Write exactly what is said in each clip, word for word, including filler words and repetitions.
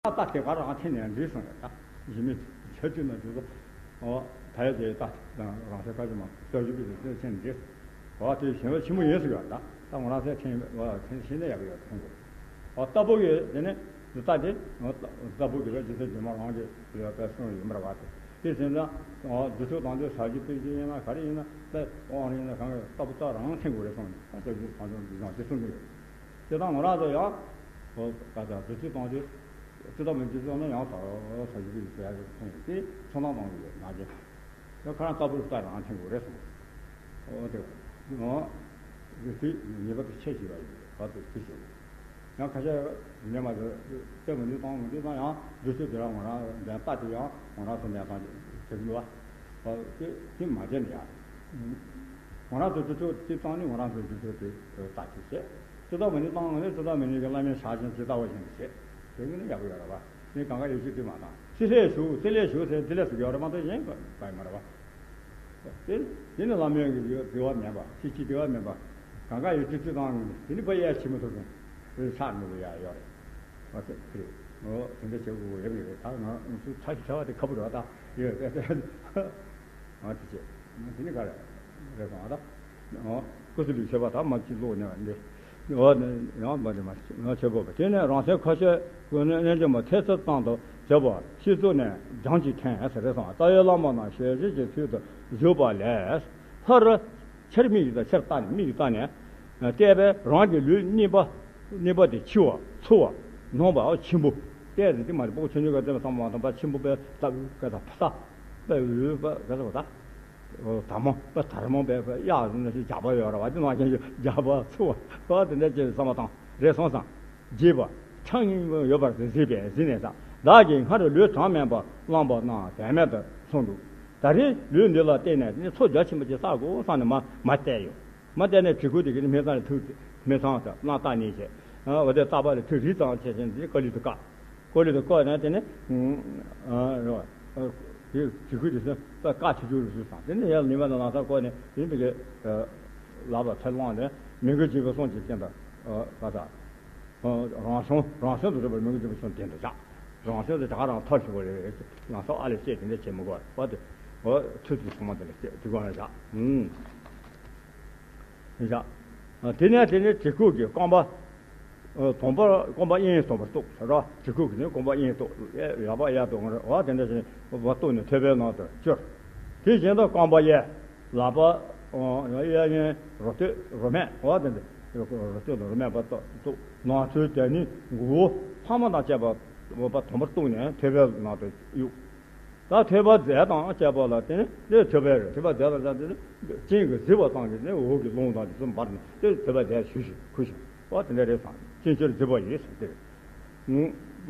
ད་ལྟ་དེ་ག་རང་ཐེངས་ནས་འགྲིག་སོང་ཡོད་ད། ཡིན་མིན་ཆ་རྒྱུས་ན་འགྲིག་སོང་། ཨོ། ད་ཡོད་དེ་ད་རང་སེམས་ཁ་ཅིག་མ་ལྟ་རྒྱུ་པི་ཟེར་ཚེ་ཆེན་འགྲིག་ཨོ། དེ་ཞེན་པ་ཆེན་པོ་ཡིན་ཟེར་ཡོད་ད། ད་ང་རང་སེམས་ཁྲེན་ཨོ་ཁྲེན་ཤེས་ན་ཡག་གི་ཡོད་ཐོན་དགོས། ཨོ། ལྟ་བུ་གི་དེ་ནི་ལྟ་དེ་ལྟ་བུ་གི་ར་རྗེ་བཙུན་སྒྲོལ་མ་རང་གི་ཡོད་པའི་གསུང་ཡིན་པར་བ་དེ། དེ་ཟེར་ན། ཨོ། རྫུ་འཕྲུལ་དང་དེ་ཟ་རྒྱུ་སྤེལ་རྒྱུ་ཡིན་ན་ག་རེ་ཡིན་ན་དཔེ་དབང་ཡིན་ན་གང་གི་ལྟ་བུ་ལྟ་རང་ཐེན་དགོས་རེད་གསུངས་ནས། ཨོ། ལྟ་རྒྱུ་དང་དེ་འདི་ཡང་དེ་གསུང་གི་ཡོད། དེ་དང་ང་རང་ཚོ་ཡང་། ཨོ། ད་ལྟ་རྫུ་འཕྲུལ་དང་དེ། ཅི་ལྟ་མིན་ཅི་ལྟ་ན་ཡང་ད་ཟ་རྒྱུ་སྤེལ་རྒྱུ་ཟེར་ཡ་གི་ཐོན་ཡོད་དེ་ཚོར་སྣང་གཏོང་གི་ཡོད་ང་རྒྱལ། ད་ཁ་རང་ལྟ་བུ་ལྟ་རང་ཐེན་དགོས་རེད་གསུངས། ཨོ། དེ། ཨོ། དེ་ཉེས་པ་དེ་ཆེ་ཞིག་ཡོད་རེད་བར་དུ་དེ་བྱེད་དགོས། ཡང་ཁ་ཤས་ཉེས་མ་དེ་ལྟད་མོ་འདི་བཏང་མི་འདི་བཏང་ཡང་རྫུ་འཕྲུལ་དེ་རང་ང་རང་འདྲ་ལྟ་དེ་ཡང་ང་རང་ཚོ་གནས་སྟངས་ཀྱི་བྱེད་ཀྱི་ཡོད་པ། ཨོ། དེ་དེ་མ་བྱས་ནས་ཡང་། ང་རང་ཚོ་རྫུ་འཕྲུལ་དེ་བཏང་ནི་ང་རང་ཚོ་རྫུ་འཕྲུལ་དེ་ལྟ་དེ་བྱེད། ཅི་ལྟ་མིན་འདི་བཏང་ནི་ཅི་ལྟ་མིན་འདི་གི་བླ་མའི་ཞལ་ཆེམས་ཇི་ལྟ་བ་བཞིན་དུ་བྱེད། དེ་གི་ནི་ཡག་པོ་ཡོད་རེད་བ། ནི་གང་ག་ཡོད་ཅིག་དེ་མ་བཏང་། ཅི་ལས་ཞུགས་ཅི་ལས་ཞུགས་ཟེར་དེ་ལས་སུ་ཡོད་རེད་མ་གཏོགས་གཞན་པ་ཡོད་མ་རེད་བ། དེ་དེ་ནི་བླ་མའི་གི་དེ་བ་མེད་པ་ཅི་ཅི་དེ་བ་མེད་པ། གང་ག་ཡོད་ཅིག་ཅི་བཏང་ནི་དེ་ནི་ཕ་ཡ་ཆི་མི་ཐུབ་ཀྱང་། དེ་ཆགས་མི་དགོས་ཡ་ཡོད་རེད། བ་ཟེར་དེ་རེད། ཨོ། དེ་འདྲ་བྱེད་དགོས་ཡོད་རེད། ད་ང་ཚོ་ཚ་ཞིག་ཚ་བ་དེ་ཁ་བུ་རེད་བ་ད། ཡོད་རེད། ཨ་དེ་བྱས། དེ་ནི་ག་རེ་རེད་གོ་ཨ་ད། ཨོ། ཀུ་སུ་ལུའི་མཆོད་པ་ད་མ་ཅི་ལོག་ནས་འདི། ཨོ་ནི་ཡང་མ་རེད་མ་རེད་ང་ཆོས་པོ་པ་དེ་ནས་རང་སེམས་ཁ་ཤས་ཀུན་ནས་རྣལ་འབྱོར་མ་ཐེ་ཚོམ་ཙམ་དུ་བྱེད་པ་སྤྱི་གཙུག་ནས་སྦྱང་ཅིག་མཁྱེན་ཟེར་རེད་སོང་། རྩ་བའི་བླ་མ་རྣམས་ཞལ་བཞེས་ཀྱི་ཚུལ་དུ་བཞུགས་པ་ལས། ལྷར། ཆེར་མིག་ཡིད་དང་ཆེར་བལྟ་ནས་མིག་ཡིད་བལྟ་ནས། བལྟས་པས་རང་གི་ལུས་གཉིས་པ། གཉིས་པ་དེ་འཆི་བ་ཚོར་བ་སྣང་བའོ་ཆེན་པོ། བལྟས་ཟེར་དེ་མ་རེད་པོ་ཆུང་ཆུང་ག་དེ་ལ་བསམ་པ་དང་པ་ཆེན་པོ་པའི་ལྟ་བུ་ག་ད་ཕ་ས། པའི་འོད་པ་ག་ད་བ་ད། དར་མ་པ་དར་མ་པའི་པ་གཡག་ཟེར་ན་ཞིག་རྒྱགས་པ་ཡོད་ར་བ་དེ་ནང་བཞིན་ཞིག་རྒྱགས་པ་ཚོར་བ་བ་དེ་འདྲ་ཅིག་བསམ་པ་དང་རེད་སོང་ཙང་། རྒྱས་པ། ཕྲ་ངེས་ཡོད་པར་གཟིགས་པས་གཟིགས་ནས་ཀྱང་བདག་གིས་སྔར་ལུས་གྲངས་མེད་པ་བླངས་པ་རྣམས་བདེན་མེད་དུ་སོང་འདུག་ད་རེས་ལུས་འདི་ལ་བརྟེན་ནས་ནི་ཚོགས་རྒྱ་ཆེན་པོ་ཅིག་བསགས་དགོས་བསམ་ནས་མ་མ་བལྟས་ཡོད། མ་བལྟས་ནས་བྲིས་སྐུ་དེ་གི་ནི་སྨན་ཚང་ལ་ཐུག་སྨན་ཚང་དུ་གླང་རྟ་ནས་བྱས། འོ་དེ་རྟ་པ་ལ་ཐུག་རི་གཙང་བྱས་ཤིང་དེ་ཀ་ལི་དུ་བཀག་ཀ་ལི་དུ་བཀག་ནས་དེ་ནི། རེད་བ། དེ་བྲིས་སྐུ་དེ་ཚོ་བཀག་ཆུ་ཆུ་རུ་སུ་དང་དེ་ནི་ཡར་ལིང་བ་དང་ལང་ཚང་བཀོད་ནས་དེ་ནི་དེ་གི་ལག་པ་ཚེ་ལོང་ནས་མི་མགོ་གཅིག་པའི་གསུང་གཅིག་བསྟན་པ། ག་ས། རང་བྱུང་རང་བྱུང་དུ་གྲུབ་པར་མི་མགོ་གཅིག་པའི་གསུང་དེ་འདྲ་བཞག་རང་བྱུང་དུ་ད་ག་རང་ཐར་ཞུ་བ་རེད། ལང་ཚོ་ཨ་ལས་བཤད་དེ་འདྲ་བྱེད་མི་དགོས་པ་དེ། འོ་ཚུལ་དུ་ཚང་མ་དེ་ལ་བཤད་དེ་དགོས་ན་བཞག་ཨུམ། བཞག་དེ་ནས་དེ་ནས་དྲི་ཁུག་གི་རྐང་པ། དང་པོ་རྐང་པ་གཡས་གཡོན་དང་པོར་གཏུགས་ར། དྲི་ཁུག་གི་ནི་རྐང་པ་གཡས་གཡོན་གཏུགས་ཡ་ཡ་པ་ཡ་གཏུགས་ང་ར་བ་དེ་འདྲ་བྱས་ནས་བ་གཏུགས་ནས་ཐོད་པའི་ནང་དུ་བཅུར། དེ་བཞིན་དུ་རྐང་པ་གཡས། ལག་པ། གཡས་གཡོན་རུ་སྟོད་རུ་སྨད་བ་དེ་འདྲ། རུ་སྟོད་དང་རུ་སྨད་བར་དུ་གཏུགས། ནང་ཚུལ་དེ་ནི་མགོ་བོ་ལྷག་མ་དང་བཅས་པ་བ་དང་པོར་གཏུགས་ནས་ཐོད་པའི་ནང་དུ་གཡུགས། ད་ཐོད་པ་རྫས་དང་བཅས་པ་ལ་བརྟེན་ནས་ཐོད་པའི་རེད། ཐོད་པ་རྫས་དང་བཅས་ཏེ་སྤྱན་གྱིས་གཟིགས་པ་ཙམ་གྱིས་ནི་འོག་གི་རླུང་དང་དེ་ཚོ་འབར་ནས་དེ་ཐོད་པ་རྫས་ཞུ་ཞིང་ཁུ་ཞིང་བ་དེ་འདྲ་རེད་སམ། སྤྱན་ཆེར་གཟིགས་པ་ཡིན་ཟེར་ཏེ།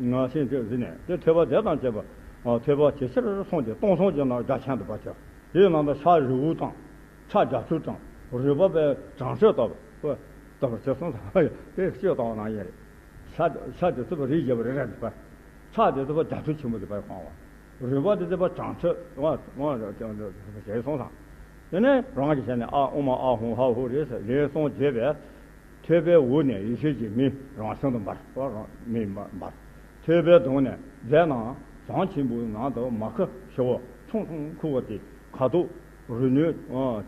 ང་སྤྱན་ཆེར་གཟིགས་ནས་དེ་ཐོད་པ་རྫས་དང་བཅས་པ། ཐོད་པ་ཇེ་ཆེར་སོང་སྟེ་སྟོང་སོང་གྱི་ནང་རྒྱ་ཆེན་དུ་བབ་ཀྱང་དེའི་ནང་དུ་ཤ་རི་བོ་དང་། ཁྲག་རྒྱ་མཚོ་དང་རུས་པ་པའི་གྲང་ཚོད་ལྟ་བུ་ལྟ་བུར་བྱས་སོང་ཙང་དེ་སྤྱོད་བཏང་བ་ནང་བཞིན་རེད། ཤ་ཤ་དེ་ཚོ་རིགས་བརྒྱད་པ་རེ་རེ་འདུག་པ། ཁྲག་དེ་ཚོ་རྒྱ་མཚོ་ཆེན་པོ་དེ་པར་སྤང་བ། རུས་པ་དེ་ཚོ་གྲང་ཚོད་དབང་དབང་བྱས་སོང་ཙང་། དེ་ནས་རང་གིས་བྱས་ནས་ཨ་ཨོ་མ་ཨ་ཧོ་ཧ་ཧོ་རེ་ཟེར་ལན་གསུམ་བརྗོད་པས། ཐོད་པའི་འོག་ནས་ཡེ་ཤེས་ཀྱི་མེ་རང་བཞིན་དུ་འབར་བ་རང་མེ་འབར། ཐོད་པའི་གདོང་ནས་རྫས་རྣམས་ཟངས་ཆེན་པོའི་ནང་དུ་མ་ཁུ་ཞུ་བ་ཁྲུང་ཁྲུང་ཁུ་བ་སྟེ་ཁ་དོག་རུས་ནུས་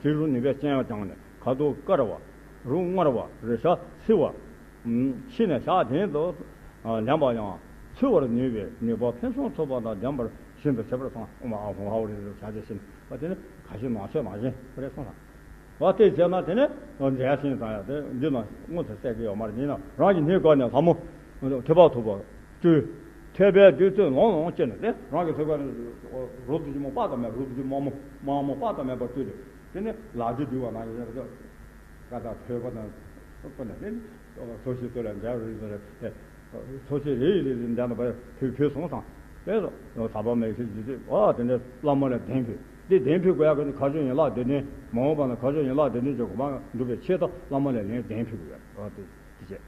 དྲི་རོ་ནུས་པའི་སྤྱན་དྲངས་ནས་ཁ་དོག་དཀར་བ། རོ་མངར་བ། རེག་བྱ་བསིལ་བ། ཕྱི་ནས་ཞག་བདུན་དུ་ལེན་པ་ཡང་འཚོལ་བར་ནུས་པའི་ནུས་པ་ཕུན་སུམ་ཚོགས་པ་དང་ལྡན་པར་ཞིང་དུ་བྱེད་པར་སོང་། ཨོཾ་ཨཱཿཧཱུྃ་ཧཱུྃ་རེ་རེ་བྱ་བྱེད་ཤིན་པ་དེ་ནི་ག་ཞིག་ནང་ཆོས་ནང་བཞིན་རེད་གསུངས་ལ། བ་དེ་བྱས་ན་དེ་ནི་འཛད་ཤིང་དང་ཡང་དེ་འདི་ན་དངོས་སུ་གསལ་གྱི་ཡོད་མ་རེད། ཡིན་ན་རང་གི་སྣེ་ཁ་ནས་ལྷ་མོ་ཐོད་པ་ཐོགས་པ་བཅུ། ཐོད་པའི་བདུད་རྩི་ལོང་ལོང་བཅས་ནས་དེ་རང་གི་ཐོད་པ་རུ་དུ་ཅི་མོ་དཔག་ཏུ་མེད་པ་རུ་དུ་ཅི་མོ་མོ་མ་མོ་དཔག་ཏུ་མེད་པ་བཏུད་དེ་དེ་ནི་ལག་རྗེས་འདུལ་བ་ནང་བཞིན་རེད། ཀ་དག་ཐོད་པ་དང་སོགས་ནས་དེ་ནི་སོ་ཤི་སོ་ལ་འཇའ་རུ་རེ་རེ། སོ་སོའི་རེ་ཡི་རེ་རེ་འདྲ་ན་བར་ཕུལ་ཕུལ་སོང་ཙང་། དེ་ཟ་བ་མེད་ཤེས་ཀྱི་ཨ་དེ་འདྲ་བླ་མ་ལ་གདན་ཕུལ། དེ་གདན་ཕུལ་དགོས་ཡག་གི་ནི་ཁ་སྦྱོར་ཡན་ལག་སྡེ་བདུན་མ་འོངས་པ་ན་ཁ་སྦྱོར་ཡན་ལག་སྡེ་བདུན་གྱི་གོ་འཕང་འགྲུབ་པའི་ཆེད་དུ་བླ་མ་ལ་ལན་གདན་ཕུལ་དགོས་ཡག་ཨ་དེ་དེ་བྱས།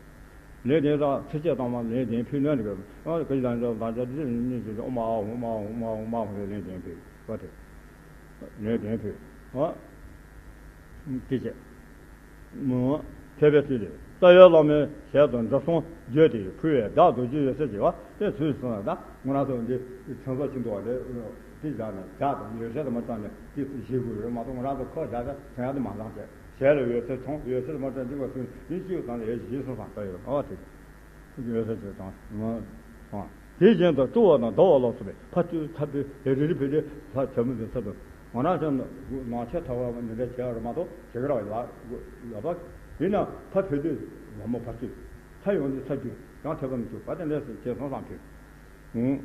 ལན་གདན་དང་ཚིགས་བཅད་དང་མ་ལན་གདན་ཕུལ་ལན་དེ་ག་ཨ་ག་ཅི་དང་ཅོག་དང་ཅོག་དེ་ནི་ཅོག་ཨོཾ་ཨཱཿཧཱུྃ་ཨཱཿཧཱུྃ་ཨཱཿཧཱུྃ་ཨཱཿཧཱུྃ་ལན་གདན་ཕུལ་བ་དེ། ལན་གདན་ཕུལ་ཨ་དེ་བྱས། མོ། ཐོད་པའི་ཚུལ་ལས། རྩ་བའི་བླ་མའི་ཞལ་དུ་འགྲོ་སོང་བརྗོད་དེ་ཕུལ་བས་བདག་རྡོ་རྗེ་འོད་ཟེར་གྱིས་པ་དེ་ཚུལ་སོང་ལ། ད་ང་རང་ཚོ་འདི་ཚོན་ས་ཆེན་པོ་བ་དེ་དེ་བཞག་ནས་བྱ་དང་འོད་ཟེར་དུ་མ་བཏང་ནས་དེ་བཞེས་དགོས་རེད་མ་གཏོགས་ང་རང་ཚོ་ཁོ་བཞག་ད་དོན་ཡག་དེ་མ་བཏང་བྱས་ཞལ་ལ་འོད་ཟེར་མཐོང་འོད་ཟེར་དུ་མ་བཏང་འཇིག་པ་སུན་ཡིན་ཤིའུ་དང་ལས་བཞེས་སོང་ཙང་ལྟ་ཡོད་ཨ་དེ། འོད་ཟེར་གྱིས་དང་། དེ་བཞིན་དུ་སྤྲོ་བ་དང་བདེ་བ་ལ་སོགས་པའི་ཕ་ཚུལ་ཚ་བོའི་རེ་རེ་ཕུལ་ཏེ་ལྷ་བྱ་མི་འདི་ཚ་དུ་ང་རང་ཚོ་ནང་ཆེ་ཐག་པ་འདི་འདྲ་བྱས་ར་མ་གཏོགས་བྱེད་ཀྱི་ར་ཡོད་ལ་ཡོད་པ། ཡིན་ན་ཕ་ཕུལ་དུས་ལ་མོ་ཕ་ཚུལ་ཚ་ཡོང་དུས་ཚ་རྒྱུ་ཡང་ཐེབས་པ་མི་བྱུང་བ་དེ་འདྲ་ཞིག་བྱས་སོང་བསམ་ཕུལ།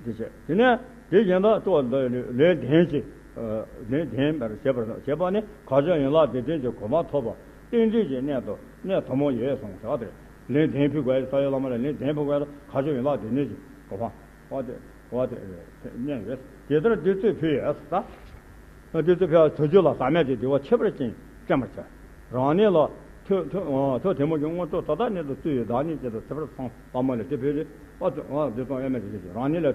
འདི་བྱས། དེ་ནས་དེ་བཞིན་དུ་སྤྲོ་བ་འདི་ལས་ལྡན་གྱི། ལས་ལྡན་པར་བྱེད་པར་བྱེད་པ་ནི་དགག་བྱ་ཡན་ལག་བདེ་ལྡན་གྱི་གོ་འཕང་ཐོབ་པ་རྟེན་འབྲེལ་གྱི་གནད་དུ་གནད་དུ་མ་ཡོད་གསུངས་ཟེར་བ་དེ་རེད། ལས་ལྡན་ཕུལ་དགོས་ཡ་ས་ཡ་བླ་མ་ལ་ལས་ལྡན་ཕུལ་དགོས་ཡ་དགག་བྱ་ཡན་ལག་བདེ་ལྡན་གྱི་གོ་འཕང་བ་དེ་བ་དེ་གནད་ཡོད། དེ་ལྟར་བདུད་རྩི་ཕུལ་ཡས་ད། བདུད་རྩི་ཕུལ་བ་ཐུགས་རྒྱུད་ལ་ཟག་མེད་ཀྱི་བདེ་བ་ཁྱད་པར་ཅན་བསྟན་པར་བྱ། རང་ཉིད་ལ་ཐོད་ཐོད་ཐོད་ཐལ་མོ་གྱི་དངོས་གྲུབ་ད་ལྟ་ཉིད་དུ་བརྩི་བའི་བདག་ཉིད་ཅན་དུ་ཚེ་འཕེལ་སོང་བ་མ་ལས་དེ་འཕེལ་ཏེ་བ་དེ་བ་དེ་ཙམ་ཨེ་མེད་དེ་ཞེས་རང་ཉིད་ལ་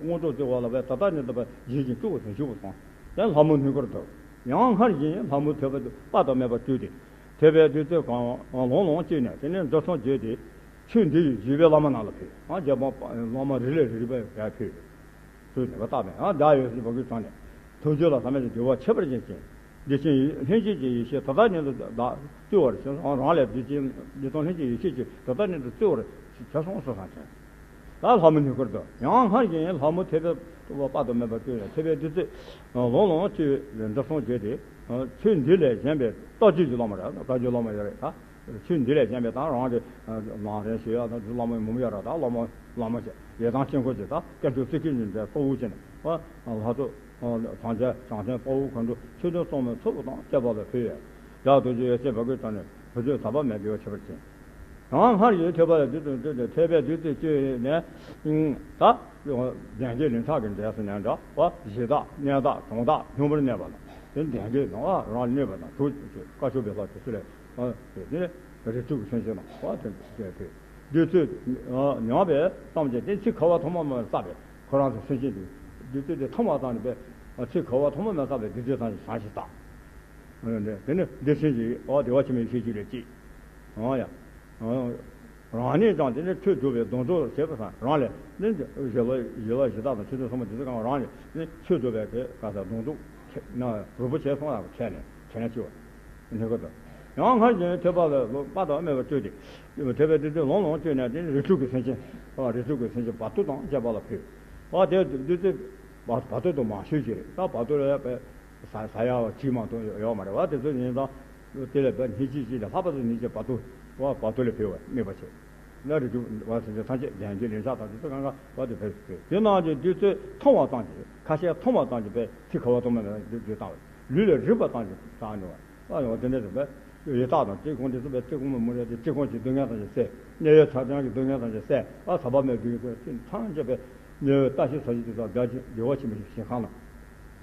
དངོས་གྲུབ་བརྩི་བ་ལ་བས་ད་ལྟ་ཉིད་དུ་བ་ཡིད་ཀྱི་སྤྲུལ་སྐུ་དོན་ཞུ་བ་སོང་། ཡང་ལྷ་མོ་སྣུན་སྐོར་དུ། ཡང་སྔར་བཞིན་ལྷ་མོ་ཐོད་པ་དཔག་ཏུ་མེད་པ་སྤྲུལ་ཏེ། ཐོད་པའི་བདུད་རྩི་གང་ལོང་ལོང་བཀྱེས་ནས་དེ་ནས་འགྲོ་སོང་བརྗོད་དེ། ཆོས་འདི་ཡི་བརྒྱུད་པའི་བླ་མ་རྣམས་ལ་ཕུལ། ཨ་རྒྱལ་པོ་བླ་མ་རེ་ལས་རེ་རེ་བས་ཕུལ། ཚུལ་ནུས་པ་བརྟགས་པས་ཨ་བདག་ཡོད་སྲིད་པ་གི་གྲངས་ནས། ཐུགས་རྒྱུད་ལ་ཟག་མེད་ཀྱི་བདེ་བ་ཁྱད་པར་ཅན་ཅན། བདེ་ཆེན་ཡིད་ལྷན་སྐྱེས་ཀྱི་ཡེ་ཤེས་ད་ལྟ་ཉིད་དུ་བདག་བརྩི་བར་བྱོན་སོང་། རང་ལས་བདེ་ཆེན་བདེ་སྟོང་ལྷན་སྐྱེས་ཡེ་ཤེས་ཀྱིས་ད་ལྟ་ཉིད་དུ་བརྩི་བར་བྱོན་སོང་སོ་སང་ཆེན། ད་ལྷ་མོ་སྣུན་སྐོར་དུ་ཡང་སྔར་བཞིན་ལྷ་མོ་ཐོད་པའི་དཔག་ཏུ་མེད་པ་སྤྲུལ་ནས་ཐོད་པའི་བདུད་རྩི་ལོང་ལོང་བཀྱེས་འགྲོ་སོང་བརྗོད་དེ། ཆོས་འདི་ལས་གཞན་པའི་རྟོགས་བརྗོད་ཀྱི་བླ་མ་རེད། རྟོགས་བརྗོད་བླ་མ་ཡོད་རེད་ད། ཆོས་འདི་ལས་གཞན་པའི་དང་རང་གི་ལམ་རིམ་ཞུ་ཡག་དང་བླ་མ་མུ་མུ་ཡོད་ར་ད་བླ་མ་བླ་མ་ཆེ་ཡེ་དང་ཆེན་ཁོ་ཆེ་ད་སྐད་ཅོར་ཚིག་གི་ཉིན་དེ་གཙོ་བོ་ཆེ་ནས་ལྷ་ཚོགས་ཐམས་ཅད་བྱང་ཆེན་དཔའ་བོ་མཁའ་འགྲོ་ཆོས་སྡེ་སྲུང་མའི་ཚོགས་དང་བཅས་པ་ལ་ཕུལ་ཡས། བདག་རྡོ་རྗེ་འོད་ཟེར་བ་གོས་དང་ནི་བུ་ཆོས་དག་པ་མེད་བདེ་བ་ཁྱད་པར་ཅན། ཡང་སྔར་བཞིན་ཐོད་པ་ལ་བདུད་དུ་བཏུལ་ཏེ་ཐོད་པའི་བདུད་རྩི་བཀྱེས་ནས་ད། ལྡན་གྱི་ལིང་ཁྲག་གི་འབྲས་སུ་ནས་འདྲ་བ་གཞི་བདག་གནས་བདག་གྲོང་བདག་སྙོམས་པར་གནས་པ་དང་དེ་ལྡན་གྱི་ནང་ལ་རང་གནོད་པ་དང་དུག་བཀའ་ཆོས་པའི་ལྷ་དེ་ཚུ་ལས། དེ་ནི་རིགས་དྲུག་གི་སེམས་ཅན་ལ་བ་དེ་དེ་ཕུལ། བདུད་རྩི་མྱང་བས་བསམ་གྱིས་དེ་ཚིག་ཁ་བ་ཐོག་མ་མ་བསགས་པས་ཁོ་རང་ཚོ་སེམས་ཅན་དེ་བདུད་རྩི་དེ་ཐོག་མ་བཏང་ནས་པས་ཚིག་ཁ་བ་ཐོག་མ་མ་བསགས་པས་བདུད་རྩི་ཐམས་ཅད་བྱང་ཞིང་དག་དེ་ནི་བདེ་ཆེན་གྱི་བདེ་བ་ཆེན་པོའི་ཡེ་ཤེས་ཀྱི་ལས་སྐྱེས། ཡ། རང་ཉིད་ཀྱང་དེ་ནི་ཆོས་སྒྲུབ་པའི་སྡོང་གྲོགས་བྱེད་པ་དང་རང་ལས་ནི་ཞི་བ་ཞི་བ་ཞི་བདག་དང་ཆོས་སྡེ་སྲུང་མ་དེ་ཚོ་གང་རང་ལས་ནི་ཆོས་སྒྲུབ་པའི་གེ་ག་ས་སྡོང་གྲོགས་ཁྱེད་ན་རུ་པོ་བྱས་སོང་ལ་ཁྱེད་ནས་ཁྱེད་ནས་ཆེ་བ། ནི་ཀ་ད། ཡང་སྔར་བཞིན་ཐོད་པ་ལ་ལོ་དཔག་ཏུ་མེད་པ་སྤྲུལ་ཏེ། ཐོད་པའི་བདུད་རྩི་ལོང་ལོང་བཀྱེས་ནས་དེ་ནི་རིགས་དྲུག་གི་སེམས་ཅན། རིགས་དྲུག་གི་སེམས་ཅན་བར་དོ་དང་བཅས་པ་ལ་ཕུལ། བ་དེ་བདུད་རྩི་བར་དོ་དང་མང་ཤོས་ཅིག་རེད་ད་བར་དོ་ལ་ཡང་པའི། ཟ་ཟ་ཡག་གཅིག་མ་གཏོགས་ཡོད་མ་རེད་བ། དེ་ཚོ་ཡིན་ཙང་། དེ་ལས་པའི་སྙིང་རྗེ་གཅིག་དང་ལྷག་པར་དུ་སྙིང་རྗེ་བར་དོ། བ་བར་དོ་ལ་ཕུལ་བ་དམིགས་པ་བྱས། ན་རིགས་དྲུག་བ་སེམས་ཅན་ཐམས་ཅད་ལྡན་གྱི་ལིང་ཁྲག་དང་དེ་ཚོ་གང་ག་བ་དེ་ཕེབས་སུ་ཕེབས། དེ་རྣམས་ཀྱི་བདུད་རྩི་མཐོང་བ་ཙམ་གྱིས་ཁ་ཤས་མཐོང་བ་ཙམ་གྱིས་པའི་ཚིག་ཁ་བ་ཐོག་མ་མེད་པ་བདུད་བདུད་བཏང་བས་ལུས་ལ་རེག་པ་ཙམ་གྱིས་ཟག་འགྲོ་བ། ཨ་ཡོང་དེ་འདྲ་རེད་པས། ཡི་དྭགས་དང་བཀྲེས་སྐོམ་དེ་ཚོ་པའི་བཀྲེས་སྐོམ་མི་རེད་དེ་བཀྲེས་སྐོམ་གྱི་སྡུག་བསྔལ་ཐམས་ཅད་བསལ། དམྱལ་བའི་ཚ་གྲང་གི་སྡུག་བསྔལ་ཐམས་ཅད་བསལ། ཨ་ཟག་པ་མེད་པའི་ཐམས་ཅད་པའི་དམྱལ་བའི་ལྟ་ཞིབ་ཟ་ཞིབ་དེ་དག་བདེ་བ་ཆེན་པོ་ཞིང་ཁམས་ལ།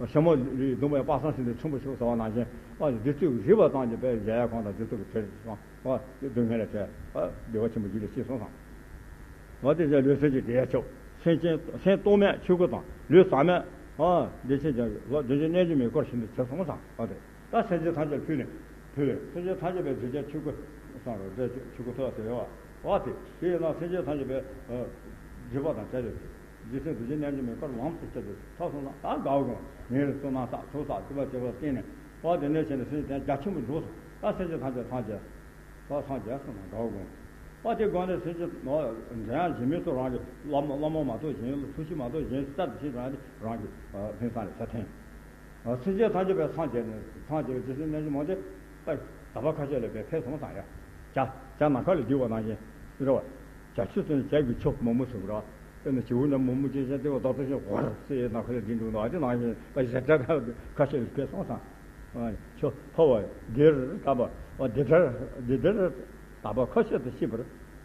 ཤ་མོ་ལུས་སྡོང་པོའི་དཔག་བསམ་ཤིང་དུ་ཆེན་པོ་ཤོག་ཟེར་བ་ནང་བཞིན་ཨ་བདུད་རྩི་རེག་པ་ཙམ་གྱིས་པའི་གཞལ་ཡས་ཁང་དང་བདུད་རྩི་གི་གྲས་སོང་ཨ་སྡུག་བསྔལ་ལས་བྲལ་ཨ་བདེ་བ་ཆེན་པོ་ཡིད་ལ་སྐྱེས་སོང་ཙང་། འོ་དེ་ཚེ་ལུས་སེམས་ཀྱི་བདེ་བ་ཆེ་བ། སེམས་ཅན་སེམས་རྟོག་མེད་ཆོས་སྐུ་དང་ལུས་ཟག་མེད། ཨ་བདེ་ཆེན་ཅན་ལོ་བདུན་ཅུ་རྣལ་འབྱོར་མའི་སྐུར་ཞིག་ཏུ་གྱུར་སོང་ཙང་། འོ་དེ་ད་སེམས་ཅན་ཐམས་ཅད་ཕུལ་ནས་ཕུལ་བས་སེམས་ཅན་ཐམས་ཅད་པའི་རྫས་ཀྱི་ཆོས་སྐུ་སོང་རོ་རྫས་ཆོས་སྐུ་ཐོབ་ཟེར་བ། འོ་དེ་དེ་ཡིན་ན་སེམས་ཅན་ཐམས་ཅད་པའི་སྒྲིབ་པ་དང་བྲལ་བའི་རྗེ་བཙུན་རྡོ་རྗེ་རྣལ་འབྱོར་མའི་སྐུར་ལམ་དུ་བྱེད་དུ་ཐོབ་སོང་ཙང་ད་དགའ་བོ་དགོངས་ངེས་རེ་བསོད་ནམས་བསགས་ཚོགས་བསགས་སྤྱོད་པ་བྱེད་པར་བརྟེན་ནས། འོ་དེ་ནས་བྱས་ནས་སེམས་ཅན་རྒྱ་ཆེན་པོ་འགྲོ་སོང་། ད་སེམས་ཅན་ཐམས་ཅད་ཐམས་ཅད། ད་སངས་རྒྱས་སོང་ན་དགའ་བོ་དགོངས། ཨ་དེ་དགོངས་ནས་སེམས་ཅན་འདྲ་ཡང་གཞན་མི་ཚོ་རང་གི་བླ་མ་བླ་མ་མ་གཏོགས་གཞན་ལ་ཐུགས་རྗེ་མ་གཏོགས་གཞན་ཅི་ལྟར་དུ་ཤེས་རང་གི་རང་གི་ཕན་བཏགས་ནས་ས་འཐེན། སེམས་ཅན་ཐམས་ཅད་པའི་སངས་རྒྱས་ནས་སངས་རྒྱས་པའི་རྗེ་བཙུན་རྣལ་འབྱོར་མ་དེ་ད་དག་པ་ཁ་ཤས་ལས་པའི་ཕན་སོང་དང་ཡ། བྱ་བྱ་ནམ་མཁའ་ལ་རྡིབ་པ་ནང་བཞིན་རེད་བ། བྱ་ཆུ་ཚོད་བྱ་རྒྱུ་ཆུ་མོག་མོག་ཟེར་བ་ར། དེ་ནི་བྱིའུ་ནི་མོག་མོག་ཅན་ཅན་དེ་བ་ད་ལྟ་ཞིག་ཧོར་སེ་ནམ་མཁའ་ལ་རྡིབ་འདུག་ནོ་ཨ་དེ་ནང་བཞིན་པ་ཞེ་དྲག་ཁ་ཤས་ལས་ཕན་སོང་དང་། ཆོ་འཕོ་བ་འདིར་ལྟ་བ་འདི་ལྟར་འདི་ལྟར་དག་པ་ཁ་ཤས་སུ་ཤེས་པར་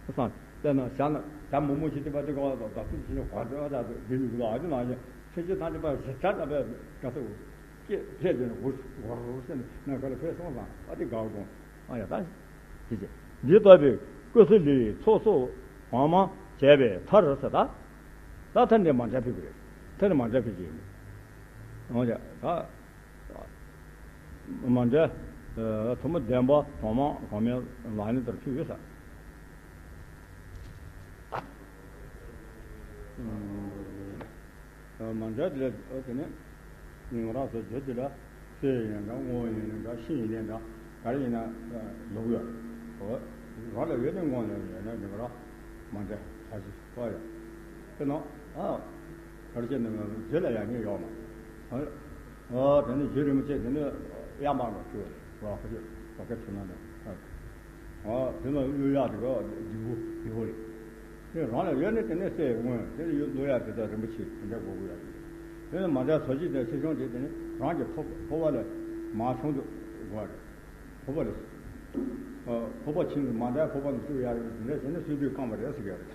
བསམ། དཔེར་ན་བྱ་ན་བྱ་མོག་མོག་ཅིག་དེ་པ་དེ་ག་བ་དང་དུ་ཅི་ནི་གོ་དོན་དག་ཏུ་འདི་ནི་གུ་ལ་ཨ་ཅི་ནང་བཞིན་ཆོས་ཅི་ཐམས་ཅད་པ་ཞེ་དྲག་ལྟ་བའི་དགའ་ཚོར་སྐྱེ་ཕེབས་ཀྱི་ནི་གུ་གོ་རུ་སེ་ནི་ནམ་མཁའ་ལ་ཕེབས་སོང་ཙང་ཨ་དེ་དགའ་བོ་དགོངས། ཨ་ཡ་ད་ཅི་ཅི་འདི་ལྟ་བུའི་ཀུ་སུ་ལུའི་ཚོགས་གསོག་གང་མང་བྱས་པའི་མཐར་ཟེར་ད། ད་མཐར་འདི་མ་འདྲ་ཕེབས་ཀྱི་རེད། མཐར་འདི་མ་འདྲ་ཕེབས་ཀྱི་ཡིན། འོ་ཡ་ད། མ་འདྲ། ཐུབ་པ་བདེན་པ་དོན་མང་གོང་མའི་ལག་ལེན་ལྟར་ཕུལ་ཡོད་ས། མ་འདྲ་དེ་ལ་དེ་ནས་ང་རང་ཚོ་རྒྱུ་དེ་ལ་གསེར་ཡིན་འདྲ་དངུལ་ཡིན་འདྲ་ཤིང་ཡིན་འདྲ་ག་རེ་ཡིན་ན་ལུག་ཡོད། རང་ལ་ཡོད་ནས་དངོས་ནས་ཡོད་ན་དེ་ང་རང་མ་འདྲ་ས་ཞིག་གོ་ཡོད། དེ་ནང་ཨ་ག་རེ་བྱས་ནས་རྗེས་ལ་ཡང་ཉེ་ཡོད་མ། ཨ་དེ་ནས་རྗེ་རིན་པོ་ཆེ་དེ་ནས་གཡའ་མར་ལ་བྲོས་རོགས་ཁ་ཅིག་རོགས་ཁ་ཆུ་ནང་ནས་ཨ་དེ་ནས་གཡུ་ཡག་དེ་ག་ལྗིད་པོ་ལྗིད་པོ་རེད། དེ་རང་ལ་ཡོད་ནས་དེ་ནས་གསེར་དངུལ་དེ་ནས་ཡོད་བླུག་ཡག་དེ་དག་རིན་པོ་ཆེ་དེ་འདྲ་དགོས་ཀྱི་ཡོད་རེད། དེ་ནས་མ་འདྲ་ས་ཞིག་དང་ཆེ་ཆུང་དེ་དེ་ནས་རང་གི་ཕོ་ཕོ་བ་ལ་མར་ཆུང་དུ་དགོས་རེད། ཕོ་བ་ལ། ཨ་ཕོ་བ་ཆེན་པོ་མ་འདྲ་ཕོ་བ་ལ་བཙུགས་ཡག་རེད་དེ་འདྲ་བྱས་ན་སྲིད་དུས་བཀང་བ་རེད་ཟེར་གྱི་རེད།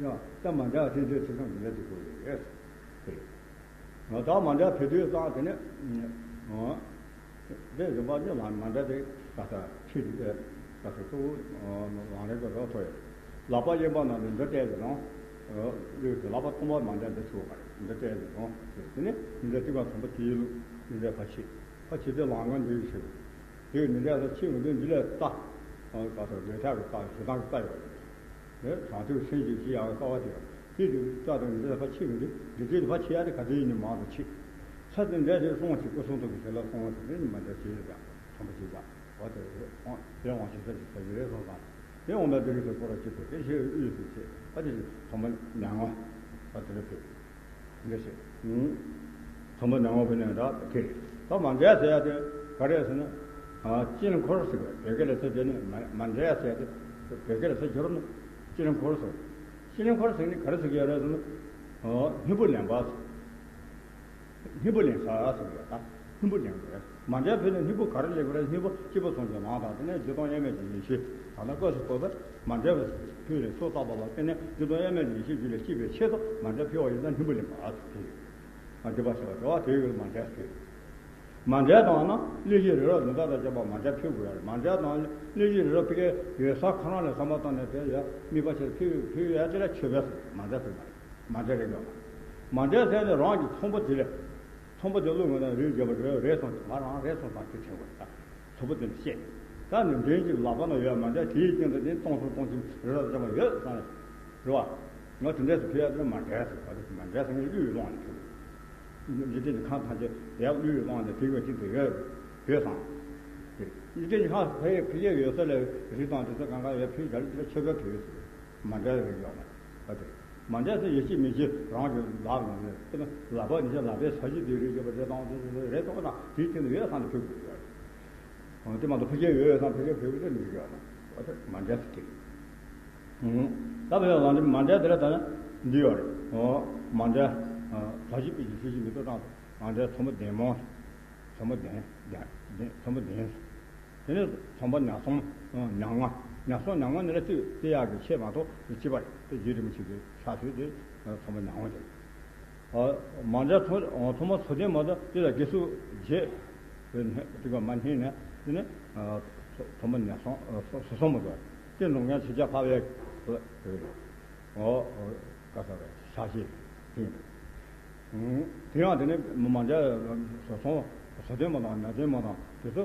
ཡང་ད་མ་འདྲ་སྲིད་དུས་ཆེ་ཆུང་དེ་འདྲ་དེ་དགོས་ཀྱི་རེད། དེ་རེད། ང་དང་མ་འདྲ་བོད་དུས་ཙང་དེ་ནས་ཨ་དེ་རིམ་པ་ནི་ལ་མ་འདྲ་དེ་ད་ལྟ་ཁྲིད་དེ་ད་ལྟ་གཙོ་བོ་ལམ་རིམ་གྱི་རོ་ཐོ་ཡོད། ལག་པ་གཡས་པ་ནང་ནས་འདི་སྤྲད་དེ་རང་ལུས་ཀྱི་ལག་པ་ཐོག་མ་མ་འདྲ་འདི་ཚུགས་པ་རེད། འདི་སྤྲད་དེ་རང་དེ་ནས་འདི་ཐིག་པ་ཚོན་པོ་དེའི་ལུགས་འདི་ཕ་ཕྱི་ཕ་ཕྱི་དེ་ལང་ང་འདི་ཡོད་ཕྱིར། དེ་ནི་འདྲ་ས་ཕྱི་ངོ་དོན་འདི་ལས་ལྟ། ད་ལྟ་རེ་ཐག་གི་ལྟ་ཞེ་སྡང་གི་ལྟ་ཡོད་རེད། དེ་དྲང་ཐོས་སེམས་ཀྱི་ཅི་ཡང་གསལ་བ་དེ་རེད། དེ་ལྟ་དང་འདི་ལས་ཕ་ཕྱི་ངོ་དོན་འདི་འདྲའི་ཕ་ཕྱི་ཡ་དེ་ག་དེ་ཡིན་ནི་མང་དུ་ཕྱི། ས་དེ་འདྲ་ཞིག་སོང་ཞིག་སྐུ་གསུང་ཐུགས་ཀྱི་ཞལ་ལ་སོང་བ་དེ་ནི་མ་འདྲ་ཞིག་ཡོད་ཀྱང་ཚོམ་པ་ཞིག་ཀྱང་བ་དེ་རེད། དེ་དབང་ཆེ་ས་ཞིག་ས་ཞིག་རེད་སོང་ཙང་། དེ་འོ་མ་དེ་རིགས་སུ་སྐོར་ར་གཅིག་པུ་དེ་ཞེས་དབུས་སུ་བྱེད་པ་དེ་བཞིན་ཚོམ་པ་མྱང་བ་དེ་ལ་ཕེབས། འདི་ཞེས། ཚོམ་པ་མྱང་བ་ཕེབས་ནས་ར་ཁེ་རེད། ད་མ་འདྲ་ཟེར་ཡ་དེ་ག་རེ་ཟེར་ན། དཀྱིལ་འཁོར་ཟེར་བ་བོད་སྐད་ལ་ཟེར་དེ་ནི་མ་མ་འདྲ་ཟེར་ཡ་དེ་བོད་སྐད་ལ་ཟེར་སྦྱོར་ན་དཀྱིལ་འཁོར་ཟེར། དཀྱིལ་འཁོར་ཟེར་ནི་ག་རེ་ཟེར་གྱི་ཡོད་རེད་ཟེར་ན། སྙིང་པོ་ལེན་པ་ཟེར། སྙིང་པོ་ལེན་ས་ཟེར་བ་ད་སྙིང་པོ་ལེན་དགོས། མ་འདྲ་བོད་ནས་སྙིང་པོ་ག་རེ་ལེན་དགོས་རེད། སྙིང་པོ་སྐྱེས་བུ་གསུམ་གྱི་ལམ་དང་དེ་ནས་བདེ་སྟོང་དབྱེར་མེད་ཀྱི་ཡེ་ཤེས་དང་ནི་སྐབས་སུ་བབ་པ་མ་འདྲ་བའི་ཕུལ་ནས་ཚོགས་བསགས་པ་ལ་བརྟེན་ནས་བདེ་སྟོང་དབྱེར་མེད་ཀྱི་ཡེ་ཤེས་རྒྱུད་ལ་སྐྱེས་པའི་ཆེད་དུ་མ་འདྲ་ཕུལ་བ་ཡིན་ན་སྙིང་པོ་ལེན་པ་ཟེར་གྱི་ཡོད། མ་འདྲ་བ་ཞེས་པ་དེ་བ་དེ་ཡོད་མ་འདྲ་ཟེར། མ་འདྲ་དང་ན་གླུ་གཞས་རི་རབ་འདི་དག་དང་བཅས་པ་མ་འདྲ་ཕུལ་དགོས་ཡ་རེད། མ་འདྲ་དང་གླུ་གཞས་རི་རབ་ཕ་གིའི་ཡོད་ས་ཁོ་རང་ལ་བསམ་པ་བཏང་ནས་དེ་ཡ་དམིགས་པ་ཆེར་ཕུལ་ཕུལ་ཡ་དེ་ལ་མཆོད་པ་ཟེར། མ་འདྲ་ཟེར་མ་རེད། མ་འདྲ་རེད་འདུག་མ་འདྲ་ཟེར་ནས་རང་གི་ཚོམ་བུ་དེ་ལས། ཚོམ་བུ་དེ་བླུགས་ངོ་ན་རིགས་བརྗོད་པ་རེད་རེད་སོང་ང་རང་རེད་སོང་ཙང་ཁྱོད་ཆེན་པོ་རེད། ཚོམ་བུ་དེ་ནི་བཤད། ད་ནི་མགྲིན་གཅིག་ལག་པ་ན་ཡོད་མ་འདྲ་དེའི་སྟེང་དུ་ནི་སྟོང་གསུམ་སྟོང་གསུམ་རེ་རེ་བྱ་བ་ཡོད་ཙང་རེད་བ། ང་དེ་འདྲས་སུ་ཕེབས་ཡ་དེ་མ་འདྲ་ཟེར་བ་དེ་མ་འདྲ་ཟེར་ངས་གླུ་ཡི་ཀློང་ནས་ཕེབས། འཇིག་རྟེན་གྱི་ཁམས་ཐམས་ཅད་ཡབ་གླུ་ཡི་ཀློང་ནས་ཕེབས་ཡོད་ཅིག་དེ་ཡོད་ཡོད་ཙང་། འཇིག་རྟེན་གྱི་ཁམས་ཕ་ཡི་ཕ་ཡི་ཡོད་ས་ལ་རི་དང་དེ་ཚོ་གང་ག་ཡོད་ཕེབས་བྱ་རི་དེ་ལ་ཆོས་པ་ཕེབས་ཡོད་ཟེར། མ་འདྲ་རེ་ཡོད་མ་རེད། ད་དེ། མ་འདྲ་ས་ཡེ་ཤེས་མིག་ཤེས་རང་གི་ལག་ནང་ནས་དཔེར་ན་ལག་པ་ནི་ལག་པའི་ས་གཞི་དེ་རིགས་ཡོད་པ་རེད་དང་དེ་རེད་དང་དེའི་སྟེང་དུ་ཡོད་ས་ནས་ཕུལ་དགོས་ཡོད་རེད། དེ་མ་གཏོགས་ཕལ་ཆེར་ཡོད་ཡོད་ས་ཕལ་ཆེར་ཕུལ་དགོས་ཡོད་མ་རེད། མ་འདྲ་ས་དེ་རེད། ད་བས་ལ་འདི་མ་འདྲ་དེ་ལ་ད་ནི་འདི་ཡོད་རེད། མ་འདྲ་ས་གཞི་པའི་ཡེ་ཤེས་ཀྱི་མི་ཐོབ་དང་མ་འདྲ་ཚོམ་བུ་ལྡན་མོ། ཚོམ་བུ་ལྡན་ལྡན་ལྡན་ཚོམ་བུ་ལྡན། དེ་ནས་ཚོམ་བུ་ཉ་གསུམ་ཉ་ལྔ། ཉ་གསུམ་ཉ་ལྔ་ནི་ལ་བརྩི་བརྩི་ཡག་གི་ཆེད་མ་གཏོགས་གཅིག་པ་རེད། དེ་རྗེ་རིན་པོ་ཆེ་གི་ཕྱག་མཆོད་དེ་ཚོམ་བུ་ཉ་ལྔ་དེ་རེད། མ་འདྲ་ཚོ་ཚོམ་བུ་ཚོ་ལྡན་མ་གཏོགས་དེ་ལ་དགེ་ཚུལ་བརྒྱད་དེ་ག་མ་སྙིང་ནས་དེ་ནས་ཚོམ་བུ་ཉ་གསུམ་ཚོ་གསུམ་མ་གཏོགས་དེ་ནོར་ངན་ཆེ་ཆ་ཕ་བའི་ག་ས་རེད། ཕྱག་བཞེས་ཡིན། དེ་ཡང་དེ་ནས་མ་འདྲ་བཟོ་ཚོང་བཟོ་སྟོན་མ་དང་ཉ་སྟོན་མ་དང་དེ་ཚོ་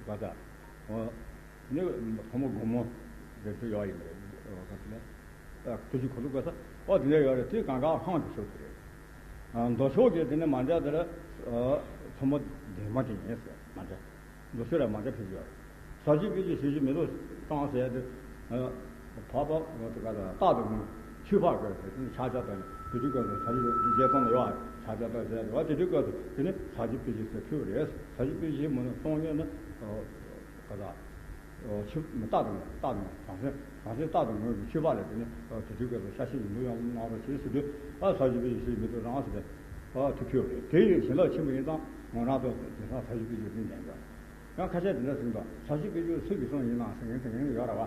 ག་ས་ནི་ཕོ་མོ་སྒོར་མོ་དེ་ཚོ་ཡོད་ཡིན་པ་རེད། ག་ས་ནས་ཐུགས་རྗེ་གོ་ལུགས་ག་ས་ཨོ་དེ་འདྲ་ཡོད་རེད། དེ་གང་ག་ཧང་དུ་ཤོར་གི་རེད། མདོ་ཕྱོགས་ཀྱི་དེ་ནས་མ་འདྲ་དེ་ལ་ཕོ་མོ་འདན་མ་དེ་ཡིན་ཟེར་མ་འདྲ། འདུ་ཤེས་ལ་མ་འདྲ་ཕེབས་ཀྱི་ཡོད་རེད། ས་གཞི་པའི་ཆོས་ཞི་མི་ལོ་བཏང་ཟེར་ཏེ། བག་བག་བག་ཏུ་ག་ལ་རྟག་ཏུ་ངུ་ཆོས་འཕགས་དགོས་ཟེར་ཏེ་ཕྱག་རྒྱ་བཏང་ནས་དེ་དུས་སྐབས་སུ་ས་གཞི་རྗེ་ཙོང་ལ་ཡོད་ཨ་ཕྱག་རྒྱ་བཏང་ཟེར་ཏེ་བ་དེ་དུས་སྐབས་སུ་དེ་ནི་ས་གཞི་པའི་ཆོས་ཟེར་ཕུལ་བ་རེད། ས་གཞི་པའི་ཆོས་མི་ལོ་གཏོང་ཡོད་ན་ག་ལ་ཆོས་རྟག་ཏུ་ངུ་རྟག་ཏུ་ངུ་བྱང་སེམས་བྱང་སེམས་རྟག་ཏུ་ངུ་གི་ཆོས་འཕགས་ལ་དེ་ནི་དེ་དུས་སྐབས་སུ་ཤ་ཤེད་ཡིན་དུ་ཡང་གནང་རོགས་བྱེད་ཟེར་དུས་ཨ་ས་གཞི་པའི་ཆོས་མི་ལོ་རང་ཟེར་ཏེ་ཨ་དེ་ཕུལ་བ་རེད། དེ་ཡི་བྱིན་རླབས་ཆེན་པོ་ཡིན་ཙང་ང་རང་ཚོ་དེང་སང་ས་གཞི་པའི་ཆོས་ཟེར་ནས་ཡང་ཡང་ཁ་ཤས་དེ་འདྲ་ཟེར་གྱི་འདུག་ས་གཞི་པའི་ཆོས་ཚིག་གི་གསུང་ཡིན་ནམ་ཟེར་མཁན་དེ་འདྲ་ཡོད་རེད་བ།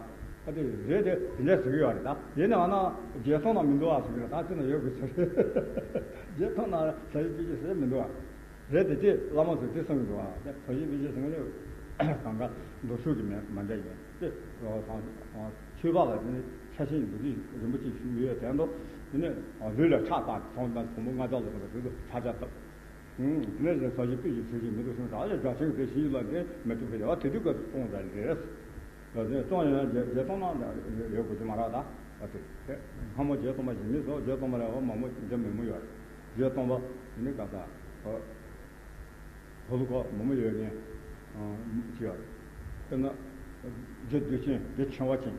ཨ་དེ་རེད་དེ་དེ་འདྲ་ཟེར་གྱི་ཡོད་རེད། ད་ཡིན་ནའང་ན་རྗེ་ཙོང་ན་མི་འདུག་ཨ་ཟེར་གྱི་རེད། ད་དེ་ན་ཡོད་དགོས་ཟེར། རྗེ་ཙོང་ན་ས་གཞི་པའི་ཆོས་ཟེར་མི་འདུག་ཨ། རེད་དེ་དེ་བླ་མ་ཚོས་དེ་གསུང་གི་འདུག་ཨ། ས་གཞི་པའི་ཆོས་ཟེར་མཁན་དེ་གང་ག་མདོ་ཕྱོགས་ཀྱི་མེད་མ་འདྲ་ཡིན་དེ་ཆོས་འཕགས་ལ་དེ་ནི་ཆ་ཤས་ཡིན་འདུག་དེ་རིན་པོ་ཆེ་ཞུ་ཡོད་དེ་འདུག་དེ་ནི་ལུས་ལ་ཁྲག་བཏང་ཚོང་དང་བུ་མོ་ལྔ་བརྒྱ་ལ་སོགས་པ་དེ་ཚོ་ཕྱག་རྒྱ་བཏབ། དེ་ནས་ཟ་ཞིང་སྤིན་ཞིང་འཚོལ་ཞིང་མི་འདུག་གསུངས། ད་ལས་དགྲ་ཆེན་གྱི་དེ་ཞིག་ལ་དེ་མི་འདུག་གི་ཡ་དེ་དུས་ཀ་སྟོང་ད་རེད། ད་དེ་སྟོང་ཡོད་ན་རྗེ་སྟོང་ན་ཡོད་དགོས་ཀྱི་མ་རེད། ད་ཨ་དེ་དེ་སྔ་མོ་རྗེ་སྟོང་པ་ཞིག་མི་སོ། རྗེ་སྟོང་པ་ལ་འོ་མ་མོ་རྗེ་མི་མོ་ཡོད་རེད། རྗེ་སྟོང་པ་དེ་ནི་ག་ད་ཨོ་ཧོ་ལུ་ཁོ་མོ་མོ་ཡོད་མཁན་ཅི་ཡོད་རེད། དཔེར་ན་རྗེ་བདུད་ཆེན་རྗེ་ཆེ་བ་ཅན་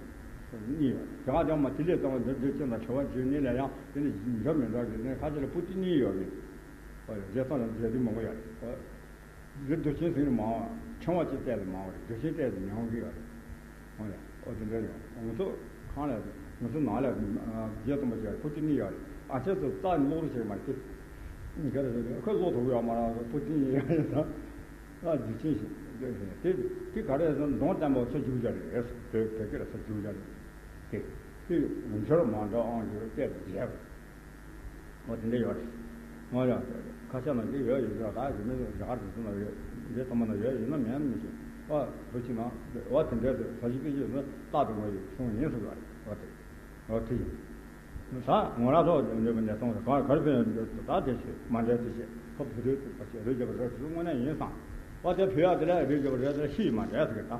གཉིས་ཡོད་རེད། དེ་ག་དེ་མ་དེ་ལས་སྟོང་པ་འདི་བདུད་ཆེན་དང་ཆེ་བ་ཅན་གཉིས་ལ་ཡང་དེ་ནི་འབྱོར་མི་འདྲ་གི་ནི་ཁ་ཆེ་ལ་པོ་ཏི་གཉིས་ཡོད་མཁན། ཨོ་རྗེ་སྟོང་ལ་རྗེ་བདུད་མང་པོ་ཡོད་རེད། འདི་བདུད་ཆེན་ཟེར་ནི་མང་བ། ཆུང་བ་གཅིག་བལྟས་ཏེ་མང་བ་རེད། བདུད་ཆེན་བལྟས་ཏེ་ཉུང་གི་ཡོད་རེད། ཨོ་ཡ། ཨོ་དེ་འདྲ་ཡོད། ང་ཚོ་གང་ལ་ང་ཚོ་ནང་ལ་རྗེ་སྟོན་པ་ཞིག་ཡོད་རེད། པོ་ཏི་གཉིས་ཡོད་རེད། ཨ་ཅེ་ཚོ་རྩ་ནས་ཀློག་རོགས་བྱེད་མ་རེད། དེ་ག་རེ་རེད། ཁོས་ཀློག་ཐུབ་ཡོད་མ་རེད། པོ་ཏི་གཉིས་ཡོད་རེད་ད། ཨ་བདུད་ཆེན་ཞིག་དེ་དེ་ག་རེ་ཟེར་ན་མདོ་བསྟན་པ་ས་བཅུ་བརྒྱ་རེད། བོད་བོད་སྐད་ལ་ས་བཅུ་བརྒྱ་རེད། དེ་དེ་འབྱོར་མ་འདྲ་ཨང་བརྒྱད་བརྒྱད། ཨོ་དེ་འདྲ་ཡོད་རེད། ང་ཡང་ཁ་ཤས་ན་འདི་ཡོད་ཡོད་ཀྱི་རེད། ད་རྒྱ་མི་རྒྱ་གར་དེ་ཚོ་ན་ཡོད། འདི་ཚང་མ་ན་ཡོད། ཡིན་ན་མེད་ན་མི་ཤེས། ཨ་ལོ་ཕྱི་ནང་ཨོ་དེ་འདྲ་དེ་ས་གཞི་དཔེ་ཆོས་ནི་རྟག་ཏུ་ང་ཡོད་གསུང་ཡིན་ཟེར་བ་རེད། ཨོ་དེ་ཨོ་དེ་ཡིན། ད་ངོ་ར་ཐོག་འདོད་པ་འདྲ་སོང་ཟེར་ག་གར་ཕེབས་ཡོད་འདོད་ད་དེ་ཤེས་མ་འདྲ་དེ་ཤེས་ཁོ་བོད་དུ་རོལ་རྒྱབ་རོལ་དུ་དངོས་གནས་ཡིན་སང་། ཨོ་དེ་བོད་ཡག་དེ་ལ་རོལ་རྒྱབ་རོལ་དེ་ཤི་ཡི་མ་འདྲ་ཟེར་གི་ད་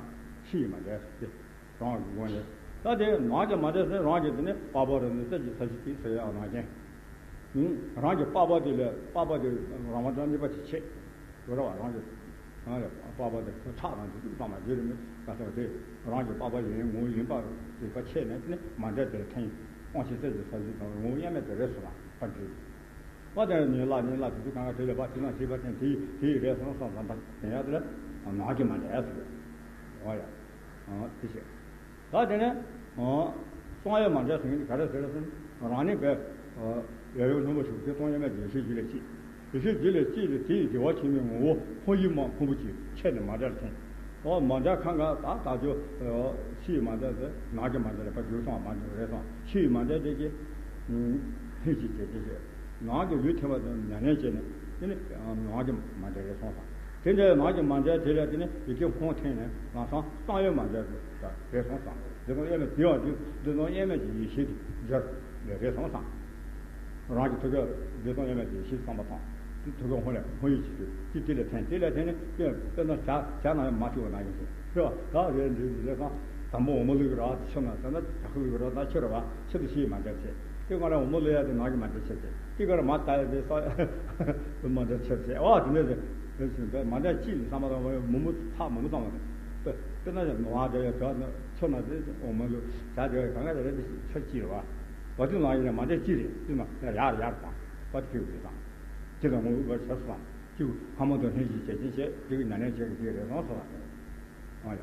ཤི་ཡི་མ་འདྲ་ཟེར་གི། རང་གི་སྒོ་ནས། ད་དེ་ནང་གི་མ་འདྲ་ཟེར་རང་གི་དེ་ནི་པགས་པ་རེད། ནི་གསེར་གྱི་ས་གཞི་དེ་ཟེར་ཡག་ནང་བཞིན། རང་གི་པགས་པ་དེ་ལས་པགས་པ་དེ་རང་དབང་གྲངས་གཉིས་པ་དེ་ཆད། ཡོད་ར་བ་རང་གི་རང་གི་པགས་པ་དེ་ཁྲག་དང་དེ་དུས་ཙམ་པ་དེ་རེད། མི་ག་ཚོད་དེ་རང་གི་པགས་པ་ཡིན་ངོ་བོ་ཡིན་པ་དེ་ཁ་ཆད་ནས་དེ་ནི་མ་འདྲ་དེར་འཐེན། དབང་ཕྱུག་གསེར་གྱི་ས་གཞི་དང་ངོ་བོ་དབྱེར་མེད་དེ་རེད་ཟེར་བ་ཕར་འགྲིག་ཨོ་དེ་ནི་ལ་ནི་ལ་དེ་དུས་གང་ག་དེ་ལས་པ་དེ་ན་ཞེས་པ་ཅན་དེ་དེ་རེད་སོང་སོང་སོང་ད་དེ་ཡག་དེ་ལ་ནང་གི་མ་འདྲ་ཟེར། ཨོ་ཡ། ཨོ་དེ་བྱས། ད་དེ་ནས་ཨོ་གསང་བའི་མ་འདྲ་ཟེར་མཁན་དེ་ག་རེ་ཟེར་ཟེར་ན་རང་ཉིད་པའི་ཡབ་ཡུམ་ཆེན་པོ་ཞིག་དེ་སྟོང་དབྱེར་མེད་ཀྱི་ཡེ་ཤེས་རྒྱུད་ལས་སྐྱེས། ཡེ་ཤེས་རྒྱུད་ལས་སྐྱེས་ཏེ་དེ་ཡི་བདེ་བ་ཆེན་པོའི་ངོ་བོ་ཕོ་ཡི་མ་ཕུང་པོ་གཅིག་ཆད་ནས་མ་འདྲར་འཐེན། ཨོ་མ་འདྲ་ཁ་འགའ་ད་ད་ཅོ་ཕྱི་ཡི་མ་འདྲ་ཟེར་ནང་གི་མ་འདྲ་ལས་ཕ་རྒྱུད་སོང་བ་མ་འདྲ་རེད་སོང་། ཕྱི་ཡི་མ་འདྲ་དེ་གི་ལྷན་ཅིག་བྱེད་ཅེས་བྱེད། ནང་གི་ལུས་ཐིམ་པ་དང་ཉམས་ལེན་བྱས་ནས་དེ་ནི་ནང་གི་མ་འདྲ་རེད་སོང་ཙང་། དེ་འདྲའི་ནང་གི་མ་འདྲ་དེ་ལས་དེ་ནི་ཡི་གེ་ཧོང་འཐེན་ནས་ལམ་སང་གསང་བའི་མ་འདྲ་རེད་སོང་ཙང་། བདེ་སྟོང་དབྱེར་མེད་དེ་ཡང་བདེ་སྟོང་དབྱེར་མེད་ཀྱི་ཡེ་ཤེས་དེ་སྦྱར་ལས་རེད་སོང་ཙང་། རང་གི་ཐུགས་ཀའི་བདེ་སྟོང་དབྱེར་མེད་ཀྱི་ཡེ་ཤེས་བསམ་པ་དང་དེ་ཐུགས་ཀའི་ཧོང་ལས་ཧོང་ཡུལ་གྱི་ཚུལ་གྱིས་དེ་ལས་འཐེན། དེ་ལས་འཐེན་ནས་དཔེར་ན་བྱ་བྱ་ན་ཡང་མ་བྱུང་བ་ན་ཡང་ཞེས་རེད་བ། ད་རེད་འདི་འདི་ལས་སང་དང་པོ་འོ་མ་ལུག་གི་ར་ཆུ་ན་ཟེར་ན་བྱ་ཁུ་ལུག་གི་ར་ད་ཆུ་རེད་བ། ཆུ་དེ་ཤེས་མ་འདྲ་བྱས། དེ་ག་རེ་འོ་མ་ལུག་ཡ་དེ་ནང་གི་མ་འདྲ་ཆེ་བྱས། དེ་ག་རེ་མ་ད་ཡ་དེ་ས་མ་འདྲ་ཆེ་བྱས། ཨ་དེ་འདྲ་དེ་དེ་བཞིན་དེ་མ་འདྲ་ཅི་ཡིན་བསམ་པ་དང་མུ་མུ་ཐག་མུ་མུ་བསམ་པ་དང་། དཔེར་ན་ཡང་ནོར་བ་འདྲ་ཡ་བྱ་ན་ཆུ་ན་དེ་འོ་མ་ལུག་བྱ་དེ་ག་ག་རེ་རེད་དེ་ཆུ་ཅི་རེད་བ། བ་དེ་ནང་ཡིན་ན་མ་འདྲ་ཅི་རེད་དེ་ན་ཡར་ཡར་དང་བ་དེ་ཁྱེར་དེ་དང་། དེ་དང་ངོ་བོ་བ་ཆ་སོང་། ཅིག་ཕ་མ་དང་ལྷན་ཅིག་བྱེད་ཅིང་བྱེད་དེ་གི་ཉམས་ལེན་བྱེད་ཀྱི་དེ་རེད་སོང་སོང་བ། ཨ་ཡ།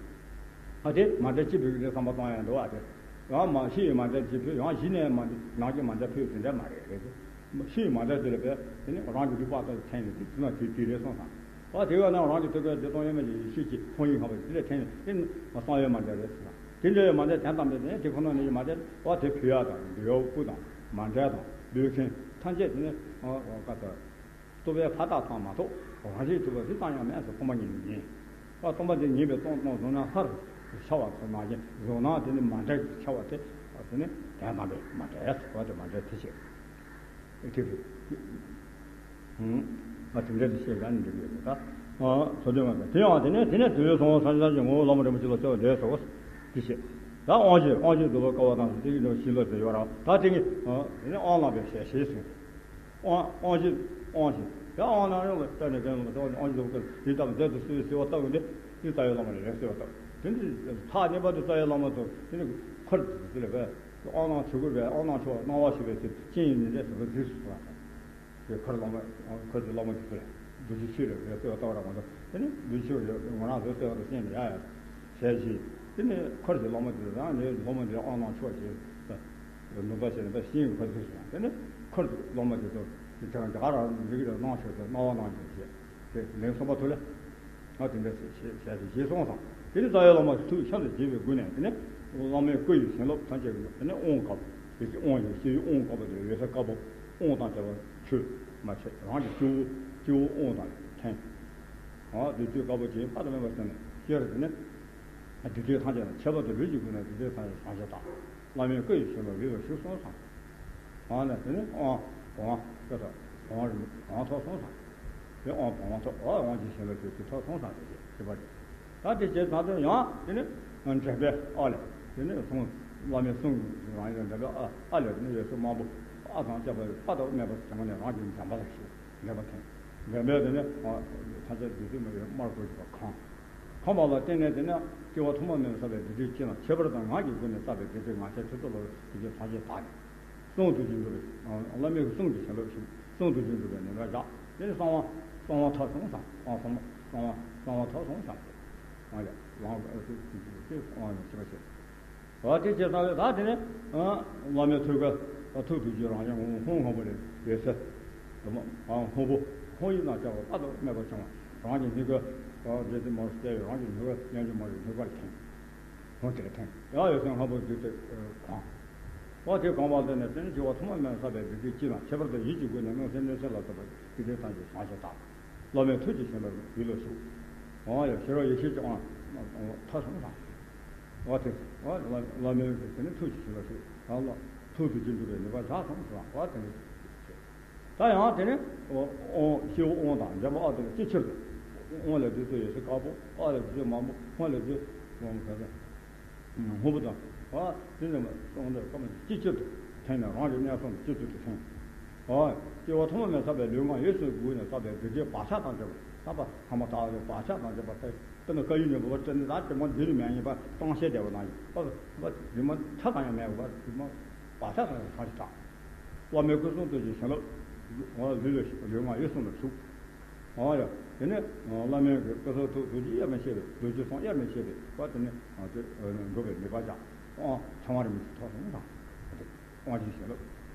ཨ་དེ་མ་འདྲ་ཅི་བུ་གི་བསམ་པ་བཏང་ཡང་འདུག་ཨ་དེ། ཡང་མ་ཤི་ཡི་མ་འདྲ་ཅི་བུ་ཡང་ཤི་ནས་མ་འདྲ་ནང་གི་མ་འདྲ་ཕུད་དེ་འདྲ་མ་རེད་རེད་དེ། ཤི་ཡི་མ་འདྲ་དེ་ལ་བས་དེ་ནི་རང་གི་ལུས་པགས་ཚོ་འཐེན་ནས་དེ་དུས་ན་དེ་དེ་རེད་སོང་ཙང་། ཨ་དེ་བས་ན་རང་གི་ཐུགས་ཀའི་བདེ་སྟོང་དབྱེར་མེད་ཀྱི་ཡེ་ཤེས་ཀྱི་ཕོ་ཡིན་ཁ་བ་དེ་ལ་འཐེན་ནས་དེ་ནི་གསང་བའི་མ་འདྲ་རེད་སོང་ཙང་། དེ་འདྲའི་མ་འདྲ་དོན་དམ་པའི་དེ་ནི་དེ་ཁོ་ན་ནི་མ་འདྲ་བ་དེ་ཕུད་ཡག་དང་འདོད་ཡག་སྐུ་དང་མ་འདྲ་དང་འདོད་མཁན་ཐམས་ཅད་དེ་ནི་ཨ་ཨ་ཀ་ད། རྟོག་པས་ཕར་བཏགས་ཙམ་མ་གཏོགས་རང་རིག་གྲུབ་པ་དེ་ཙམ་ཡང་མེད་ཟེར་སྟོང་པ་ཉིད་ནི་མིན། ཨ་སྟོང་པ་དེ་ཉིད་པའི་སྟོང་སྟོང་གཟུང་ན་ལྷར་འཆར་བ་ཚོ་མ་ཡིན་གཟུང་ན་དེ་ནི་མ་འདྲ་ཞིག་འཆར་བ་དེ་ཨ་དེ་ནི་དོན་དམ་པའི་མ་འདྲ་ཟེར་བ་དེ་མ་འདྲ་དེ་བྱེད། དེ་རེད། ཨ་དེ་འདྲ་དེ་བཤད་ཀྱང་འགྲིག་གི་རེད་ད། ཨ་ཚོ་དོན་མ་འདྲ་དེ་ཡང་དེ་ནས་དེ་ནས་དུས་ཚོད་སོང་སངས་རྒྱས་ཀྱི་ངོ་བོ་ལམ་རིན་པོ་ཆེ་ལ་བརྩེ་བ་འདྲེས་སོ་དེ་བྱེད། ད་དབང་ཞེས་དབང་ཞེས་འདུལ་བ་དཀའ་བ་དང་དེ་ཡི་ནང་བཞིན་ལ་དེ་ཡོད་ར་ད་དེ་ནི་ཨ་དེ་ནི་དབང་བླང་བའི་ཞལ་ཞེས་གསུངས། དབང་དབང་བཞི་དབང་བཞི་ཡང་དབང་རྣམ་གཡོ་ལ་ལྟ་ནས་གང་ལ་དབང་བཞི་ལ་བཀོད་དེ་ལྟ་བུ་མཛད་དུ་གསོལ་བའི་གསོལ་བ་བཏབ་པ་འདི་ནི་རྩ་བའི་བླ་མ་ལ་ལན་གསོལ་བ་བཏབ། དེ་འདི་ཐག་ཉེ་བར་དུ་རྩ་བའི་བླ་མ་ཚོ་དེ་ནི་འཁོར་དེ་ལ་བས་དབང་རྣམ་དྲུག་གི་བས་དབང་རྣམ་ཤོག་སྣང་བ་ཞེས་པའི་ཚེ་ཅི་ཡིན་ནི་ལས་སུ་གཟིགས་སུ་གསོལ་བ་དང་། དེ་འཁོར་བླ་མ་འཁོར་གྱི་བླ་མ་དེ་ཚོ་ལ་བདུད་ཀྱི་ཆོས་ལ་བས་གསོལ་བ་བཏབ་པ་ར་མ་གཏོགས་དེ་ནི་བདུད་ཆོས་ལ་ངོ་རང་བས་གསོལ་བ་དང་བསྟན་ནས་ཡ་ཡ། ཞལ་བཞི། དེ་ནས་འཁོར་གྱི་སློབ་མ་དེ་དང་ནི་སློབ་མ་དེ་དབང་གནང་ཆོག་ཅེས་འདུན་པ་བྱས་ནས་ཤིང་འཁོར་ཚུལ་སོང་། དེ་ནས་འཁོར་གྱི་སློབ་མ་དེ་ཚོ་དེ་དང་རྒྱ་གར་རིགས་ལ་གནང་ཆོག་ཅེས་གནང་བ་གནང་ཆོག་ཅེས་དེ་ལན་གསུམ་པ་ཐོག་ལ་ང་དེ་འདྲ་ཞེས་ཞེས་སོང་ཙང་། དེ་ནས་རྩ་བའི་བླ་མ་ཐུགས་ཤིན་ཏུ་དགྱེས་པའི་སྒོ་ནས་དེ་ནས་བླ་མའི་སྐུ་ཡི་བྱིན་རླབས་ཐམས་ཅད་ཀྱིས་དེ་ནས་དབང་བཀའ་བརྒྱད་ཀྱི་དབང་ཞིང་སྤྱི་བོའི་དབང་བཀའ་བརྒྱད་ཡོད་ས་དཀར་པོ་དབང་དང་བྲལ་བ་ཆོས་མ་ཆད་རང་གི་སྤྱི་བོ་སྤྱི་བོ་དབང་དང་ལྡན། འོ་དེ་དུས་དཀར་པོ་ཅན་ཕ་དང་མེད་པར་སོང་ནས་སྤྱིར་དེ་ནི་སྡིག་སྒྲིབ་ཐམས་ཅད་ལ་ཁྱད་པར་དུ་ལུས་ཀྱི་སྒོ་ནས་སྡིག་སྒྲིབ་ཐམས་ཅད་བྱང་ཞིང་དག། བླ་མའི་བཀའ་ཡི་བྱིན་རླབས་ལུས་ལ་ཞུགས་སོང་ཙང་། འོ་ནས་དེ་ནི་དབང་དབང་ཤ་ཐོབ་དབང་རིམ་གང་ཐོབ་སོང་ཙང་། དེ་དབང་བང་བ་ཐོབ། ཨ་དབང་ཅིག་བྱིན་རླབས་ཤོག་ཅིག་ཐོབ་སོང་ཙང་དེ་བྱས་ཞེས་པ་རེད། ད་དེ་བྱས་ཙང་དུ་ཡང་དེ་ནི་འདྲེན་པའི་ཨ་ལས་དེ་ནི་གསུང་བླ་མའི་གསུང་རང་ཡིན་འདྲེན་པའི་ཨ་ཨ་ལས་དེ་ནི་འོད་ཟེར་དམར་པོ་ཨ་དང་བཅས་པ་དཔག་ཏུ་མེད་པ་ཞིག་བྱུང་ནས་རང་གི་འདྲེན་པ་ལ་ཞུགས། འདྲེན་པ་ཐོན། འདྲེན་པས་དེ་ནི་ཐམས་ཅད་བདུད་རྩི་མ་ཡིན་དམར་པོ་ཞིག་གང་། གང་བ་ལ་བརྟེན་ནས་དེ་ནི་སྐྱེ་བ་ཐོག་མ་མེད་པར་བསགས་པའི་སྡིག་སྒྲིབ་ཅི་རྣམས་ཁྱད་པར་དུ་ངག་གི་སྒོ་ནས་བསགས་པའི་སྡིག་སྒྲིབ་ང་རྒྱལ་ཁྲི་ཚོ་ལོ་རེ་སྡིག་སྒྲིབ་ཐམས་ཅད་དག་ནས། གསུང་ཐུགས་རྗེས་འགྲོ་བའི་བླ་མའི་གསུང་གི་བྱིན་རླབས་ཞུགས། གསུང་ཐུགས་རྗེས་འགྲོ་བའི་ནུས་པ་བཞག་དེ་ནི་གསང་བ་གསང་བ་ཐོབ་སོང་ཙང་། གསང་བ་གསང་བ་གསང་བ་ཐོབ་སོང་ཙང་། ཨ་ཡ་ལང་ཨ་ཐུགས་རྗེས་འགྲོ་བའི་གསང་བ་ནས་ཤེས་པ་བྱེད། འོ་དེ་བྱས་ཙང་ད་དེ་ནི་བླ་མའི་ཐུགས་ཀ་ཐུགས་རྗེ་ཅན་རང་བཞིན་ཧཱུྃ་ཧཱུྃ་ཧོན་པོ་ལས་འོད་ཟེར། ཧཱུྃ་པོ་ཧཱུྃ་ཡིག་དང་བཅས་པ་དཔག་ཏུ་མེད་པ་བྱུང་བ་རང་གི་སྙིང་ག་རྗེ་བཙུན་མར་གསལ་བའི་རང་གི་སྙིང་ག་སྙན་བརྒྱུད་མ་རུ་སྙིང་གར་ཐིམ། ཧཱུྃ་དེ་ཐིམ་ཡང་འོད་ཟེར་ཧཱུྃ་པོ་བདུད་དེ་གང་། འོ་དེ་གང་བ་དེ་ནས་དེ་ནི་སྐྱེ་བ་ཐོག་མ་མེད་པར་བསགས་པའི་སྡིག་སྒྲིབ་ཅི་རྣམས་ཁྱད་པར་དུ་ཡིད་ཀྱི་སྒོ་ནས་མངོན་སུམ་མནོས་ཚུལ་ལ་ལྟོས་པ་སྡིག་སྒྲིབ་ཐམས་ཅད་བྱང་ཞིང་དག་བླ་མའི་ཐུགས་ཀྱི་བྱིན་རླབས་ཡིད་ལ་ཞུགས། འོ་ཡ་ཤེས་རབ་ཡེ་ཤེས་ཀྱི་དབང་ཐོབ་སོང་ཙང་། འོ་དེ་འོ་བླ་མའི་དེ་ནི་ཐུགས་ཀྱི་བྱིན་རླབས་ཞུགས་ད་ལ་ཐུགས་རྗེས་འགྲོ་བའི་ནུས་པ་བཞག་སོང་ཙང་འོ་དེ་ནི། ད་ཡང་དེ་ནི་དབང་སྐྱེ་བོ་དབང་དང་འདྲེན་པ་ཨ་དེ་ལ་ཅི་ཕྱིར་དུ། དབང་ལས་བདུད་རྩི་འོད་ཟེར་དཀར་པོ། ཨ་ལས་བདུད་རྩི་དམར་པོ། ཧོན་ལས་བདུད་ཧོན་ག་ས། ཧོན་པོ་དང་། ཨ་དེ་ནི་མ་གསུང་འདྲ་ཀ་མ་ཅི་ཕྱིར་དུ་ཐོན་ནས་རང་གི་གནས་གསུམ་དུ་ཅི་ཕྱིར་དུ་ཐོན། ཨ་སྐྱེ་བ་ཐོག་མ་མེད་བསགས་པའི་ལུས་ངག་ཡིད་གསུམ་སྒོ་ནས་བསགས་པའི་སྡིག་སྒྲིབ་བག་ཆགས་དང་བཅས་པ་རྣམ་པ་ཐ་མ་དག་ལས་བག་ཆགས་དང་བཅས་པ་སྟེ། དེ་ནི་བཀའ་ཡི་ནུས་པ་དེ་ནི་ད་དེ་མ་འདི་ནི་མེད་ཉིད་པ་སྟོང་བཤད་བདེ་བ་ན་ཡིན་པ་པ་དེ་མ་ཆ་ཙམ་ཡང་མེད་པ་དེ་མ་བག་ཆགས་དང་ཡང་བག་ཆགས། བླ་མའི་སྐུ་གསུང་ཐུགས་ཀྱི་བྱིན་རླབས་ལུས་ལ་ལུས་ངག་ཡིད་གསུམ་ལ་ཞུགས། འོ་ཡ། དེ་ནས་བླ་མའི་གི་སྐུ་གསུང་ཐུགས་རྡོ་རྗེ་དབྱེར་མི་ཕྱེད་པའི་རྡོ་རྗེ་གསུང་དབྱེར་མི་ཕྱེད་པའི་བར་དེ་ནས་དེ་འགྲོ་བའི་ནུས་པ་ཀྱང་ཕྲེང་བ་རིམ་གྱིས་ཐོབ་སོང་དང་། དབང་ཆེན་བྱིན་རླབས།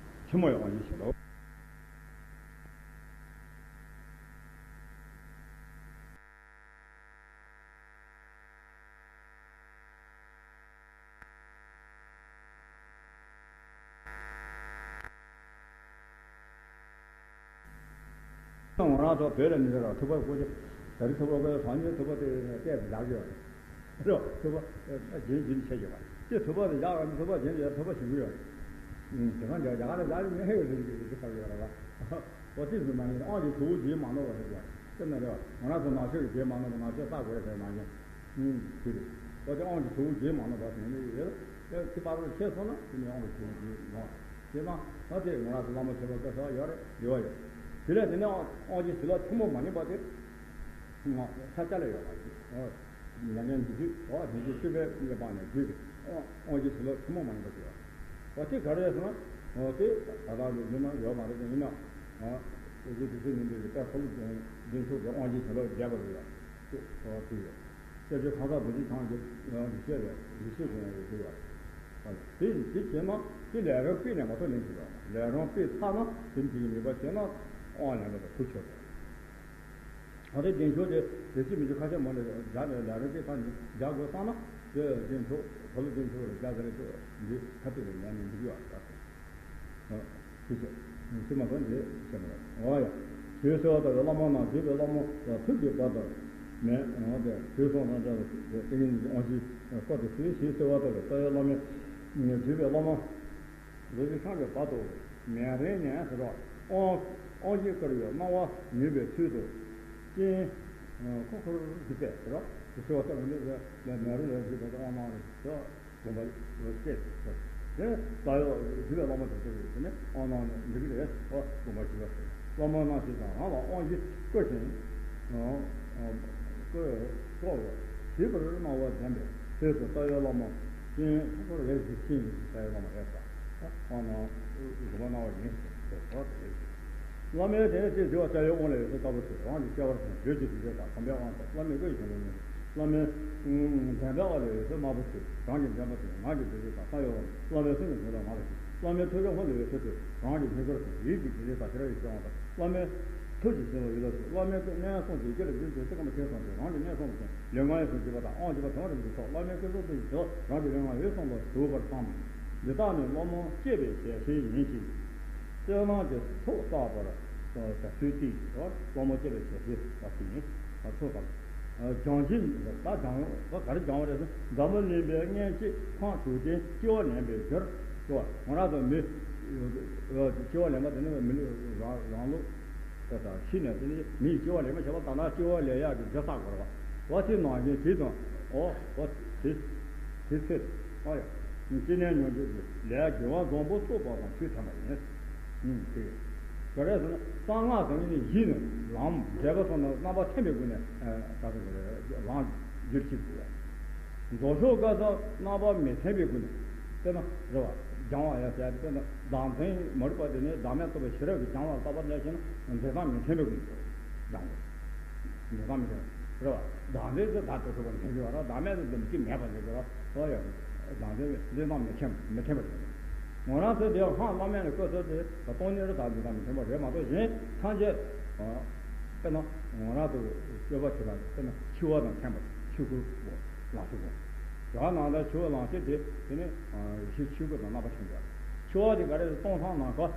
ཆེན་མོ་ཡི་དབང་ཆེན་བྱིན་རླབས། ང་རང་ཚོ་བོད་ལ་མི་འདུག་ར་ཐུབ་པ་སྐུ་ཆེ། ད་རེས་ཐུབ་པ་སྐུ་ཆེ་གང་ཉིད་ཐུབ་པ་དེ་བལྟས་ཏེ་བཞག་གི་ཡོད་རེད། ཐུབ་པ་རྗེན་རྗེན་ཆེ་གི་བ་དེ་ཐུབ་པ་དེ་བཞག་ར་ཐུབ་པ་རྗེན་རྗེན་ཐུབ་པ་ཞིག་ཡོད། དེ་གང་རྒྱ་རྒྱ་གར་ལ་བཞག་གི་ངས་ཧེ་ཡོད་རེད་ཟེར་གི་ཟེར་ཡོད་ར་བ། འོ་དེ་ཚོ་མ་ཡིན་ཨང་གི་གྲུ་བོ་རྗེས་མ་ནོར་བ་ཟེར་གི་བ། དེ་ན་རེད་བ་ང་རང་ཚོ་ནག་ཆུ་གི་རྗེས་མ་ནོར་བ་ནག་ཆུ་ལྟ་དགོས་རེད་ཟེར་མ་ཡིན། ཨུམ་དེ་རེད། འོ་དེ་ཨང་གི་གྲུ་བོ་རྗེས་མ་ནོར་བ་ཟེར་ནས་ཡོད་རེད། དེ་པར་རུ་ཆད་སོང་ན་དེ་ནས་ཨང་གི་གྲུ་བོ་རྗེས་ནོར། དེ་ན་ད་དེ་ང་རང་ཚོ་བླ་མ་མཆོད་པ་སྐལ་བཟང་ཡོད་རེད་འདི་བ་ཡོད། དེ་ལས་དེ་ནས་ཨང་གི་བྱིན་རླབས་ཆེན་པོ་མ་ཡིན་པ་དེ། ང་ས་ཆ་ལ་ཡོད་པ་ཞིག་ཨོ། ཉན་ཉན་འདི་དུས་ཨོ་དེ་དུས་སྲིད་པའི་གཉེན་པ་ནས་བརྒྱུད་དེ་ཨོ་ཨོ་ཅི་ཟེར་ལོ་ཆུ་མོ་མ་ཡིན་པ་ཞིག་ཨོ་དེ་ག་རེ་ཟེར་ན་ཨོ་དེ་ད་ལྟ་འདི་ཡིན་ན་ཡོད་མ་རེད་ཡིན་ན་ཨོ་དེ་དུས་དུས་སྲིད་ཉིན་འདི་དེ་ལྟར་ཁོ་ལོ་འདི་ཚོ་གི་ཨོ་ཅི་ཟེར་ལོ་རྒྱས་པ་རེད་ཡ་དེ་ཨོ་དེ་ཡོད་སྐྱབས་རྗེ་ཁང་བཟང་རྡོ་རྗེ་འཆང་གི་ཡང་འདི་བཤད་རེད་འདི་བཤད་དེ་ཡང་ཡོད་དེ་ཡོད་དེ་འདི་བྱས་ན་དེ་ལས་རབ་སྤེལ་ནས་མ་ཐོན་ལེན་གྱི་ཡོད་ལས་རབ་སྤེལ་ཚར་ན་དེ་འདི་གི་ནུས་པ་བྱས་ན་ཨོ་ལེན་པ་དང་ཐུག་ཆོག་རེད། ད་ལྟའི་བདེ་མཆོག་དེ་རེ་ཅིག་མི་ཅིག་ཁ་ཤས་མ་ནས་རྒྱག་ནས་ལས་རིམ་དེ་ད་རྒྱག་དགོས་བསམ་ན་དེ་བདེ་མཆོག་བོ་ལོ་བདེ་མཆོག་ལ་རྒྱག་གི་རེད་དེ་འདི་ཁ་ཐུག་ལ་ཉན་ནས་འདུག་ཡོད་ཨ། ཐུགས་རྗེ་ཆེ། ཚིག་མ་གོ་འདི་བཤད་མ་རེད། འོ་ཡ། དུས་གསོལ་བ་ལྟ་བུའི་བླ་མ་རྣམས་བརྒྱུད་པའི་བླ་མ་ལ་ཐུགས་ཀྱི་བར་དུ་མེད་འོ་དེ་དུས་གསུམ་རང་ཅག་ལ་ཏིང་ངེ་འཛིན་དབང་ཆེན་བསྐུར་དུ་གསོལ་ཞེས་གསོལ་བ་ལྟ་བུའི་ལྟ་བའི་བླ་མའི་བརྒྱུད་པའི་བླ་མ། རྡོ་རྗེ་འཆང་གི་བར་དུ་མེ་རི་ནས་ཟེར་རོ། དབང་དབང་ཆེན་བསྐུར་བའི་སྣང་བ་ནུས་པའི་ཚུལ་དུ། སྤྱན་ཁོ་ཁོར་གཟིགས་པས་ཟེར་རོ། དེ་ཚོ་བ་ལྟར་ནི་ལས་མེ་རི་ལས་གཟིགས་པའི་དབང་གནང་རེད་ཟེར། དགོངས་པ་བཞེས་ཟེར། དེ་ལྟ་བའི་བརྒྱུད་པའི་བླ་མ་དེ་ཚོ་ཡོད་དེ་ནི་དབང་གནང་ནས་འདི་གི་རེད་ཟེར་དགོངས་པ་བཞེས་པ་ཟེར། བླ་མ་རྣམས་ཞེས་དང་རང་ལ་དབང་ཆེན་བསྐུར་ཞིང་། བསྐུར་བསྐུར་བ་ཞིབ་པར་སྣང་བ་ལྡན་པའི་ཚུལ་དུ་ལྟ་བའི་བླ་མ་ཅན་ཁོ་ཁོར་ལས་ཀྱི་ཆིངས་ཡིན་ལྟ་བའི་བླ་མ་རེད་ཟེར། ཨ་ནི་གོ་བ་སྣང་བ་ཡིན་ཟེར་བ་དེ་རེད། བླ་མའི་དེ་ནས་དེ་བརྗོད་པ་ལྟ་བའི་དབང་ལས་ཡོད་ཚད་ལྟ་བུ་ཟེར་རང་གི་སྐྱེ་བར་སོང་བརྗོད་ཀྱི་དུས་ཚོད་དང་དམ་པའི་དབང་ཐོབ་བླ་མའི་སྐུ་ཡི་བྱིན་རླབས་ནི། བླ་མའི་བདེན་པའི་དབང་ལས་ཡོད་ཚད་དམར་པོ་ཟེར་རང་གི་འདྲེན་པ་ཟེར་ངག་གི་བདེ་ཆེན་དང་ས་ཡོ་བ་བླ་མའི་གསུང་གི་བྱིན་རླབས་ངག་ལ་ཞུགས། བླ་མའི་ཐུགས་ཀའི་དབང་ལས་ཡོད་ཚད་དུ་རང་གི་སྙིང་གར་ཟེར་ཡིད་ཀྱི་བདེ་ཆེན་དང་ཤེས་རབ་ཡེ་ཤེས་དབང་ཐོབ་བླ་མའི་ཐུགས་ཀྱི་བྱིན་རླབས་ཡིད་ལ་ཞུགས། བླ་མའི་སྐུ་གནས་གསུམ་གྱི་དཀྱིལ་ལ་བདུད་འཛིན་ཚེ་ཀ་མ་ཐེག་གསུམ་དུ་རང་གི་གནས་གསུམ་དུ་ལུས་ངག་ཡིད་གསུམ་འཇུག་པ་དང་དབང་བྱེད་པ་དོན་རིམ་གྱི་ཐོག་བླ་མའི་སྐུ་གསུང་ཐུགས་ཀྱི་ཞབས་རང་གི་ལུས་ངག་ཡིད་གསུམ་ལ་ཞུགས་པར་བསམ། འདི་དག་ནི་བླ་མ་བསྐྱེད་པའི་ཞལ་ཤེས་ཡིན་ཞིང་། རྩལ་སྣང་གི་ཚོགས་བསགས་པར་བྱ་ཚུལ་ཏིང་ངེ་འོ་བླ་མ་བསྐྱེད་པའི་ཞལ་ཤེས་པ་ཞིག་ཡིན། ཚོགས་བསགས། སྦྱང་བྱེད་ད་སྦྱང་བ་ག་རེ་སྦྱང་བ་རེད་ཟེར་ན་འཛམ་བུ་གླིང་པའི་སྔན་ཆད་འཕགས་གྲུབ་སྟེ་སྐྱེ་བ་ལེན་པའི་རྒྱུར་སྐྱེ་བ་ང་རང་ཚོ་མི་སྐྱེ་བ་ལེན་པ་དེ་ནི་མི་རང་རང་ལུགས། ད་ལྟ་ཤི་ནས་དེ་ནི་མིའི་སྐྱེ་བ་ལེན་པ་བྱེད་པ་དང་ན་སྐྱེ་བ་ལེན་ཡག་གི་རྒྱུ་བསགས་དགོས་རེད་བ། འོ་དེ་ནང་བཞིན་དེ་དང་། འོ་འོ་དེ་དེ་ཚེ་རེད། ཨ་ཡ། སྐྱེ་གནས་མྱོང་འགྱུར་གྱི་ལས་དགེ་བ་བཟང་པོ་བསགས་པ་དང་ཆོས་ཐོས་པ་ཡིན། ཨུམ་དེ་ག་རེ་ཟེར་ན། གསང་སྔགས་ཟེར་ནི་གཞི་ནས་ལམ་འབྲས་བུ་སོགས་ནི་རྣམ་པ་ཕྲན་བུའི་སྒོ་ནས་ད་དེ་ལམ་བསྒྱུར་བྱེད་དགོས། རྫོགས་ཆོག་སྐབས་སུ་རྣམ་པ་མི་ཕྲན་བུའི་སྒོ་ནས། དཔེར་ན་རེད་བ། སྦྱང་བ་ཡང་བྱས་ཏེ། དཔེར་ན་བདག་འཛིན་མ་རིག་པ་དེ་ནི་བདག་མེད་རྟོགས་པའི་ཤེས་རབ་ཀྱིས་སྦྱང་བ་ལྟ་བུ་འདྲ་ཞིག་ན་འཛིན་སྟངས་མི་མཐུན་པའི་སྒོ་ནས་སྦྱང་དགོས། འཛིན་སྟངས་མི་མཐུན་རེད་བ། བདག་འཛིན་དེ་བདག་ཏུ་གྲུབ་པ་མཐུན་གྱི་བ་ར། བདག་མེད་དུ་འདི་མི་གཅིག་མེད་པ་འདི་གི་ར། ཨོ་ཡ། བདག་འཛིན་འཛིན་སྟངས་མི་མཐུན་མི་མཐུན་པ་ཞིག་རེད། ངོ་རང་ཚོའི་དེ་ཧང་བླ་མེད་ནས་བཀོད་ཚོད་དེ་སྟོང་ཉིད་རེད། བདག་འཛིན་སྟངས་མི་མཐུན་པ་རེད་མ་གཏོགས་གཞན་ཐམས་ཅད། དཔེར་ན་ངོ་རང་དུ་སྤྱོད་པ་བྱེད་པ་དཔེར་ན་འཆི་བ་དང་མཐུན་པ། ཆོས་སྐུ་ལ་སོགས་པ། ཡང་ནང་ལྟར་འཆི་བ་ལང་སྤྱོད་དེ་དེ་ནི་ཡེ་ཤེས་ཆོས་སྐུ་དང་རྣམ་པ་ཕྱིན་པ། འཆི་བ་དེ་ག་རེ་སྟོང་སང་ནམ་མཁའ་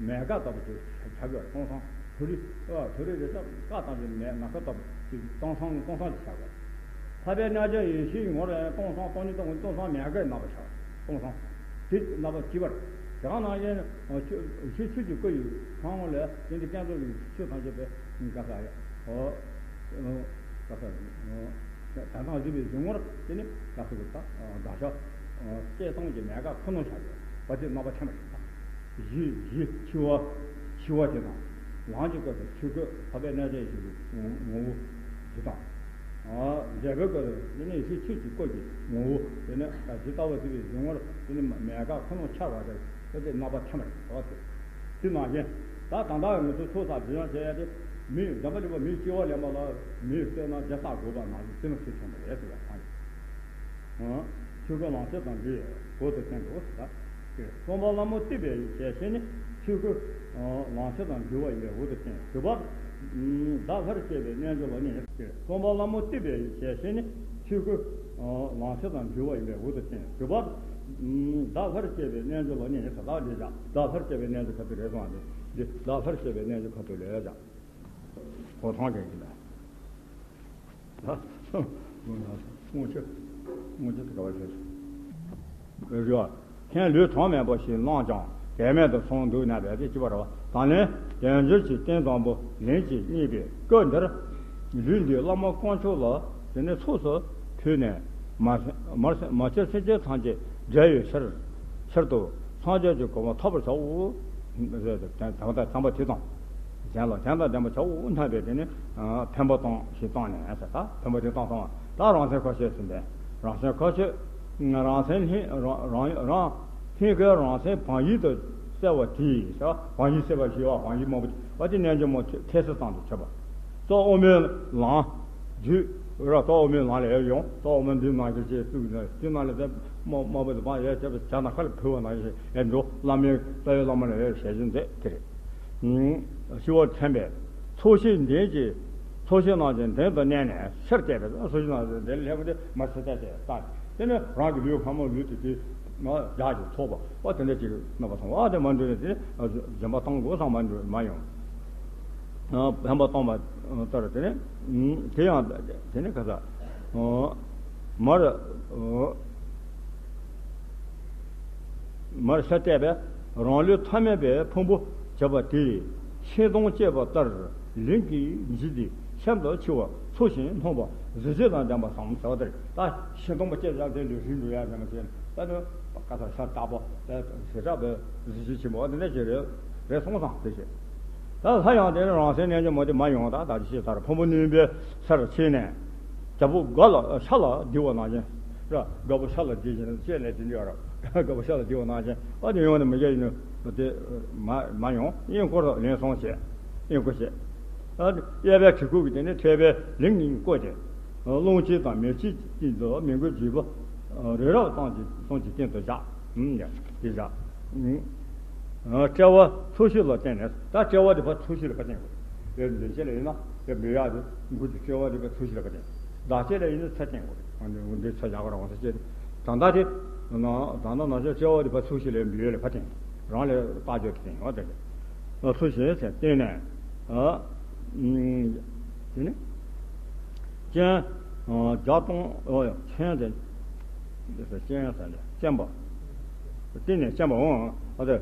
མེ་མཁའ་ལྟ་བུ་ཅིག་ཆགས་ཀྱི་རེད། སྟོང་སང་མཐོ་རིས་ཨ་མཐོ་རིས་རེད་ཤག་བཀའ་བཏང་ཅིག་མེ་མེ་མཁའ་ལྟ་བུ་ཅིག་སྟོང་སང་སྟོང་སང་ཅིག་ཆགས་ཀྱི་རེད། ཐར་པའི་རྣལ་འབྱོར་ཡེ་ཤེས་ངོ་རེ་སྟོང་སང་སྟོང་ཉིད་སྟོང་སྟོང་སང་མེ་མཁའི་རྣམ་པ་ཆགས། སྟོང་སང་དེ་རྣམ་པ་གཅིག་པ་རེད། དེ་ག་ནང་བཞིན་ཡེ་ཤེས་ཆོས་ཀྱི་སྐུ་ཡི་ཕྲེང་བ་ལས་དེ་འདི་ཀུན་རྫོབ་ཀྱི་ཆོས་ཐམས་ཅད་པའི་ག་ས་ཡ་ཨོ་ག་ས་ཡ། དོན་དམ་གཟིགས་པའི་གཟིགས་ངོར་དེ་ནི་ལ་སོགས་པའི་བརྡ་བརྡ་ཤ་སྐྱེ་སྟོང་གི་མེ་མཁའ་ཁོ་ནར་ཆགས་ཡོད་པ་དེ་རྣམ་པ་ཕྱིན་པ་ཞིག་དང་། གཞི་གཞི་འཆི་བ་འཆི་བ་དེ་དང་། ལམ་གྱི་སྐབས་སུ་ཆོས་སྐུ་ཐར་པའི་རྣལ་འབྱོར་ཡེ་ཤེས་ཀྱི་ངོ་བོ་དེ་དང་། འབྲས་བུའི་སྐབས་སུ་དེ་ནི་ཡེ་ཤེས་ཆོས་ཀྱི་སྐུ་གི་ངོ་བོ་དེ་ནི་ཇི་ལྟ་བར་གཟིགས་པའི་གཟིགས་ངོར་དེ་ནི་མེ་མཁའ་ཁོ་ནར་འཆར་བ་དེ་དེ་རྣམ་པ་ཕྱིན་པ་རེད། དེ་ནང་བཞིན་ད་ད་ལྟ་ངེད་ཚོ་ཚོགས་བསགས་སྦྱང་བྱས་ཏེ་མི་འཇམ་པ་ལུས་པ་མིའི་སྐྱེ་བ་ལེན་པ་ལ་མིའི་སེམས་ནང་རྒྱ་བསགས་དགོས་པ་ནང་བཞིན་དེ་ནི་ཁྱེད་མཚོན་པ་རེད་ཟེར་བའི་ཐང་ཡིན། ཆོས་སྐུ་ལང་ཚོ་དང་འདྲེས་འོད་དུ་ཐིམ་འདུག་ཟེར། རྩོམ་པ་ལྷ་མོ་བསྟོད་པའི་ཞལ་ཤེས་ནི། ཆོས་སྐུ་ལང་ཚོ་དང་འདྲེས་པ་ཡིན་པས་འོད་དུ་ཐིམ། གུས་པ་བདག་སླར་སྐྱེས་པའི་རྣལ་འབྱོར་ལ་ནི། རྩོམ་པ་ལྷ་མོ་བསྟོད་པའི་ཞལ་ཤེས་ནི། ཆོས་སྐུ་ལང་ཚོ་དང་འདྲེས་པ་ཡིན་པས་འོད་དུ་ཐིམ། གུས་པ་བདག་སླར་སྐྱེས་པའི་རྣལ་འབྱོར་ལ་ནི་ཟེར། ད་འདི་བཞག་བདག་སླར་སྐྱེས་པའི་རྣལ་འབྱོར་ཁ་ཐུག་རེད་སོང་བ། འདི་འདི་བདག་སླར་སྐྱེས་པའི་རྣལ་འབྱོར་ཁ་ཐུག་ལས་བཞག་གོ་ཐང་གལ་གྱི་ལ། སྔོན་ཆད་སྔོན་ཆད་དེ་ག་བ་བྱས་སོང་། རེད་བ། ཁྱེད་ལུས་གྲངས་མེད་པ་ཞིག་བླངས་ཀྱང་དོན་མེད་དུ་སོང་འདུག་ན་བས་དེ་ཅི་བ་རེད་བ། ད་ལན་དལ་འབྱོར་གྱི་རྟེན་བཟང་པོ་ལན་གཅིག་རྙེད་པའི་སྐབས་འདིར། ལུས་འདི་བླ་མ་དཀོན་མཆོག་ལ་དེ་ནས་ཚོགས་སུ་ཕུལ་ནས། མ་མ་མ་ཁྱབ་སེམས་ཅན་ཐམས་ཅད་བསྒྲལ་བའི་ཕྱིར། ཕྱིར་དུ་སངས་རྒྱས་ཀྱི་གོ་འཕང་ཐོབ་པར་བྱའོ། དམ་པ་དམ་པ་དེ་དང་། གཞན་ལ་དེ་དང་ལྡན་པར་བྱའོ་སྙམ་པའི་དེ་ནི་འཕེན་པ་བཏང་ཞིང་བཏང་ནས་ཟེར། ད་འཕེན་པ་དེ་བཏང་སོང་བ། ད་རང་སེམས་ཁ་ཤས་སུ་འདས། རང་སེམས་ཁ་ཤས། རང་སེམས་ལྷན་རང་རང་རང་ལྷན་སྐལ་རང་སེམས་བང་ཡིག་ཏུ་གསལ་བ་དེས་ཟེར་བ། བང་ཡིག་གསལ་བ་ཞེས་པ་བང་ཡིག་མང་པོ་བ་དེ་རྣལ་འབྱོར་མ་ཐེ་ཚེ་ཙམ་དུ་བྱེད་པ། རྩ་དབུ་མའི་ལམ་རྒྱུད་ར། རྩ་དབུ་མའི་ལམ་ལས་ཡོང་། རྩ་དབུ་མ་འདི་ནང་བཞིན་ཅེས་བཙུགས་ནས་དེ་ནང་ལས་དེ་དམར་དམར་པོ་དེ་བང་ཡིག་བྱས་པ་བྱ་ན་ཁ་ལ་ཕུལ་བ་ནང་བཞིན་ཡར་འགྲོ། བླ་མའི་རྩ་བའི་བླ་མ་ལ་ཡར་ཞལ་བཞུགས་མཛད་དེ་རེད། ཞི་བར་མཚན་པས་ཚོགས་ཞིང་འདི་ནི་ཚོགས་ཞིང་རྣམས་ཀྱི་མདུན་དུ་གནས་ནས་ཕྱིར་བལྟས་པས། ཚོགས་ཞིང་རྣམས་ཀྱི་མདུན་ལ་སླེབས་པ་དེ་མར་ཕྱིར་བལྟས་ཏེ་ལྟ། དེ་ནས་རང་གི་ལུས་སྔ་མོ་ལུས་དེ་དེ་མར་རྒྱགས་ཀྱིས་ཚུགས་པ། ཨོ་དེ་འདྲ་ཅིག་རྣམ་པ་མཐོང་བ་དེ་མར་འགྲོ་ནས་དེ་སྦྱིན་པ་བཏང་དགོས་བསམ་པ་འགྲོ་མ་ཡོང་། ཨ་འཕེན་པ་བཏང་བ་ལྟར་དེ་ནས་དེ་ཡང་དེ་ནས་ག་ས་མར་མར་ཕྱིར་བལྟས་པས། རང་ལུས་ཐ་མལ་པའི་ཕུང་པོ་བྱས་པ་དེས་ཤིང་སྡོང་བཅད་པ་ལྟར་ལན་གཅིག་འཇིག་སྟེ་ཤིན་ཏུ་འཆི་བ་འཚོ་ཞིང་སྨོད་པ་གཟི་བརྗིད་དང་ལྡན་པ་བསམ་ཟེར་བ་དེ་རེད། ད་ཤིང་སྡོང་པོ་བཅད་བཞག་དེ་ལུས་ཤིང་འགྲོ་ཡ་ཟེར་མ་ཟེར། ད་ནི་ག་ས་ཤ་སྟག་པོ་དེ་ཞེ་དྲག་པའི་གཟི་བརྗིད་ཆེན་པོ་དེ་འདྲ་ཞིག་རེད་རེད་སོང་ཙང་དེ་བྱས། ད་ལྷ་ཡང་དེ་ནི་རང་སེམས་རྣལ་འབྱོར་མ་དེ་མ་ཡོང་། ད་ད་ཅི་ཤེས་ཚར། ཕུང་པོ་རྣོན་པོའི་སར་ཕྱིན་ནས་རྒྱལ་པོ་དགའ་ལ་ཤ་ལ་བསྡིགས་པ་ནང་བཞིན་ར། དགའ་པོ་ཤ་ལ་བསྡིགས་བཞིན་ཅེས་ལས་དེ་འདྲ་ར། དགའ་པོ་ཤ་ལ་བསྡིགས་པ་ནང་བཞིན་ཨ་དེ་ཡོང་ནས་མི་རྒྱ་ཡིན་ནོ་དེ་མ་མ་ཡོང་། དབྱིན་སྐོར་ལེན་སོང་བྱས། དབྱིན་སྐོར་བྱས། ཨ་གཡས་པའི་གྲི་གུག་གིས་དེ་ནི་ཐོད་པའི་ལིང་ནི་བརྐོས་ཏེ། རླུང་ཆེན་དང་མེ་ལྕེ་ཀུན་ཏུ་མི་མགོའི་ལྗིད་པོ་རི་རབ་གསུམ་གྱི་སྟེང་དུ་བཞག་ཨུམ་ཡ། དེ་བཞག་ཨུམ། དཔྲལ་བ་ཚོས་གཞི་ལ་བརྟེན་ནས། ད་དཔྲལ་བ་དེ་ཕར་ཚོས་གཞི་ལ་ཕར་བརྟེན་དགོས། དེ་འདི་ཕྱེད་ལ་ཡིན་ན་དེ་འབུད་ཡག་དེ་མགོ་དེ་དཔྲལ་བ་དེ་ཕར་ཚོས་གཞི་ལ་ཕར་བརྟེན། བདག་ཕྱེད་ལ་ཡིན་ན་ཚུར་བརྟེན་དགོས་རེད། འདི་ཚུར་བཞག་དགོས་རེད། འོང་ས་ཅེ་ད་ལྟ་དེ་ན་ད་ལྟ་ན་ཚོས་དཔྲལ་བ་དེ་ཕར་ཚོས་གཞི་ལ་འབུད་ཡག་ལ་ཕར་བརྟེན། རང་ལ་བརྟག་དཔྱད་བརྟེན་ཡོད་དེ་རེད། ཚོས་གཞི་ལ་བརྟེན་ནས། ཨ། དེ་ནི། སྤྱན། ཨ། བརྒྱ་སྟོང་། ཨོ་ཡ། སྤྱན་དེ། སྤྱན་ཟེར་ནས་སྤྱན་པ། བརྟེན་ནས་སྤྱན་པ་འོང་། ཨ་དེ།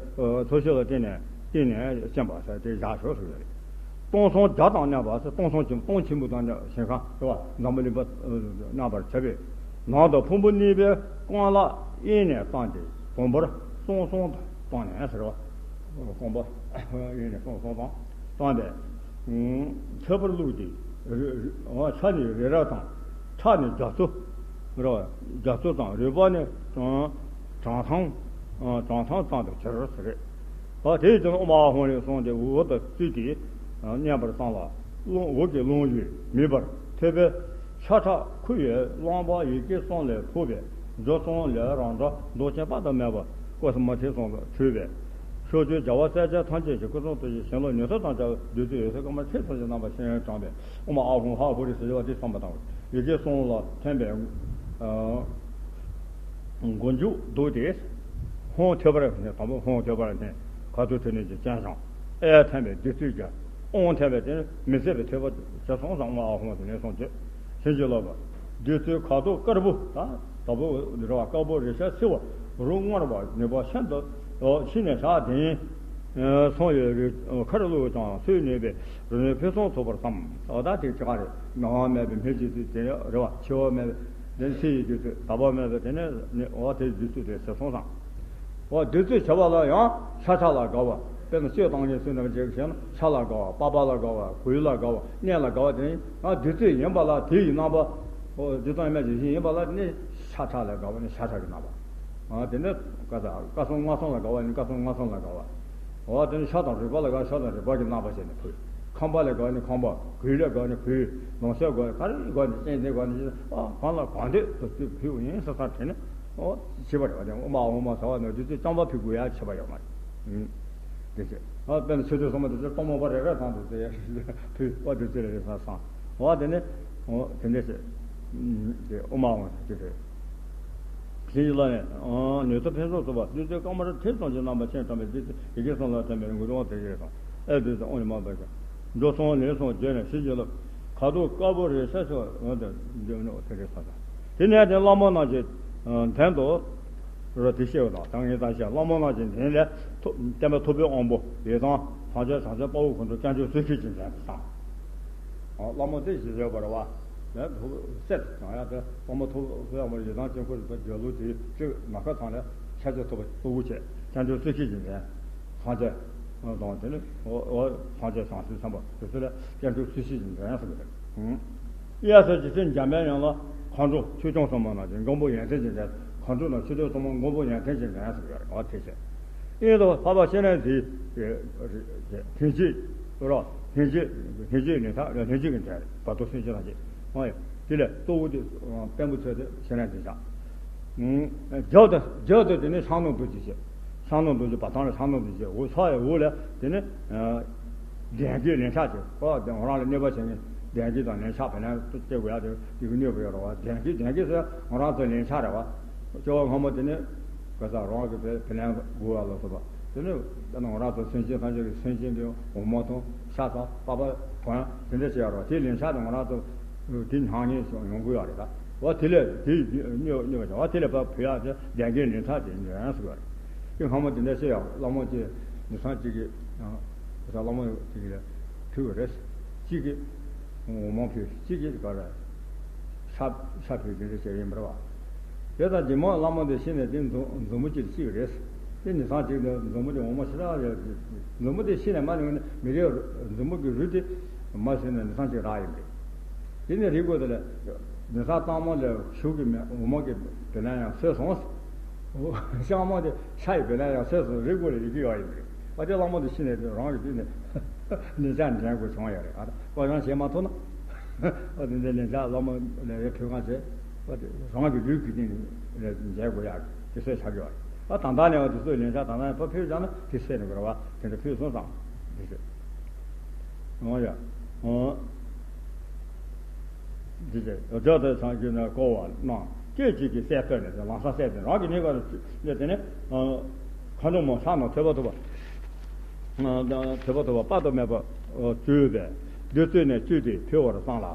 ཚོས་གཞི་ལ་བརྟེན་ནས་བརྟེན་ནས་སྤྱན་པ་ཟེར་དེ་བཞག་ཆོག་ཟེར་གི་རེད། སྟོང་སྲུང་བརྒྱ་དང་མཉམ་པ་ཟེར། སྟོང་སྲུང་ཆེན་སྟོང་ཆེན་པོ་དང་མཉམ་ཞིང་ཁམས་རེད་བ། འཛམ་བུ་གླིང་པ་མཉམ་པར་བྱ་བའི་ནང་དུ་ཕུང་པོ་གཉིས་པའི་རྐང་ལག་གཡས་ནས་བརྐྱངས་ཏེ་བཟུང་བར་སོང་སོང་བཏང་ནས་ཟེར་བ། རྐང་པ་གཡས་ནས་སོང་སོང་བཏང་བཏང་པས། མཆེ་བར་བླུགས་ཏེ་རི་རི་ཕྱག་ནི་རི་རབ་དང་ཁྲག་ནི་རྒྱ་མཚོ་རེད་བ། རྒྱ་མཚོ་དང་རུས་པ་ནི་བྱང་ཐང་བྱང་ཐང་ཙམ་དུ་གྱུར་ཟེར། ཨ་དེའི་ཕྱིར་ཨོཾ་ཨཱཿཧཱུྃ་ལས་གསུངས་ཏེ་འོད་དུ་བརྩིགས་ཏེ་མཉམ་པར་བསྲངས་ལ། རླུང་འོད་ཀྱི་རླུང་བཞིན་མེད་པར་ཐོད་པའི་ཤ་ཁྲག་ཁུ་ཡི་རླངས་པ་ཡི་གེ་གསུམ་ལས་ཕོག་པས་སྦྱོར་གསུམ་ལས་རང་སྒྲ་འདོགས་ཆེན་དཔག་ཏུ་མེད་པ། སྐུ་གསུམ་མ་ཐེག་གསུམ་དུ་འཁྲུལ་པས། ཕྱོགས་བཅུའི་རྒྱལ་བ་སྲས་བཅས་ཐམས་ཅད་ཀྱི་སྐུ་གསུང་ཐུགས་ཀྱི་བྱིན་རླབས་ཉི་ཚེ་དང་བཅས་པའི་བདུད་རྩིའི་འོད་ཟེར་དཀར་དམར་ཐེག་གསུམ་གྱི་རྣམ་པ་ཤིན་ཏུ་དྲངས་པས་ཨོཾ་ཨཱཿཧཱུྃ་ཧ་ཧུ་རི་ཟེར་བ་དེ་བསམ་པ་དང་། ཡི་གེ་གསུམ་ལ་ཐིམ་པས་མགོ་མཇུག་བསྡུས་ཏེ། ཧཱུྃ་ཐོད་པར་ཐིམ། དང་པོ་ཧཱུྃ་ཐོད་པར་ཐིམ། ཁ་དོག་དྲི་ནི་ཅན་ཅན་ཞིང་། ཨེ་ཐིམ་པས་བདུད་རྩི་གྱུར། ཨོཾ་ཐིམ་པས་དེ་ནི་མི་ཟད་པའི་ཐོད་པ་ཇི་སོང་ཙམ་ཨོཾ་ཨཱཿཧཱུྃ་དེ་ནས་སོང་ཅེས། བྱིན་གྱིས་བརླབས་པ། བདུད་རྩིའི་ཁ་དོག་དཀར་པོ་དང་དང་པོ་རེད་བ། དཀར་པོ་རེག་བྱ་བསིལ་བ་རོ་མངར་བ་ནུས་པ་ཤིན་ཏུ་ཤིན་ནས་ཞག་བདུན་སོང་བའི་རི་ཁར་བླུགས་ཀྱང་སོས་ནུས་པའི་རི་སྣོད་ཕུན་སུམ་ཚོགས་པར་བསམ། ད་དེ་ཅི་ག་རེད། ན་བ་མེད་པའི་སྨན་གྱི་རྩི་དེ་རེད་བ། འཆི་བ་མེད་པའི་དེ་ཚེ་ཡི་དུས་ཚོད། ཟླ་བ་མེད་པའི་དེ་ནས་ནི་འོ་དེ་དུས་ཚོད་དེ་ཟེར་སོང་ཙང་། འོ་བདུད་རྩི་བྱ་བ་ལ་ཡང་ཤ་ཁྲག་ལ་དགའ་བ། དཔེར་ན་གཅོད་བཏང་མཁན་སུ་ནམ་ཅིག་བྱས་ན་ཤ་ལ་དགའ་བ། པགས་པ་ལ་དགའ་བ། གོས་ལ་དགའ་བ། གནས་ལ་དགའ་བ། དེ་ནི་ཡང་བདུད་རྩི་ཡིན་པ་ལ་དེ་ཡི་རྣམ་པ། འོ་བདུད་དང་ཡིན་པ་ཇི་བཞིན་ཡིན་པ་ལ་ནི་ཤ་ཁྲག་ལ་དགའ་བ་ནི་ཤ་ཁྲག་གི་རྣམ་པ། ཨ་དེ་ནི་བཀའ་ས་བཀའ་སྲུང་མངའ་སྲུང་ལ་དགའ་བ་ནི་བཀའ་སྲུང་མངའ་སྲུང་ལ་དགའ་བ། འོ་དེ་ནི་ཤ་དང་རུས་པ་ལ་དགའ་བ་ཤ་དང་རུས་པ་གི་རྣམ་པ་བྱས་ནས་ཕུལ། ཁང་པ་ལ་དགའ་བ་ནི་ཁང་པ། གོས་ལ་དགའ་བ་ནི་གོས། ལོངས་སྤྱོད་དགའ་བ་ནི་ག་རེ་དགའ་ནི་ཅན་དེ་དགའ་ནི་ཅན། ཨ་གང་ལ་གང་འདོད་དུ་ཕུལ་ཡིན་ས་ས་དེ་ནི། ཨོ། བྱེད་པ་རེད་བ། དེ་ཨོཾ་ཨཱཿཧཱུྃ་ཟེར་བ་ནི་བདུད་རྩི་རྐྱང་པ་ཕུལ་དགོས་ཡ་བྱེད་པ་ཡོད་མ་རེད། ཨུམ། དེ་བྱས། ཨ་དཔེར་ན་མཆོད་རྟེན་གསུམ་པ་དེ་ཚོ་གཏོར་མ་པ་རེ་རེ་བཏང་དུ་དེ་ཕུལ་བ། བདུད་རྩི་རེ་རེ་བསང་བསང་བ་དེ་ནི། ཨོ་དེ་འདྲ་བྱས། ཨུམ། དེ་ཨོཾ་ཨཱཿཧཱུྃ་ཟེར་གྱི་རེད། བྱིན་གྱིས་བརླབས་ནས། ཨོ་ཉི་ཚེ་ཕུན་སུམ་ཚོགས་པ། བདུད་རྩི་དཀར་དམར་ཐིག་གསུམ་གྱི་རྣམ་པ་ཤིན་ཏུ་དྲངས་པས་བདུད་རྩི་ཡི་གེ་གསུམ་ལ་ཐིམ་པས་མགོ་ཏུ་དབང་དེ་ཡི་སོང་། ཨེ་བདུད་རྩི་དབང་ཉིད་མ་བབས་ཀྱང་། འགྲོ་གསུམ་ལས་གསུམ་བརྗོད་ནས་བྱིན་གྱིས་བརླབས། ཁ་དོག་དཀར་པོ་རེག་བྱ་ཆེ་བ་འོ་དེ་འདོད་ནོ་དེ་རེད་ས་ས། དེ་ནས་དེ་བླ་མ་རྣམས་ཀྱི་མདུན་དུ་རོ་དེ་བཤད་པ་དང་། ད་ངས་ད་བཤད། བླ་མ་རྣམས་ཀྱི་མདུན་ལས་ཐུབ་བསྟན་པ་ཐུབ་པའི་དབང་པོ་ཡི་དམ་བྱང་ཆུབ་བྱང་ཆུབ་དཔའ་བོ་ཁོང་ཁྲོ་སྤྱན་ཆུབ་སུ་ཤི་ཅིང་དྲན་དུ་བཏང་། བླ་མ་དེ་ཞིག་ཡོད་པ་རེད་བ། ལས་ཐུབ་སེ་ཡང་ཡང་དེ་བླ་མ་ཐུབ་པའི་དབང་པོ་ཡི་དམ་དཀྱིལ་འཁོར་དུ་འཇོག་ལུགས་དེ་གཅིག་ནམ་མཁའ་ཐང་ལས་ཤཱཀྱ་ཐུབ་པ་གཙོ་བོ་བྱས་སྤྱན་ཆུབ་སུ་ཤི་ཅིང་དྲན། སངས་རྒྱས་དང་དེ་ནི་འོ་འོ་སངས་རྒྱས་བྱང་སེམས་ཚངས་པ་དེ་ཚོ་ལ་སྤྱན་ཆུབ་སུ་ཤི་ཅིང་དྲན་ཟེར་གི་རེད། གཡས་སུ་རྗེ་བཙུན་འཇམ་དཔལ་དབྱངས་ལ་མཁའ་འགྲོ་ཆོས་སྐྱོང་སྲུང་མ་རྣམས་ཀྱིས་མགོན་པོ་ཡོན་ཏན་གྱི་མདངས། མཁའ་འགྲོ་རྣམས་ཆོས་སྐྱོང་སྲུང་མ་མགོན་པོ་ཡོན་ཏན་གྱི་མདངས་ཟེར་གི་རེད། འོ་དེ་བྱས། གཡོན་དུ་འཕགས་པ་སྤྱན་རས་གཟིགས། ལྷན་ཅིག་རོ། ལྷན་ཅིག་ལྷན་ཅིག་ལས་ཐག་ལྷན་ཅིག་གི་འདྲ་རེད། བར་དོ་སེམས་ཅན་ཐམས་ཅད། འོ་ཡ། དེ་ལས་གཙོ་བོ་དེ་དཔོན་པོ་ཚོས་དེ་སྤྱན་རས་གཟིགས་བཞག་རྒྱབ་ཏུ་རྒྱབ་ཏུ་དེ་ནི་ཤར་ནུབ་རྡོ་རྗེ་བྱས། ཤར་ནུབ་རྡོ་རྗེ་བ་ཐང་ལ་ཤར་ནུབ་རྡོ་རྗེ། འོ་ས་ཡི་འོག་ལ་དེ་ནི་གདན་བསྐྱེད་ལན་ཆགས་བྱས། ཨོ་དེ་ང་རང་ལ་གནོད་པ་བྱེད་མཁན་གདན་བསྐྱེད་དང་ལན་ཆགས་བེད་ལན་དུ་སྐྱེལ་དགོས་ཡ་དེ་དེ་གི་གནོད་པ་ཡོད་རེད་བ། གདན་བསྐྱེད་གདན་བསྐྱེད་ཟེར་ང་རང་ཚོ་ལན་ཆགས་རེད་བ། སྐྱེ་བ་སྔ་མ་དེ་ནི་ག་ས་རང་གི་བེད་བེད་ལན་དགོས་ཡ་ལ་སོགས་པ་དེ་ནི་ད་ནི་ང་རང་ཚོ་སེམས་ཅན་ཐམས་ཅད་ཀྱི་སེམས་ཅན་གྱི་འོ་མ་དང་ཤ་དང་པགས་པ་གོན་དེ་འདྲ་བྱེད་ཡ་རེད་བ། དེ་ལན་ཆགས་དེ་ང་རང་ཚོ་དེ་སྣང་ཉེན་ཡོང་གི་ཡོད་རེད་ད། འོ་དེ་ལས་དེ་གནོད་གནོད་པ་བྱུང་བ་དེ་ལས་ཕར་བུད་ཡག་དེ་གདན་བསྐྱེད་ལན་ཆགས་དེ་འདྲ་ཡང་ཟེར་བ་རེད། དེ་སྔ་མོ་དེ་འདྲ་བཤད་ཡག་བླ་མ་གཅིག་མི་ཚང་གཅིག་གིས་ཡང་དེ་བླ་མ་གཅིག་ལ་ཕུལ་བ་རེད། གཅིག་གིས་འོ་མ་ཕུལ། གཅིག་གིས་ག་རེ་ཤ་ཤ་ཕུལ་དེ་འདྲ་བྱས་ཡིན་པ་རེད་བ། དེ་དང་རྗེས་མ་བླ་མ་དེ་ཤི་ནས་དེ་མཛུབ་མཛུབ་མོ་གཅིག་གཅིག་རེད། དེ་མི་ཚང་གཅིག་ལ་མཛུབ་མོ་དེ་འོ་མ་ཞེ་དྲག་རེད། མཛུབ་མོ་དེ་ཤི་ནས་མ་ནི་མི་རེ་མཛུབ་མོ་གི་རུས་དེ་མ་ཟིན་ནས་མི་ཚང་གཅིག་རག་ཡིན་པ་རེད། དེ་ནས་རིག་དགོས་དེ་ལ། མི་ཚང་གཙང་མ་ལ་ཤུགས་ཀྱིས་མེ་འོ་མ་གི་བེད་ལན་ཡང་སོས་སོང་། ཤ་མོ་དེ་ཤ་ཡི་བེད་ལན་ཡང་སོས་སོང་། རིག་དགོས་ལ་རིག་གི་ཡོད་ཡིན་པ་རེད། ཨ་དེ་བླ་མ་དེ་ཤི་ནས་དེ་རང་གི་དུས་ནས་ལན་ཆགས་འདྲེན་དགོས་བྱུང་ཡོད་རེད། ཨ་ད་ཁོ་རང་བྱེད་མ་ཐུབ་ན། ཨ་དེ་འདྲའི་ལན་ཆགས་བླ་མ་ལས་རེ་ཕུལ་གང་བྱས། ཨ་དེ་རང་གི་ལུས་ཀྱི་སྟེང་ནས་འཇལ་དགོས་ཡག་དེ་སོས་ཆགས་ཀྱི་ཡོད་རེད། ཨ་ད་ལྟ་ནས་བ་དེ་ཚོའི་ལན་ཆགས་ད་ལྟ་ནས་ཕར་ཕུལ་བྱས་ན་དེ་སེལ་ནས་དགོས་རེད་བ། དེ་འདྲ་ཕུལ་སོང་ཙང་དེ་ཚོས། འོ་ཡ། འོ། འདི་ཚེ་འོ་ཇོ་དེ་ཚང་གི་ནས་བསྐོར་བ་གནང་། སྐད་ཅིག་གིས་སད་ཐོན་ནས་ལམ་སང་སད་ཐོན་རང་གི་ནུས་པ་ལ་དེ་ནས་མཁའ་འགྲོ་མ་ཤར་ནས་ཐོད་པ་ཐུབ་པ། ཐོད་པ་ཐུབ་པ་དཔག་ཏུ་མེད་པ་བརྗོད་པས་བདུད་རྩི་ནས་བཅུད་དེ་ཕུལ་བར་བསམ་ལ།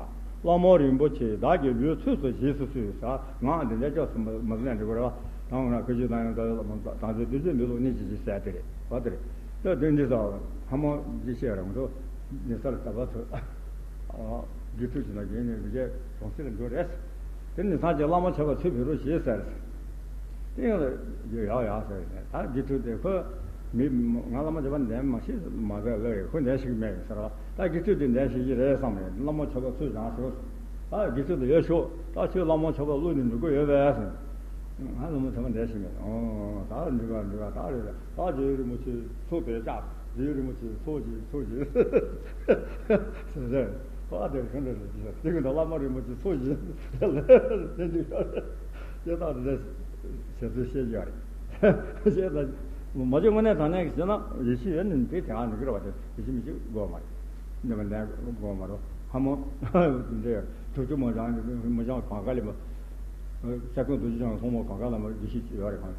སླར་མོ་རིན་པོ་ཆེ་བདག་གི་ལུས་ཚོས་སུ་བཞེས་སུ་གསོལ་ཟེར། ངག་འདི་འདྲ་ཅོག་ཙམ་མ་ཟིན་ན་འགྲིག་གི་རེད་བ། དང་ང་ཁུ་ཆུ་དང་ཡང་འདྲ་ཡོད་ལ་མ་དང་ཚེ་བདུད་རྩི་མི་བླུགས་གཉིས་ཀྱི་ཞིག་ཟེར་དེ་རེད་བ། དེ་རེད། ད་དེ་འདི་ཚོ་ལྷ་མོ་འདི་བཤད་རང་དུ། ཉེ་སར་ད་བར་དུ་དགེ་ཕྲུག་ཅིག་ལ་བརྒྱུད་ནས་འདི་གའི་གྲོང་གསེབ་ལ་འགྲོ་རེད། དེ་ནི་སངས་རྒྱས་བླ་མ་མཆོད་པ་ཚུར་ཕུལ་རོགས་ཞེས་ཟེར། དེ་ཡང་ཡག་ཡག་ཟེར་ནས། ད་དགེ་ཕྲུག་དེ་ཁོ་མི་ང་བླ་མ་མཆོད་པ་འདོན་མ་ཤེས་མ་ཟེར་ལོས་རེད། ཁོ་འདོན་ཤེས་ཀྱི་མེད་ཟེར་བ། ད་དགེ་ཕྲུག་དེ་འདོན་ཤེས་ཀྱི་རེད་བསམ་ནས་བླ་མ་མཆོད་པ་ཚུར་བཞེངས་ཤོག་ད་དགེ་ཕྲུག་དེ་ཡོད་ཤོག་ད་ཁྱོད་བླ་མ་མཆོད་པ་བླུགས་ནས་འགྲོ་གི་ཡོད་པས་ཟེར། ང་བླ་མ་མཆོད་པ་འདོན་ཤེས་མེད། ཨོ་ད་འགྲིག་ག་འགྲིག་ག་ད་རེད། ད་རྗེ་རིན་པོ་ཆེ་ཚོགས་དེ་བཅག་རྗེ་རིན་པོ་ཆེ་ཚོགས་ཀྱིས་ཚོགས་ཀྱིས་ཟེར་ཟེར། ཁོ་ཨ་དེར་ཁོང་ཁྲོ་ཟེར་གྱི་ཡོད། དེ་གི་ད་བླ་མ་རིན་པོ་ཆེ་ཚོགས་ཀྱིས་ལ་ལ་ལ་འདི་ཡོད་རེད། ཅེས་ད་དེ་འདྲ་བྱེད་ཚུལ་བཤད་ཀྱི་ཡོད་རེད། ཅེས་ད་མ་བྱས་དངོས་གནས་དྲང་གནས་ཀྱི་བྱས་ན་ཡིད་ཆེས་ཡོད་ནི་དེ་དེ་ག་ནི་གི་རེད་བ། དེ་ཡིད་ཆེས་མི་བྱེད་དགོས་མ་རེད། འདི་མ་འདས་དགོས་མ་རེད། ཧ་མོ་འདི་དྲུག་ཅུ་མོ་བྱང་མོ་བྱང་གང་ག་ལས་མ། ཤ་ཀུན་རྡོ་རྗེ་འཆང་སྲོང་མོ་གང་ག་ལ་མར་བདེ་སྐྱིད་ཡོད་རེད་གང་།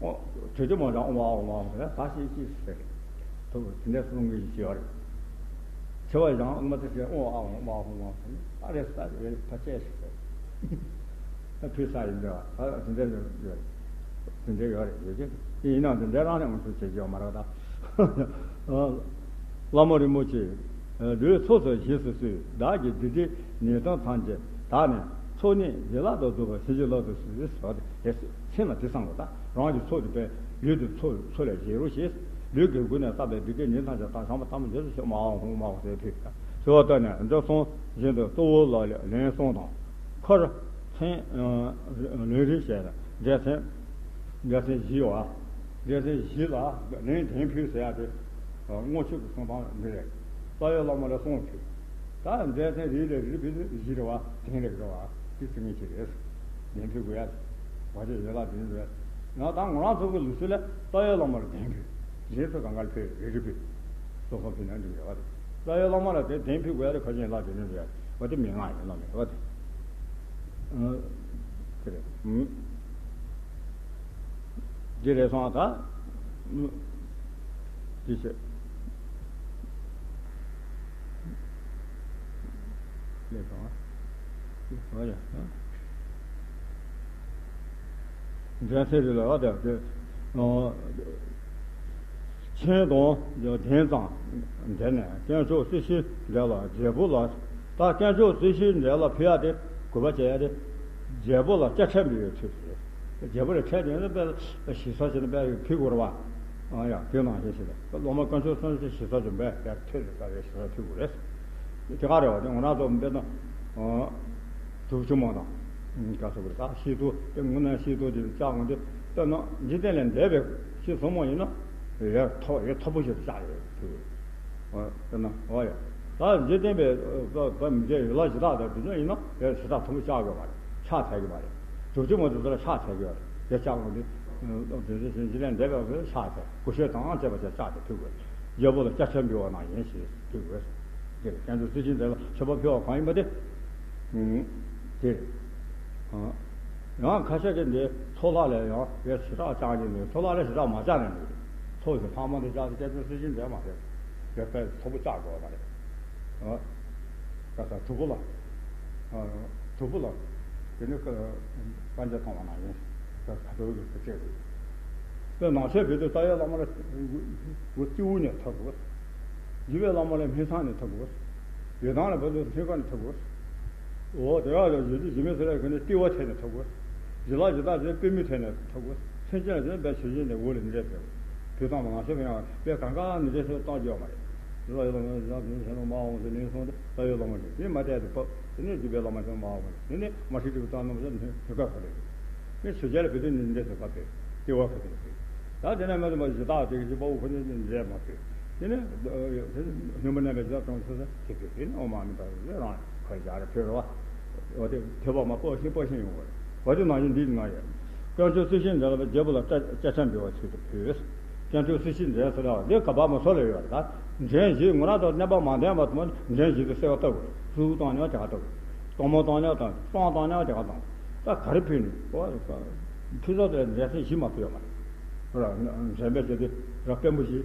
ཨོ། དྲུག་ཅུ་མོ་ལ་ཨོ་མ་ཨོ་མ་ཨོ་མ་ད་ཤེས་ཤེས་ཟེར། ཐུབ་དེ་འདྲ་གསུང་གི་ཡོད་རེད། ཆེ་བ་ཡང་ཨོ་མ་ད་ཤེས་ཨོ་ཨ་ཨོ་མ་ཨོ་མ་ཟེར་ཨ་རེ་ས་རེ་ཕ་ཆེ་ཞིག་ཟེར། ད་ཕུལ་ས་ཡིན་འདྲ་བ་ད་དེ་འདྲ་ཡོད་རེད། དེ་འདྲ་ཡོད་རེད་ཡོད་ཀྱི། དེ་ཡིན་ནའང་དེ་འདྲ་རང་ནས་ང་ཚོ་བྱེད་ཀྱི་ཡོད་མ་རེད་ད། བླ་མ་རིན་པོ་ཆེ། ལུས་ཚོགས་སུ་ཞེས་སུ་གསོལ། བདག་གིས་འདི་འདྲའི་ནད་གདོན་ཐམས་ཅད་དག་ནས་ཚོགས་གཉིས་བྱིན་རླབས་དང་བསྡུ་བ་ཕྱིན་ཅི་ལོག་ཏུ་གསོལ་ཟེར་བ་དེ་སེམས་ལ་དེ་བསམ་དགོས། ད་རང་གི་ཚོགས་དེ་པས་ལུས་དེ་ཚོགས་ཚོགས་ལས་བཞེས་རོགས་ཞེས། ལུས་ཀྱི་སྒོ་ནས་བསགས་པའི་སྡིག་པའི་ནད་ཐམས་ཅད་དག་བྱང་བ་ཐམས་ཅད་རྗེས་སུ་ཤོག་མ་འོང་མ་འོང་ཟེར་ཕུལ། གསོལ་བ་བཏབ་ནས་འདི་སོང་བཞིན་དུ་གཙོ་བོ་ལ་ལན་གསུམ་དང་། འཁོར་མཚན་ལན་རེ་བྱས་ལ་སྒྲ་མཚན། སྒྲ་མཚན་བཞི་བ། སྒྲ་མཚན་བཞི་ལ་ལན་གདན་ཕུལ་ཟེར་ཡ་དེ། དངོས་སྤྱོད་ཀྱི་གསུང་སྟངས་འདི་རེད། རྩ་བའི་བླ་མ་ལ་གསུང་ཕུལ། ད་སྒྲ་མཚན་རེ་ལས་རེ་ཕུལ་ནི་བཞི་རེད་བ། གདན་རེ་རེད་བ། དེ་ཚིག་ངེས་ཅིག་རེད། གདན་ཕུལ་དགོས་ཡ། བ་ཅན་ཡན་ལག་གདན་རེད། ཡང་ད་ང་རང་ཚོ་གི་ལུགས་སྲོལ་ལ་རྩ་བའི་བླ་མ་ལ་གདན་ཕུལ། གཞན་ཚོ་གང་ག་ལ་ཕུལ་རེ་རེ་ཕུལ། སོ་སོ་ཕུལ་ན་འགྲིག་རེད་བ། རྩ་བའི་བླ་མ་ལ་དེ་གདན་ཕུལ་དགོས་ཡ་དེ་ཁ་ཆེ་ཡན་ལག་གདན་རེད་བ། དེ་མན་ངག་ཡིན་ལ་མེད་བ་དེ། དེ་རེད། འདི་རེད་སོང་ད། འདི་བྱས། ལས་སོང་ཨ། ལས་སོང་ཡ། འགྲན་སེམས་རེད་ལ་ཨ་དེ། མཆན་དང་གདན་ཙམ་འདི་ནས་དཀོན་མཆོག་སྲི་ཞུའི་གདན་ལ་རྒྱལ་པོ་ལ། ད་དཀོན་མཆོག་སྲི་ཞུའི་གདན་ལ་ཕུལ་ཡ་དེ་གུས་པ་བྱེད་ཡ་དེ། རྒྱལ་པོ་ལ་སྐྱབས་ཆེན་པོའི་ཚུལ་དུ་རེད། རྒྱལ་པོ་ལ་ཁྲལ་དེ་ནི་དཔེ་ཞིག་ས་ཞིག་ནི་དཔེ་ཕུལ་དགོས་རེད་བ། ཨ་ཡ་དེ་ནང་བཞིན་ཞིག་རེད། སློབ་མ་དཀོན་མཆོག་གསུམ་ཞིག་ཞིག་ས་ཞིག་འབད་དཔེ་ཐོས་རེད་ས་རེད་ཞིག་ས་ཕུལ་དགོས་རེད། དེ་ག་རེད་བ་དེ་ང་རང་ཚོ་དཔེར་ན། དྲུག་ཅུ་མོ་དང་། ག་ཚོད་རེད་ད་ཤེས་ཚོད་དེ་དངོས་གནས་ཤེས་ཚོད་དེ་བཅག་འོང་དུས་དཔེར་ན་འཇིག་རྟེན་ལས་འདས་པའི་ཤེས་ཚོད་མོ་ཡིན་ན། ཡར་མཐོ་ཡར་མཐོ་པོ་ཞིག་ཏུ་བཅག་ཡོད་དུས། དཔེར་ན་འོ་ཡ། ད་འཇིག་རྟེན་པའི་བ་མི་འཇལ་ཡུལ་ལ་ཞེ་དྲག་དང་དུས་ཚོད་ཡིན་ན་ཡར་ཞེ་དྲག་མཐོ་པོ་བཅག་དགོས་པ་རེད། ཕྱག་འཚལ་གྱི་མ་རེད། དྲུག་ཅུ་མོ་དེ་ཚོ་ལ་ཕྱག་འཚལ་གྱི་ཡོད་རེད། དེ་བཅག་འོང་དུས། དེ་ཚོ་བཞིན་འཇིག་རྟེན་འདས་པའི་ཕྱག་འཚལ་གུས་ཞབས་དང་བཅས་པ་བཅས་བཅག་སྟེ་ཕུལ་དགོས། རྒྱལ་པོ་ལ་སྐྱབས་ཆེན་འབུལ་བ་ནང་བཞིན་ཞེས་ཕུལ་དགོས། དེ་རེད། དཀོན་མཆོག་སྲི་ཞུའི་གདན་ལ་མཆོད་པ་ཕུལ་བ་གང་ཡིན་པ་དེ། དེ་རེད། ཡང་ཁ་ཤས་ཀྱིས་འདི་ཚོགས་ལྷག་ལས་ཡང་ཡར་ཞེ་དྲག་བཅག་ཉེན་འདུག་ཚོགས་ལྷག་ལས་ཞེ་དྲག་མ་བཅག་ནས་འདུག་ཚོགས་ཀྱི་ལྷག་མ་འདི་བཅག་སྟེ་དཀོན་མཆོག་སྲི་ཞུའི་གདན་མ་ཕེབས། ཡར་དཔེ་མཐོ་པོ་བཅག་དགོས་པ་རེད། ཨ། ད་ལྟ་དུ་བུ་ལ། ཨ། དུ་བུ་ལ། དེ་ནི་ཀ་ཀ་འཇའ་ཐང་བ་ན་ཡིན། ད་ད་དུ་བུ་གི་ཅེས་རེད། དཔེ་ནང་ཆོས་བོད་དུ་རྩ་བའི་བླ་མ་ལ་སྐྱེ་བོ་ནས་ཐོབ་དགོས། རྒྱུད་པའི་བླ་མ་ལ་སྨིན་མཚམས་ནས་ཐོབ་དགོས། ཡི་དམ་ལ་བོད་དུ་སྨིན་མཁའ་ནས་ཐོབ་དགོས། འོ་དེ་ཡག་ལ་ཡོད་དུས་ཞི་མི་ཟེར་ཡག་གི་ནི་ལྟེ་བ་ཐད་ནས་ཐོབ་དགོས། ཞི་ལ་ཞི་བདག་ཟེར་པུས་མོའི་ཐད་ནས་ཐོབ་དགོས། མཚན་ཅན་ལ་ཟེར་ན་དཔེ་ཆོས་ཅན་ནས་འོག་ལ་འདི་འདྲས་ཕེབས། བོད་ཐང་མ་ང་ཤོར་ཡང་དཔེ་གང་ག་འདི་འདྲས་ཕེབས་གཏོང་རྒྱུ་ཡོད་མ་རེད། ཞི་ལ་ཡི་དམ་ཞི་བདག་ཟེར་ནས་མ་འོང་ཟེར་ནས་སོང་སྟེ་རྩ་བའི་བླ་མ་རེད། དེ་མ་བལྟས་ཏེ་བབས། དེ་ནས་རྒྱུད་པའི་བླ་མ་ཅན་མ་འོང་བ་རེད། དེ་ནས་མ་ཧྲི་ཏི་བི་ཏང་ནོ་ཟེར་ནས་དུས་སྐབས་ག་རེ་རེད། དེ་ཆོས་རྒྱལ་ལ་བོད་དོན་ནི་འདྲ་ཞིག་བབས་པས་ལྟེ་བ་ཁ་ཐུག་ལ་བོད། ད་དེ་ནས་མ་དུ་མ་གཞི་བདག་དེ་གི་གཞི་དཔའ་བོ་ཁོ་ནས་འདྲ་མ་བོད། དེ་ནས་སྙོམས་པར་གནས་པའི་གཞི་བདག་ཙམ་ཚོ་ས་དེ་བོད། དེ་ནས་ཨོ་མ་ཨ་མི་ད་ལས་རང་ཁོ་རྒྱ་རེ་བོད་རེད་བ། འོ་དེ་བོད་པ་མ་སྤོ་ཤིང་སྤོ་ཤིང་ཡོང་བ་རེད། འོ་དེ་ནང་བཞིན་འདི་ནང་ཡོད། དཀོན་མཆོག་སྲི་ཞུའི་གདན་ལ་རྒྱལ་པོ་ལ་སྐྱབས་སྐྱབས་ཆེན་འབུལ་བ་ཆེད་དུ་ཕུལ། དཀོན་མཆོག་སྲི་ཞུའི་གདན་ཟེར་བ་འདི་ག་པ་མ་སོ་ལ་ཡོད་རེད། ད་འདྲེན་བཞི་ངོ་ར་དང་གནས་པ་མ་ལྡན་པ་དང་འདྲེན་བཞི་དུ་གསལ་བ་ལྟ་བུ་རེད། གཙོ་བོ་བཏང་ནས་དེ་ག་ལྟ་བུ། གཏོར་མ་བཏང་ནས་དང་བསང་བཏང་ནས་དེ་ག་བཏང་། ད་ག་རེ་ཕུལ་ནས་ཨོ། ཕུལ་ས་དེ་འདྲེན་བཞི་མ་ཕུལ་ཡོད་མ་རེད། ར་འདྲེན་པའི་རྗེས་དེ་ར་དཔོན་པོ་བཞི་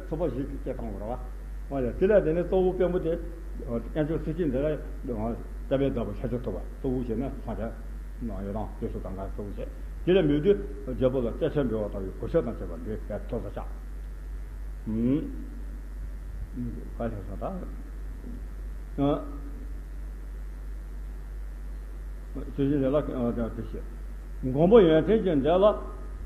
ཚོགས་པ་བཞི་སྐད་བཏང་བ་རེད་བ། ཨོ་ཡ་དེ་ལས་དེ་ནས་གཙོ་བོ་དཔོན་པོ་དེ་དཀོན་མཆོག་སྲི་ཞུའི་གདན་ལ་རྩ་བའི་བདག་པོ་ཤཱཀྱ་ཐུབ་པ་གཙོ་བོ་བྱས་ནས་ཕྱག་རྒྱ་ནང་ཡོད་དང་དེ་ཚོ་གང་ག་གཙོ་བོ་བྱས། དེ་ལས་མོས་དུས་རྒྱལ་པོ་ལ་སྐྱབས་ཆེན་འབུལ་བ་ལྟ་བུའི་གུས་ཞབས་དང་བཅས་པ་འདི་ཕར་ཐོབ་ས་བཅག་ཨུམ། ག་ལས་སོང་ད། ཨ། ཆོས་ཅན་འདས་ལ་ཨ་དེ་བཤད། མགོན་པོ་ཡོན་ཏན་གྱི་འདས་ལ་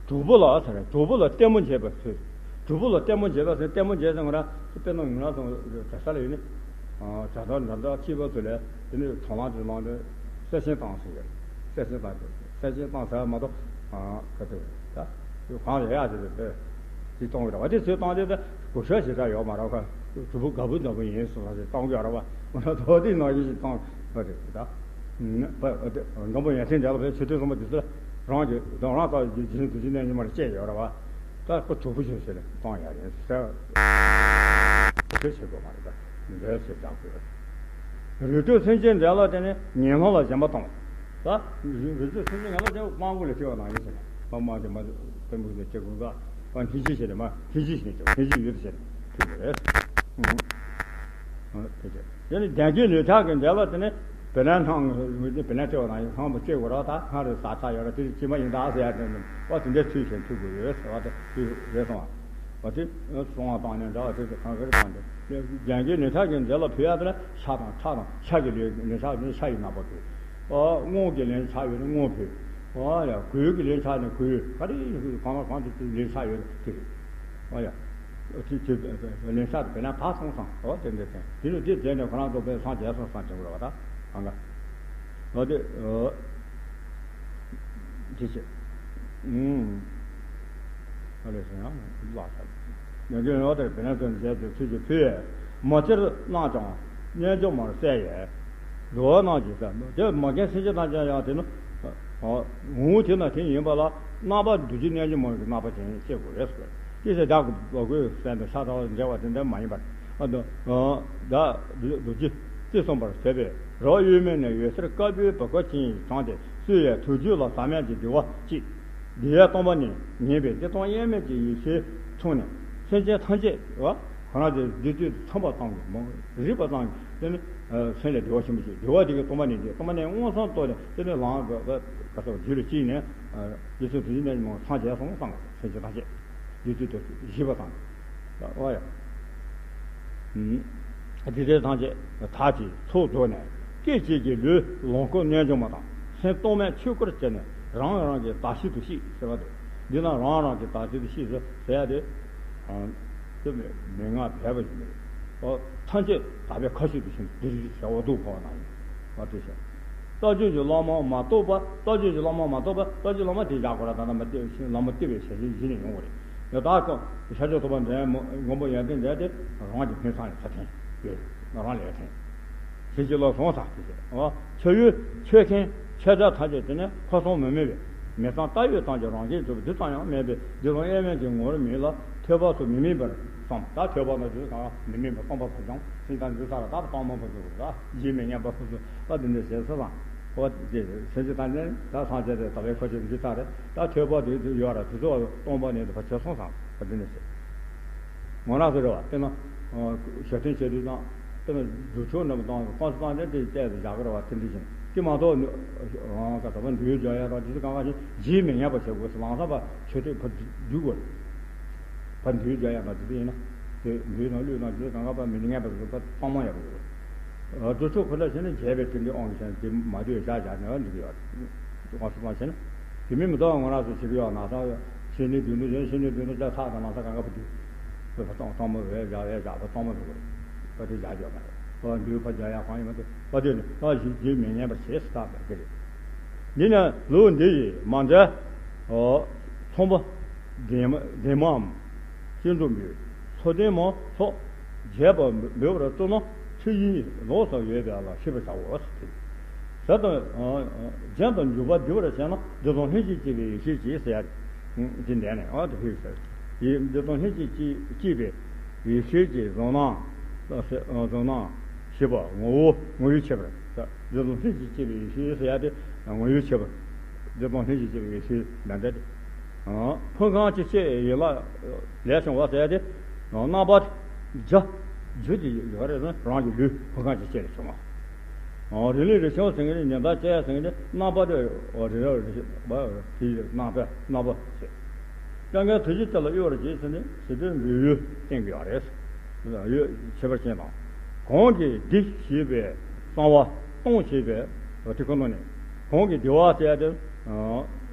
གྲོགས་པོ་ལ་ཟེར། གྲོགས་པོ་ལ་ལྟད་མོ་བྱེད་པ་ཚུལ། གྲོགས་པོ་ལ་ལྟད་མོ་བྱེད་པ་ཟེར། ལྟད་མོ་བྱེད་ཟེར་ང་རང་དཔེར་ན་ང་རང་ཚོ་གྲྭ་ས་ལ་ཡོད་ནི། ཨ། བྱ་དང་འདྲ་འདྲ་སྐྱིད་པ་ཚོ་ལས་དེ་ནི་དོ་སྣང་དེ་གནང་དེ་གསལ་ཆེན་བཏང་ཟེར་ཡོད། གསལ་ཆེན་བཏང་དེ་གསལ་ཆེན་བཏང་ཟེར་བ་མ་གཏོགས། ཨ། ག་ཚོད་ད་གང་ལས་ཡག་ཅིག་རེད་དེ། ཅིག་གཏོང་གི་རེད་བ། དེ་ཚོས་བཏང་དེ་ད་གོ་ཤ་ཞེ་དྲག་ཡོད་མ་རེད་ཁ། གྲོགས་པོ་དགའ་པོ་འདྲ་པོ་ཡིན་སོང་ཟེར་གཏོང་གི་ཡོད་རེད་བ། འོ་ན་དོ་དེ་ནང་བཞིན་ཞིག་བཏང་བ་རེད་ད། ཨ། མགོན་པོ་ཡོན་ཏན་འདས་ལ་བའི་ཆོས་ཐུན་གསུམ་པ་དེ་ཚོ་རང་གི་དོན་རང་ལྟ་བུའི་རྗེས་འཛིན་དུ་ཅི་ནས་ཉི་མར་བཅད་ཡོད་རེད་བ། ད་ཁོ་གྲོགས་པོ་ཆུང་ཆུང་ལ་གཏོང་ཡག་ཡིན་ཟེར། ཁོ་ཆོས་བྱེད་དགོས་མ་རེད་ད། འདོད་ཆེ་དྲག་དགོས། རིགས་དྲུག་སེམས་ཅན་འདས་ལ་བརྟེན་ནས་ངན་སློང་ལ་ཞེན་པ་གཏོང་། ད་རིགས་དྲུག་སེམས་ཅན་ངན་སློང་ལ་ཞེན་པ་སྤང་བླང་ལས་སྐྱེ་བ་ནང་བཞིན་ཟེར་ན། སྤང་བླང་ཞེན་པ་སྤེན་པོ་ལས་སྐྱེ་དགོས་ག། སྤང་ཐེན་ཅིག་བྱས་ནས་མ་ཐེན་ཅིག་བྱས་ནས་ཐེན་ཅིག་ཡོད་དུ་བྱས་ནས་ཐུག་དགོས་རེད། ཨ། དེ་བྱས། དེ་ནི་ལྡན་གྱི་ལུས་ཐག་གི་འདས་ལ་དེ་ནི་བེ་ལན་སྣང་བེ་ལན་སྤྲད་པ་ནང་བཞིན་སྣང་བ་སྐྱེ་དགོས་ར། ད་སྣང་རེ་ཟག་ཆགས་ཡོད་ར། དེ་ཅི་མ་ཡིན་ད་ཟེར་ཡ་དེ་ནི་བ་དེ་འདྲའི་ཚུལ་བཞིན་ཐུག་དགོས་ཡོད་ཟེར་བ་དེ་དེ་རེད་སོང་བ། བ་དེ་སོང་བ་དང་ནི་འདྲ་བ་དེ་ཚོ་གང་ག་རེ་དང་དེ་ལྡན་གྱི་ལུས་ཐག་གི་འདས་ལ་ཕུལ་ཡ་དེ་ལ་ཤ་དང་ཁྲག་དང་ཤ་གི་ལུས་ལུས་ཐག་ནི་ཤ་ཡི་རྣམ་པ་ཕུལ། ཨ། རྔོག་གི་ལན་ཆགས་ཡོད་ན་རྔོག་ཕུལ། ཨ་ཡ། གོས་ཀྱི་ལན་ཆགས་ན་གོས། ག་རེ་གང་ལ་གང་དུ་ལན་ཆགས་ཡོད་ན་དེ་རེད། ཨ་ཡ། དེ་དེ་ལན་ཆགས་དེ་བས་ན་ད་སོང་ཙང་། ཨོ་དེ་འདྲ་དེ་དེ་ནི་དེ་བྱས་ནས་ཁོ་རང་ཚོ་དཔེ་སངས་རྒྱས་སོང་སངས་རྒྱས་དགོས་ར་བ་ད་གང་ག། ཨོ་དེ་ཨོ་དེ་བྱས། ཨུམ། ཨ་ལས་སོང་ཡང་ལ་ས། ཡང་དེ་ཡང་དེ་བེ་ན་དོན་རྒྱས་དེ་ཚུལ་གྱིས་ཕུལ་ཡས། མ་ཕྱིར་གནང་ཀྱང་རྣལ་འབྱོར་མར་གསལ་ཡས། འགྲོ་བ་རྣམས་ཀྱི་སེམས་དེ་མ་རྒན་སེམས་ཅན་ཐམས་ཅད་ཡང་དེ་ནི། ཨ། ངོ་བོ་དེ་ན་དེ་ཡིན་པ་ལ་རྣམ་པ་འདུ་བྱེད་རྣལ་འབྱོར་མ་གི་རྣམ་པ་ཅན་སྐྱེ་དགོས་རེད་ཟེར། ཅི་ཟེར་བདག་གི་བ་གོས་སེམས་དང་ཤ་ཚ་བ་འབྲེལ་བ་དེ་འདྲ་མ་ཡིན་པར། ཨ་ད་ཨ་བདག་འདུ་བྱེད་ཅེས་གསུངས་པར་བྱས་པས། རི་བོ་གཡོན་མའི་ནས་འོད་ཟེར་དཀར་པོའི་བུ་ག་ཅན་དྲངས་ཏེ་གསོལ་བའི་ཐུགས་རྒྱུད་ལ་ཟག་མེད་ཀྱི་བདེ་བ་སྐྱེས། བདེ་བའི་སྟོང་པ་ཉིད་ཉན་པས་བདེ་སྟོང་དབྱེར་མེད་ཀྱི་ཡེ་ཤེས་འཁྲུངས་ནས་སེམས་ཅན་ཐམས་ཅད་བ། ཁོ་རང་ཚོའི་བདེ་སྐྱིད་ཚང་བ་ཙམ་གྱིས་མ་རིག་པ་ཙམ་གྱིས་དེ་ནི་སེམས་ལ་བདེ་བ་ཆེན་པོ་ཞིག། བདེ་བ་དེ་གི་སྟོང་པ་ཉིད་ཀྱི་སྟོང་པ་ཉིད་མངོན་སུམ་རྟོགས་ནས་དེ་ནི་ལམ་ག་ས་རྒྱུད་ལ་སྐྱེས་ནས་རྗེ་བཙུན་ཐུགས་རྗེ་ནས་མོ་སངས་རྒྱས་སོང་བསམ། སེམས་ཅན་ཐམས་ཅད་བདེ་སྐྱིད་དུ་ཞི་བ་དང་། ཨོ་ཡ། དེ་དེ་ཐམས་ཅད་དག་ཅིང་ཚོགས་རྫོགས་ནས་སྐད་ཅིག་གིས་ལུས་ལོངས་སྐུ་རྣལ་འབྱོར་མ་དང་སེམས་རྟོག་མེད་ཆོས་སྐུར་གྱུར་ནས་རང་རང་གི་དག་ཤེས་དུ་གཤེགས་ཟེར་བ་དེ། འདི་ན་རང་རང་གི་དག་ཤེས་དུ་གཤེགས་ཟེར་ཟེར་ཡ་དེ། ཨ། དེ་མི་མི་ང་བས་པ་ཞིག་མེད། ཨོ་ཐམས་ཅད་དག་པའི་ཁ་ཤས་དུ་ཤེས་འདིར་བྱ་བ་སྡུག་འཕོ་བ་ན་ཡིན་པ་དེ་བྱ། རྟགས་ཆོས་ཀྱི་བླ་མ་མ་གཏོགས་པ། རྟགས་ཆོས་ཀྱི་བླ་མ་མ་གཏོགས་པ། རྟགས་ཆོས་བླ་མ་དེ་བཞག་དགོས་ར། ད་ལྟ་མ་བལྟས་བླ་མ་བལྟས་པའི་ཞལ་བཞིན་བཞི་ནས་ཡོང་བ་རེད། ཡང་དག་ཤཱཀྱ་ཐུབ་པ་འདྲ་མགོན་པོ་ཡོན་ཏན་འདྲ་དེ་རང་གི་ཕན་བཏགས་ཡོད་ས་དེ་ཡོད་རང་ལས་ཐེངས། ཞེས་ཀྱི་ལ་སོང་ས་དེ་བྱས། ཨོ། ཕྱག་ཡུལ་ཆོས་མཁན་ཆོས་གྲགས་ཐམས་ཅད་དེ་ནས་ཁ་སང་མི་མེད་པས་མི་ཚང་ལྟ་བའི་སྟངས་ཀྱི་རང་བཞིན་གྲུབ་པ་འདི་ཙམ་ཡང་མེད་པས་འདི་ལ་དབྱེར་མེད་ཀྱི་ངོར་མིན་ལ་ཐོས་པ་སོགས་མི་སྨིན་པར་བསམ། ད་ཐོས་པ་ན་དུས་གང་མི་སྨིན་པར་སྟོང་པ་སོགས་ཀྱང་སེམས་ཙམ་འདུས་ས་ར་ད་སྟོང་མ་པོ་སོགས་ར་ཇི་མི་སྙམ་པ་སོགས་སུ་ད་དེ་འདྲ་བྱེད་ས་དང་། ཨོ་དེ་སེམས་ཅན་ཐམས་ཅད་ད་སངས་རྒྱས་དེ་ད་བའི་ཁ་ཆེ་འདུས་ས་རེད། ད་ཐོས་པ་དེ་དུ་ཡོད་ར་དེ་ཚོ་སྟོང་པ་ནས་དུ་བ་བྱེད་སོང་དང་ད་དེ་འདྲ་བྱེད། ངོ་ན་སུ་རེད་བ། དཔེར་ན། ཞབས་བརྟན་བྱེད་དུས་དང་། དཔེར་ན་སྒྲུབ་ཆོག་རྣམས་དང་དཀོན་མཆོག་གསུམ་ལྡན་དེ་བལྟས་ཏེ་བཞག་གི་རེད་བ། དེ་འདྲ་བཞིན་དེ་མ་གཏོགས་ནི། ག་ད་བ་འདུལ་བྱ་ཡ་དང་དེ་ཚོ་གང་ག་ཞིག་ཇི་མི་སྙམ་པ་བྱེད་དགོས་སུ་ལང་ས་བ་ཆོས་ཐོས་ཕ་འདུལ་དགོས། ཕ་འདུལ་བྱ་ཡ་དང་དེ་ཚོ་ཡིན་ན། དེ་འདུལ་དང་བློས་དང་དེ་ཚོ་གང་ག་བ་མི་སྙམ་པ་བྱེད་དགོས་ཕ་གཙང་མ་ཡག་པོ་དགོས། སྒྲུབ་ཆོག་ཁོ་ན་བྱས་ན་རྒྱས་པའི་དེ་འདྲའི་དབང་གིས་བྱས་ན་དེ་མ་འདུལ་བྱ་བྱ་ནས་འགྲིག་གི་ཡོད། དཀོན་མཆོག་གསུམ་ལྡན་བྱས་ན། དེ་མིན་མི་གཏོགས་ངོ་རང་ཚོ་བྱེད་ཀྱི་ཡོད་ན་ས། ཤེས་ནི་དུས་འདུག་ཡོད། ཤེས་ནི་དུས་འདུག་ཅག་ཚགས་དང་ལང་ས་གང་ག་བུ་དུས། བུ་ཕ་གཙང་གཙང་མ་བས་བཞག་བས་བཞག་པ་གཙང་མ་འདུག་གོ། བ་དེ་བཞག་རྒྱུ་མ་རེད། བ་འདུས་ཕ་བཞག་ཡག་གང་ཡིན་མ་དེ་བ་དེ་ནི་ད་ཞིག་ཇི་མི་སྙམ་པར་བྱེད་སུ་བཏགས་པ་དེ་རེད། འདི་ནི་ལུགས་འདི་ཡིས་མ་འདྲ། ཚོང་པ་འདན་མ་འདན་མའམ། ཤིང་འཛུགས་འབུལ། མཚོ་འདན་མ་སོགས་རྒྱས་པར་འབུལ་བར་བརྩོན་ན་ཁྲིད་ཡིག་ལོགས་སུ་ཡོད་པ་ལ་ཤེས་པར་བྱའོ། ཟེར་དང་། རྒྱན་དང་འཇུག་པ་བསྡུས་པར་བྱས་ན་བདེ་སྟོང་ལྷན་ཅིག་སྐྱེས་པའི་ཡེ་ཤེས་ཀྱིས་ཟེར་ཡ་རེད། འདི་འདས་ནས་ཨ་དེ་ཕེབས་ཟེར། ཡིན་བདེ་སྟོང་ལྷན་ཅིག་སྐྱེས་པའི་ཡེ་ཤེས་ཀྱི་གཟུང་རྣམ། གཟུང་རྣམ་ཞེས་པ་ངོ་བོ་ངོ་བོའི་ཁྱད་པར། བདེ་སྟོང་ལྷན་ཅིག་སྐྱེས་པའི་ཡེ་ཤེས་ཟེར་ཡ་དེ་ངོ་བོའི་ཁྱད་པར། བདེ་སྟོང་ལྷན་ཅིག་སྐྱེས་པའི་ཡེ་ཤེས་ལ་འདས་ཏེ། ཕུང་ཁམས་ཀྱི་སྐྱེ་ཡན་ལག་ལས་བྱུང་བ་ཟེར་ཏེ། རྣམ་པ་བརྒྱ། རྒྱུ་དེ་ཡོད་རེད་ན་རང་གི་ལུས་ཕུང་ཁམས་ཀྱི་སྐྱེ་ལས་བྱུང་བ། རིགས་ལས་རིགས་བྱུང་ཟེར་མཁན་ནི་ཉི་ཟླ་བཅས་ཟེར་མཁན་ནི་རྣམ་པ་དེ་རེ་རེ་རེ་བ་དེ་རྣམ་པ་རྣམ་པ་ཟེར། སྐྱབས་མགོན་ཐུགས་རྗེ་ཅན་ལ་གཡོ་བར་བྱེད་ཟེར་ནས་ཞི་བདེའི་འབུལ་ཡུལ་བསྟན་གྱི་ཡོད་རེད། ཡོད་ཁྱད་པར་ཅན་དང་། གང་གིས་འདི་ཞེས་པའི་གསང་བ་སྟོང་ཞེས་པའི་དེ་ཁོ་ན་ནི། གང་གིས་འདི་བ་ཟེར་ཏེ།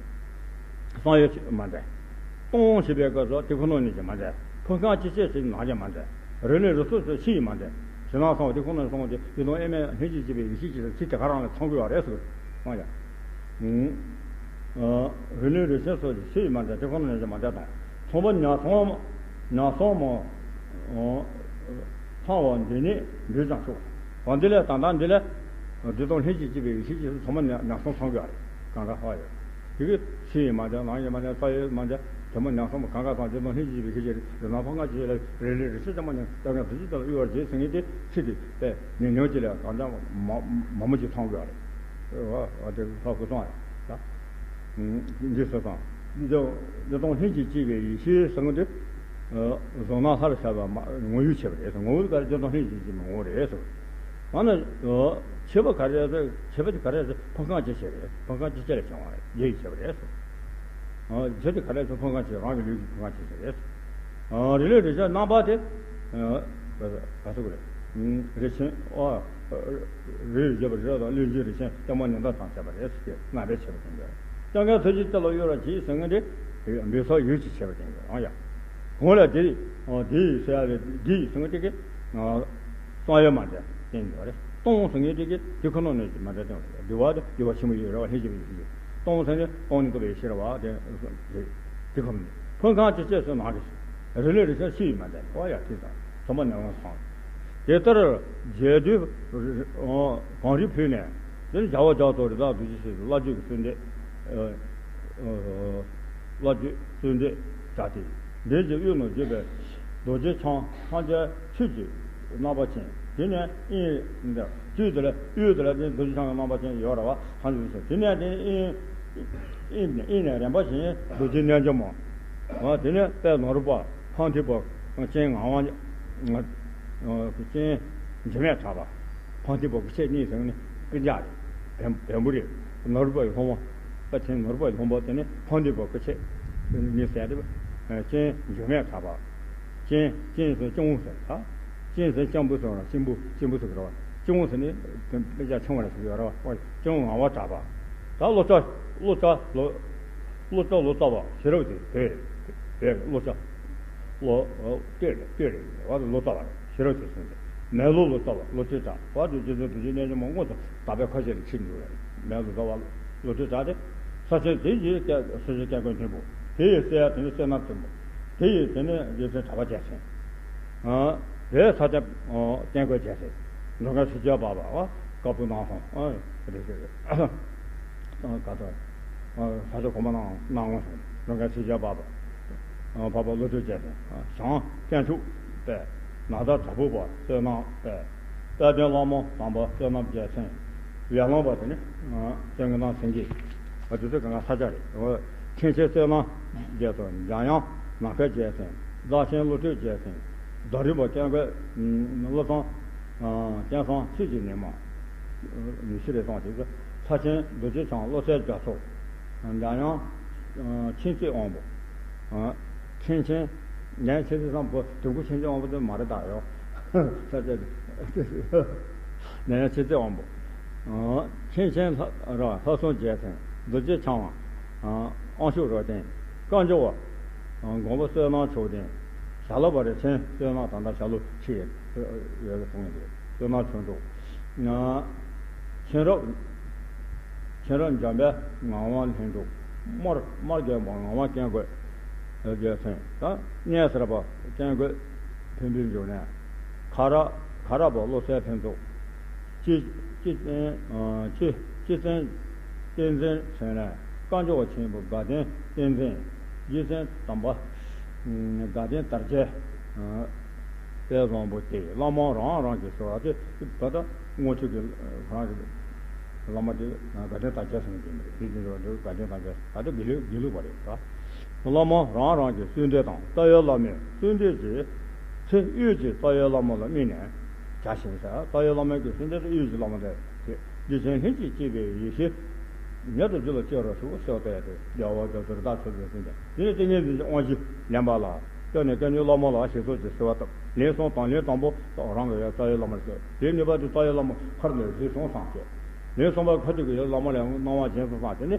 གསང་ཡོད་མ་འདྲ། སྟོང་ཞེས་པའི་སྐབས་སུ་དེ་ཁོ་ན་ནི་ཞེས་མ་འདྲ། ཕུང་ཁམས་ཅི་སྐྱེ་ཞེས་ནང་བཞིན་མ་འདྲ། རིགས་ལས་རིགས་སུ་ཆད་ཞེས་མ་འདྲ། ཞེ་སྡང་གསང་བ་དེ་ཁོ་ན་ནི་གསང་བ་དེ་ཡིད་དང་ཨེ་མའི་ལྷན་ཅིག་སྐྱེས་པའི་ཡེ་ཤེས་ཀྱི་ཚིག་དེ་ག་རང་ལ་ཚང་དགོས་པ་རེད་ཟེར། གསང་ཡ། རིགས་ལས་རིགས་ཆད་སོགས་ཀྱི་ཆད་ཡོད་མ་འདྲ། དེ་ཁོ་ན་ནི་ཞེས་མ་འདྲ་དང་། ཚངས་པ་ཉག་ཚང་མ། ཉག་ཚང་མ། ཚང་བ་འདི་ནི་འདུས་ཀྱང་ཆོག་འོ་འདི་ལས་ད་ལྟ་འདི་ལས། འདི་དང་ལྷན་ཅིག་སྐྱེས་པའི་ཡེ་ཤེས་ཀྱི་ཚོགས་མ་ཉག་ཚང་ཚང་གི་ཨ་རེད། གང་ག་ཧ་ཡོད། དེ་གི་ཕྱི་ཡི་མ་འདྲ་ནང་གི་མ་འདྲ་རྩ་བའི་མ་འདྲ་དེ་མ་ཉག་ཚང་མ་གང་ག་དང་འདི་དང་ལྷན་ཅིག་སྐྱེས་པའི་ཡེ་ཤེས་ཀྱི་རིགས་ལ་ཕ་ང་ཅི་ལ་རེ་རེ་རེ་ཕྱི་ཙམ་མ་ཉག་ཙམ་ཉག་ཙམ་ཅི་ཙམ་ལ་དབུལ་བར་བྱེད་ཟེར་མཁན་དེ་ཕྱི་དེ་པས་ཉེ་ཉོན་གྱི་ལས་གང་ཅང་མ་མ་མོ་ཅིག་ཚང་གི་ཨ་རེད། འོ་འོ་དེ་ཧ་གོ་སོང་ཨ་རེད། འདི་སོ་དང་། འདི་དང་ལྷན་ཅིག་སྐྱེས་པའི་ཡེ་ཤེས་ཟེར་མཁན་དེ། གཟུང་སྣང་ལྷར་ཤར་བ་མ་ངོ་བོའི་ཁྱད་པར་རེད་ཟེར། ངོ་བོ་ག་རེ་འདི་དང་ལྷན་ཅིག་སྐྱེས་པའི་ངོ་བོ་རེད་ཟེར། ཨ་ནི། ཁྱད་པར་ག་རེ་ཟེར། ཁྱད་པར་ག་རེ་ཟེར། ཕུང་ཁམས་ཅི་སྐྱེ་རེད། ཕུང་ཁམས་ཅི་སྐྱེ་ལས་བྱུང་བ་རེད། རྒྱུ་ཡི་ཁྱད་པར་རེད་ཟེར། རྒྱུ་དེ་ག་རེ་ཟེར། ཕུང་ཁམས་ཅི་རང་གི་ལུས་ཀྱི་ཕུང་ཁམས་ཅི་སྐྱེ་རེད་ཟེར། རིགས་ལས་རིགས་ཆད་རྣམ་པ་དེ། ག་ཟེར་དགོས་རེད། རིགས་ཆད་ཨ། རིགས་བྱེད་པ་རིགས་དང་བློས་འབྱེད་རིགས་ཆད་སྐྱེ་མ་ཉམས་དག་དང་བཅས་པ་རེད་ཟེར། རྣམ་པའི་ཁྱད་པར་ཅན་གྱི། སྐྱེ་འགག་ཚུལ་གྱིས་གཏན་ལ་དབབ་པར་བྱེད་ཟེར་མཁན་དེ། འབད་ས་ཡུལ་གྱི་ཁྱད་པར་ཅན་གྱི་ཨང་ཡ། གང་ལ་དེ། དེ་ཡི་ཟེར་ཡ་ལས་འདི་ཡི་ཟེར་མཁན་དེ་གི། གསང་ཡོད་མ་འདྲ་བསྟན་ཡོད་རེད། སྟོང་ཟེར་མཁན་དེ་གི་དེ་ཁོ་ན་ནི་མ་འདྲ་བསྟན་ཡོད་རེད། འདུལ་བ་དེ་འདུལ་བ་ཆེན་པོ་ཡོད་རེད་བ། ལྷན་སྐྱེས་པའི་ཡེ་ཤེས་ཀྱི། སྟོང་ཟེར་ནི་སྟོང་ནས་བཏུབ་པའི་ཤེས་རབ་དེ། དེ་ཁོ་ན་ནི་ཕུང་ཁམས་ཅི་སྐྱེ་ཟེར་ནང་གི། རིགས་ལས་རིགས་ཆད་ཆད་ཡོད་མ་འདྲ་བ་ཡ། དེ་དང་ཚང་མ་ནས་ལོངས་སོང་། དེ་ལྟར་རྒྱས་བསྡུས་གང་རིགས་ཕུལ་ནས། དེ་ནི་བྱ་བ་རྒྱ་མཚོ་རི་དྭགས་རྡོ་རྗེ་ཆོས་ཀྱི་བླ་མཆོད་ཀྱི་གསོལ་འདེབས། བླ་མཆོད་གསོལ་འདེབས་བྱ་སྟེ། འདིར་གྱི་དབུས་ན་བརྗོད་པའི་རྡོ་རྗེ་འཆང་ཐམས་ཅད་ཆོས་ཀྱི་རྣམ་པ་ཅན། དེ་ནས་དབྱིངས་འདིར་དཀྱིལ་དེ་ལ་དབུས་དེ་ལ་དེ་རྡོ་རྗེ་འཆང་གི་རྣམ་པ་ཅན་ཡོད་རེད་བ། ཐམས་ཅད་ཆོས། དེ་ནས་དེ་དབྱིངས་དབྱིངས་ནས་དབྱིངས་ནས་རིམ་པ་བཞིན་རྡོ་རྗེ་རྣལ་འབྱོར་མ། དེ་ནས་དཔལ་ནོར་བུ་པ་འཕང་མཐའི་བུ་སྤྱན་ངག་དབང་། སྤྱན་འགྱུར་མེད་གྲགས་པ། འཕང་མཐའི་བུ་སྐུ་མཆེད་གཉིས་ཟེར་ནི་ཀུན་ཀྱག་རེད། བེམ་བེམ་པོ་རེད། ནོར་བུ་པའི་ལྷུང་བ། པ་ཆེན་ནོར་བུ་པའི་ལྷུང་བ་དེ་ནི་འཕང་མཐའི་བུ་སྐུ་མཆེད་གཉིས་ཟེར་ཏེ། སྤྱན་འགྱུར་མེད་གྲགས་པ། སྤྱན་སྤྱན་ཟེར་སྐྱོང་བོ་ཟེར་ད། སྤྱན་ཟེར་སྤྱང་པོ་ཟེར་བ་ལ་སྤྱན་པོ་སྤྱན་པོ་ཟེར་གི་རེད་བ། སྐྱོང་བོ་ཟེར་ནི་དཔེ་ཆ་ཆུང་བ་ལ་ཟེར་གི་ཡོད་རེད་བ། སྐྱོང་ངག་དབང་གྲགས་པ། ད་བློ་རྩ་བློ་རྩ་ལོ། བློ་རྩ་ལོ་ཙཱ་བ་ཤེས་རབ་ཀྱི་བོད་རེད། བོད་རེད། བློ་རྩ། ལོ། སྟོད་རེད། སྟོད་རེད། བ་ལོ་ཙཱ་བ་རེད། ཤེས་རབ་ཀྱི་སེམས་རེད། མེ་ལོ་ལོ་ཙཱ་བ་བློ་རྩེ་གྲགས། བ་དུ་རྗེ་བཙུན་རྡོ་རྗེ་རྣལ་འབྱོར་མ་དངོས་སུ་དག་པའི་ཁ་ཤས་ལ་ཁྲིད་འདུག་རེད། མེ་ལོ་ཙཱ་བ་བློ་རྩེ་གྲགས་ཏེ། ས་ཆེན་དེ་ཡི་སྐྱེ་སོ་སོའི་སྐྱེ་དགུའི་ཐིམ་ཕུག་དེ་ཡི་སྲས་དེ་ནི་བསོད་ནམས་ཐིམ་ཕུག་དེ་ཡི་དེ་ནི་རྗེ་བཙུན་གྲགས་པ་རྒྱལ་མཚན། དེ་ས་ཆེན་སྐྱེ་དགུའི་རྒྱལ་མཚན། འགྲོ་མགོན་ཆོས་རྒྱལ་འཕགས་པ་བཀའ་བསྒོ་གནང་སོང་། རེད་རེད་རེད། ག་ད། ས་ཆེན་གོང་མ་གནང་གནང་ངོ་སོང་། འགྲོ་མགོན་ཆོས་རྒྱལ་འཕགས་པ། འཕགས་པ་བློ་གྲོས་རྒྱལ་མཚན། ཞང་བསྟན་ཕྱུག་པས། ནཱ་ད་དྲག་ཕུག་པ་བསོད་ནམས་དཔལ། དཔལ་ལྡན་ལྷ་མོ་དམ་པ་བསོད་ནམས་རྒྱལ་མཚན། ཡར་ལུང་པ་དེ་ནི་བསོད་དགེ་ནང་སེང་གེ། ཨ་དེ་ཚོ་གང་ག་ས་ཆ་རེད། མཁན་ཆེན་བསོད་ནམས་རྒྱལ་མཚན། འཇམ་དབྱངས་ནམ་མཁའི་རྒྱལ་མཚན། རྫ་ཆེན་བློ་གྲོས་རྒྱལ་མཚན། རྫ་རིང་པ་སྐྱབས་མགོན་བློ་བཟང་། སྐལ་བཟང་ཆོས་ཀྱི་ཉི་མ། ཉི་ཤུ་རེ་སོང་དེ་ཚོ། ལྷ་ཆེན་རྡོ་རྗེ་འཆང་བློ་གསལ་རྒྱ་མཚོ། འཇམ་དབྱངས་མཁྱེན་བརྩེ་དབང་པོ། མཁན་ཆེན། ངས་མཁྱེན་བརྩེ་བཟང་པོ་དུས་འཁོར་མཁྱེན་བརྩེ་དབང་པོ་དེ་མ་རེད་ད་ཡོ། ས་ཆ་དེ། འཇམ་དབྱངས་མཁྱེན་བརྩེ་དབང་པོ། མཁན་ཆེན་ལྷ་ར་ལྷ་སྲུང་རྒྱལ་མཚན། རྡོ་རྗེ་འཆང་། དབང་ཕྱུག་རབ་བརྟན། བཀའ་འགྱུར་བ། མགོན་པོ་བསོད་ནམས་མཆོག་ལྡན། ཞྭ་ལུ་པ་རེད། མཁན་བསོད་ནམས་ད་ལྟ་ཞྭ་ལུ་ཁྲིད་ཡོད་གི་གསུང་གི་འདུག་བསོད་ནམས་ཆོས་དྲུག་མཁྱེན་རབ། མཁྱེན་རབ་འཇམ་དཔལ་ངག་དབང་ལྷུན་གྲུབ། དམར་དམར་རྒྱལ་པོ་ངག་དབང་སྐྱབས་མགོན་རྒྱལ་མཚན། ད་གཉན་སར་པ་སྐྱབས་མགོན་ཕུན་པའི་འབྱུང་གནས། ཁ་རག་ཁ་རག་པ་བློ་གསལ་ཕུན་ཚོགས། སྤྱི་སྤྱི་སྤྱི་སྤྱི་བཙན་བསྟན་འཛིན་ཚེ་རིང་། བཀའ་འགྱུར་བ་ཆེན་པོ་དགའ་ལྡན་བསྟན་འཛིན། རྗེ་བཙུན་དམ་པ་དགའ་ལྡན་དར་རྒྱས། དཔལ་བཟང་པོ་སྟེ། བླ་མ་རང་རང་གི་ཟེར་བ་དེ་ད་ལྟ་དངོས་གྲུབ་ཀྱི་ཁོ་རང་གི་བླ་མ་དེ་དགའ་ལྡན་དར་རྒྱས་ཟེར་མཁན་དེ་མི་རེད། དེ་དེ་འགྲོ་འགྲོ་དགའ་ལྡན་དར་རྒྱས་ད་ལྟ་དགེ་ལུགས་དགེ་ལུགས་པ་རེད་ད། བླ་མ་རང་རང་གི་གསོལ་འདེབས་དང་རྩ་བའི་བླ་མའི་གསོལ་འདེབས་ཀྱི་ཚེ་དབུས་ཀྱི་རྩ་བའི་བླ་མ་ལ་དམིགས་ནས་བྱ་ཞིང་ཟེར། རྩ་བའི་བླ་མ་གི་གསོལ་འདེབས་དེ་དབུས་ཀྱི་བླ་མ་དེ་དེ་རྗེ་ཆེན་ལྷན་ཅིག་སྐྱེས་པའི་ཡེ་ཤེས་ཉིད་དུ་རྒྱུད་ལ་སྐྱེ་བར་ཤོག་ཟེར་བ་དེ་རྒྱལ་བ་རྒྱ་མཚོ་རི་དྭགས་ཆོས་ཀྱི་སེང་གེ་དེ་ནས་ཏིང་ངེ་འཛིན་གྱི་དབང་བཞི་ལེན་པ་ལ་བརྟེན་ནས་སྐྱབས་གནས་བླ་མ་ལ་ཞིག་གསོ་ཅིག་ཟེར་བ་ལྟ་བུ། ལན་གསུམ་དང་ལན་དང་པོ་རང་གི་རྩ་བའི་བླ་མར་བྱས། དེའི་ནུས་པ་དེ་རྩ་བའི་བླ་མ་ཁར་ནས་གཟིགས་སོང་བསམ་བྱས། ལན་གསུམ་པ་ཁ་ཐུག་གི་བླ་མ་ལས་སྣང་བ་བྱིན་སོང་བསམ་བྱས་ནས། དེ་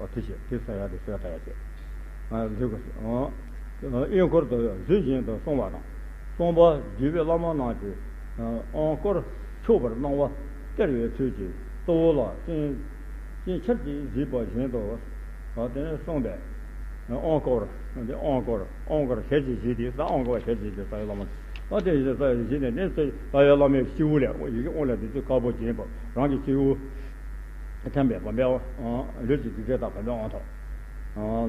བྱས་དེ་ས་ཡ་དེ་ས་ཡ་ད་ཡ་བྱས། གཟིགས་དགོས། དབྱངས་སྐོར་དུ་གཟིགས་བཞིན་དུ་གསུངས་པ་དང་། གསུམ་པ་བརྒྱུད་པའི་བླ་མ་རྣམས་ཀྱིས་དབྱངས་སྐོར་ཆོག་པར་སྣང་བ་སྟེར་བའི་ཚུལ་གྱིས་གཙོ་བོ་ལ་སྤྱན་སྤྱན་ཆབ་ཀྱིས་གཟིགས་པ་བཞིན་དུ་དེ་ནས་གསུངས་པས། དབྱངས་སྐོར། དེ་དབྱངས་སྐོར། དབྱངས་སྐོར་ཞལ་གྱིས་བཞེས་ཏེ། ས་དབྱངས་སྐོར་ཞལ་གྱིས་བཞེས་ཏེ་རྩ་བའི་བླ་མ། ཨ་དེ་བཞིན་རྩ་བའི་བཞེས་ནས་ནི་རྩ་བའི་བླ་མའི་སྤྱི་བོ་ལས་ཡི་གེ་དབང་ལས་བདུད་རྩི་དཀར་པོ་བྱིན་པ་རང་གི་སྤྱི་བོ། ཐིམ་པས་བུམ་པའི་དབང་། ལུས་ཀྱི་སྒྲིབ་བྲལ་དང་བུམ་པའི་དབང་ཐོབ།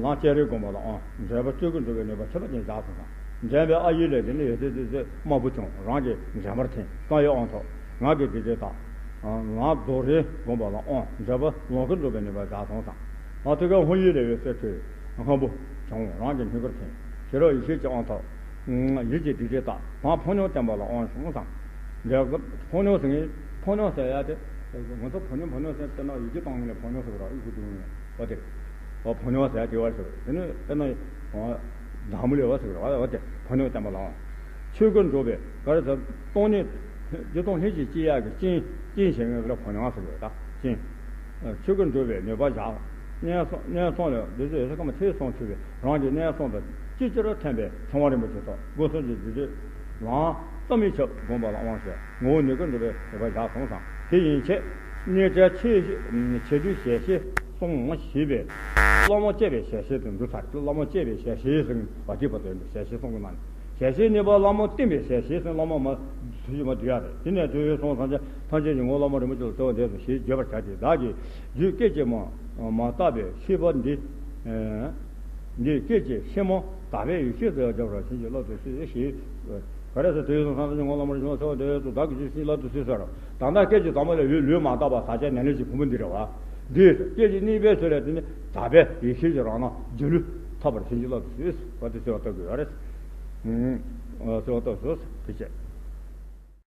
ལམ་སྤྱན་རས་མགོན་པོ་ལ་དབང་། འདྲེན་པ་སྤྱོད་སྒོ་འགྲུབ་པའི་ནུས་པ་ཁྱད་པར་ཅན་བཞག་སོང་ཙང་། འདྲེན་པའི་ཨ་ཡིག་ལས་དེ་ནི་ཡོད་ཚད་ཚོད་ཚོད་དམར་པོ་བྱུང་། རང་གི་འདྲེན་པར་ཐིམ། གསང་བའི་དབང་ཐོབ། ངག་གི་སྒྲིབ་བྲལ་དང་། ལམ་རྡོ་རྗེ་མགོན་པོ་ལ་དབང་། འདྲེན་པ་ལོངས་སྐུ་འགྲུབ་པའི་ནུས་པ་བཞག་སོང་ཙང་། ཐུགས་ཀའི་ཧཱུྃ་ཡིག་ལས་ཡོད་ཚད་ཁྲོད་སྔོན་པོ་བྱུང་། རང་གི་སྙིང་གར་ཐིམ། ཤེས་རབ་ཡེ་ཤེས་ཀྱི་དབང་ཐོབ། ཡིད་ཀྱི་སྒྲིབ་བྲལ་དག། བྱམས་ཕོ་ཉ་བསྟེན་པ་ལ་དབང་བྱུང་ཙང་། འདི་ཕོ་ཉ་ཟེར་མཁན། ཕོ་ཉ་ཟེར་ཡ་དེ། ང་ཚོ་ཕོ་ཉ་ཕོ་ཉ་ཟེར་དཔེར་ན་ཡི་གེ་གཏོང་མཁན་ལ་ཕོ་ཉ་ཟེར་གི་རེད། ཨི་ཁུ་དུང་ནས་འོ་དེ། འོ་ཕོ་ཉ་ཟེར་ཡ་དེ་བ་ཟེར་གི་རེད། དེ་ནས་དཔེར་ན་འོ་འཛམ་བུ་གླིང་བ་ཟེར་གི་རེད། འོ་དེ་ཕོ་ཉ་བསྟེན་པ་ལ་དབང་། ཆོས་སྐུར་འགྲོ་བའི་ག་རེ་ཟེར། སྟོང་ཉིད་སྤྱིར་བཏང་ལྷན་ཅིག་སྐྱེས་ཡག་གི་རྐྱེན་རྐྱེན་བྱེད་མཁན་ལ་ཕོ་ཉ་ཟེར་གི་རེད། ད་རྐྱེན། ཆོས་སྐུར་འགྲོ་བའི་ནུས་པ་བཞག། གནས་གསུམ། གནས་གསུམ་ལས་འདི་ཚོ་ཡོད་ས་ཁམས་ཐེག་གསུམ་ཆོད་པའི་རང་གི་གནས་གསུམ་དང་ཅི་ཅི་རུ་མཐུན་པའི་ཚངས་པ་རིན་པོ་ཆེ་ཐོབ། སྒོ་གསུམ་གྱི་སྒྲིབ་བྲལ་ལམ་རྩ་མེད་ཁྱབ་བསྒོམ་པ་ལ་དབང་ཞུ། ངོ་བོ་ནུས་ཀུན་འགྲུབ་པའི་ནུས་པ་བཞག་སོང་ཙང་། དེ་ཡན་ཆད་གནས་བྲལ་ཆེ་ཆེ་དུས་ཞལ་ཤེས་གསུམ་ཞེས་པའི་བླ་མ་བཅས་པའི་ཞལ་ཤེས་དུ་འགྲོ་ཚར། བླ་མ་བཅས་པའི་ཞལ་ཤེས་ཟེར་བ་དེ་བར་དུ་ཡིན་པས། ཞལ་ཤེས་གསུམ་གྱི་ནང་ནས། ཞལ་ཤེས་གནས་པ་བླ་མ་བསྟེན་པའི་ཞལ་ཤེས་ཟེར། བླ་མ་མ་དུས་མ་བསྡུ་ཡ་རེད། དེ་ནས་དུས་གསུམ་སངས་རྒྱས་ཐམས་ཅད་ཀྱི་ངོ་བོ་བླ་མ་རིན་པོ་ཆེ་ལ་གསོལ་བ་འདེབས་སོ་ཞེས་བརྗོད་པར་བྱ་སྟེ། བདག་གིས་རྒྱུད་སྐད་ཅིག་མ་མ་བརྟགས་པའི་ཤེས་པ་འདི། འདི་སྐད་ཅིག་ཤེས་མ་དག་པའི་ཡེ་ཤེས་སུ་སྦྱར་བར་བྱིན་གྱིས་བརླབ་ཏུ་གསོལ་ཞེས། ག་རེ་ཟེར། དུས་གསུམ་སངས་རྒྱས་ཀྱི་ངོ་བོ་བླ་མ་རིན་པོ་ཆེ་ལ་གསོལ་བ་འདེབས་སོ། བདག་གིས་རྒྱུད་བྱིན་གྱིས་བརླབ་ཏུ་གསོལ་ཟེར་རོ། ད་ལྟ་སྐད་ཅིག་ཙམ་པ་ལ་ལུས་ལུས་མ་དག་པ་ཟག་བཅས་ནད་ལས་ཀྱི་ཕུང་པོ་འདི་རེད་བ། འདི་སྐད་ཅིག་གཉིས་པའི་ཚུལ་ལས་དེ་ནི་དག་པའི་ཡེ་ཤེས་ཀྱི་རང་སྣང་སྒྱུ་ལུས་ཐོབ་པར་བྱིན་གྱིས་བརླབ་ཏུ་གསོལ་བ་དེ་གསོལ་བ་བཏབ་དགོས་པ་རེད། གསོལ་བ་བཏབ་སོ། དེ་བྱས།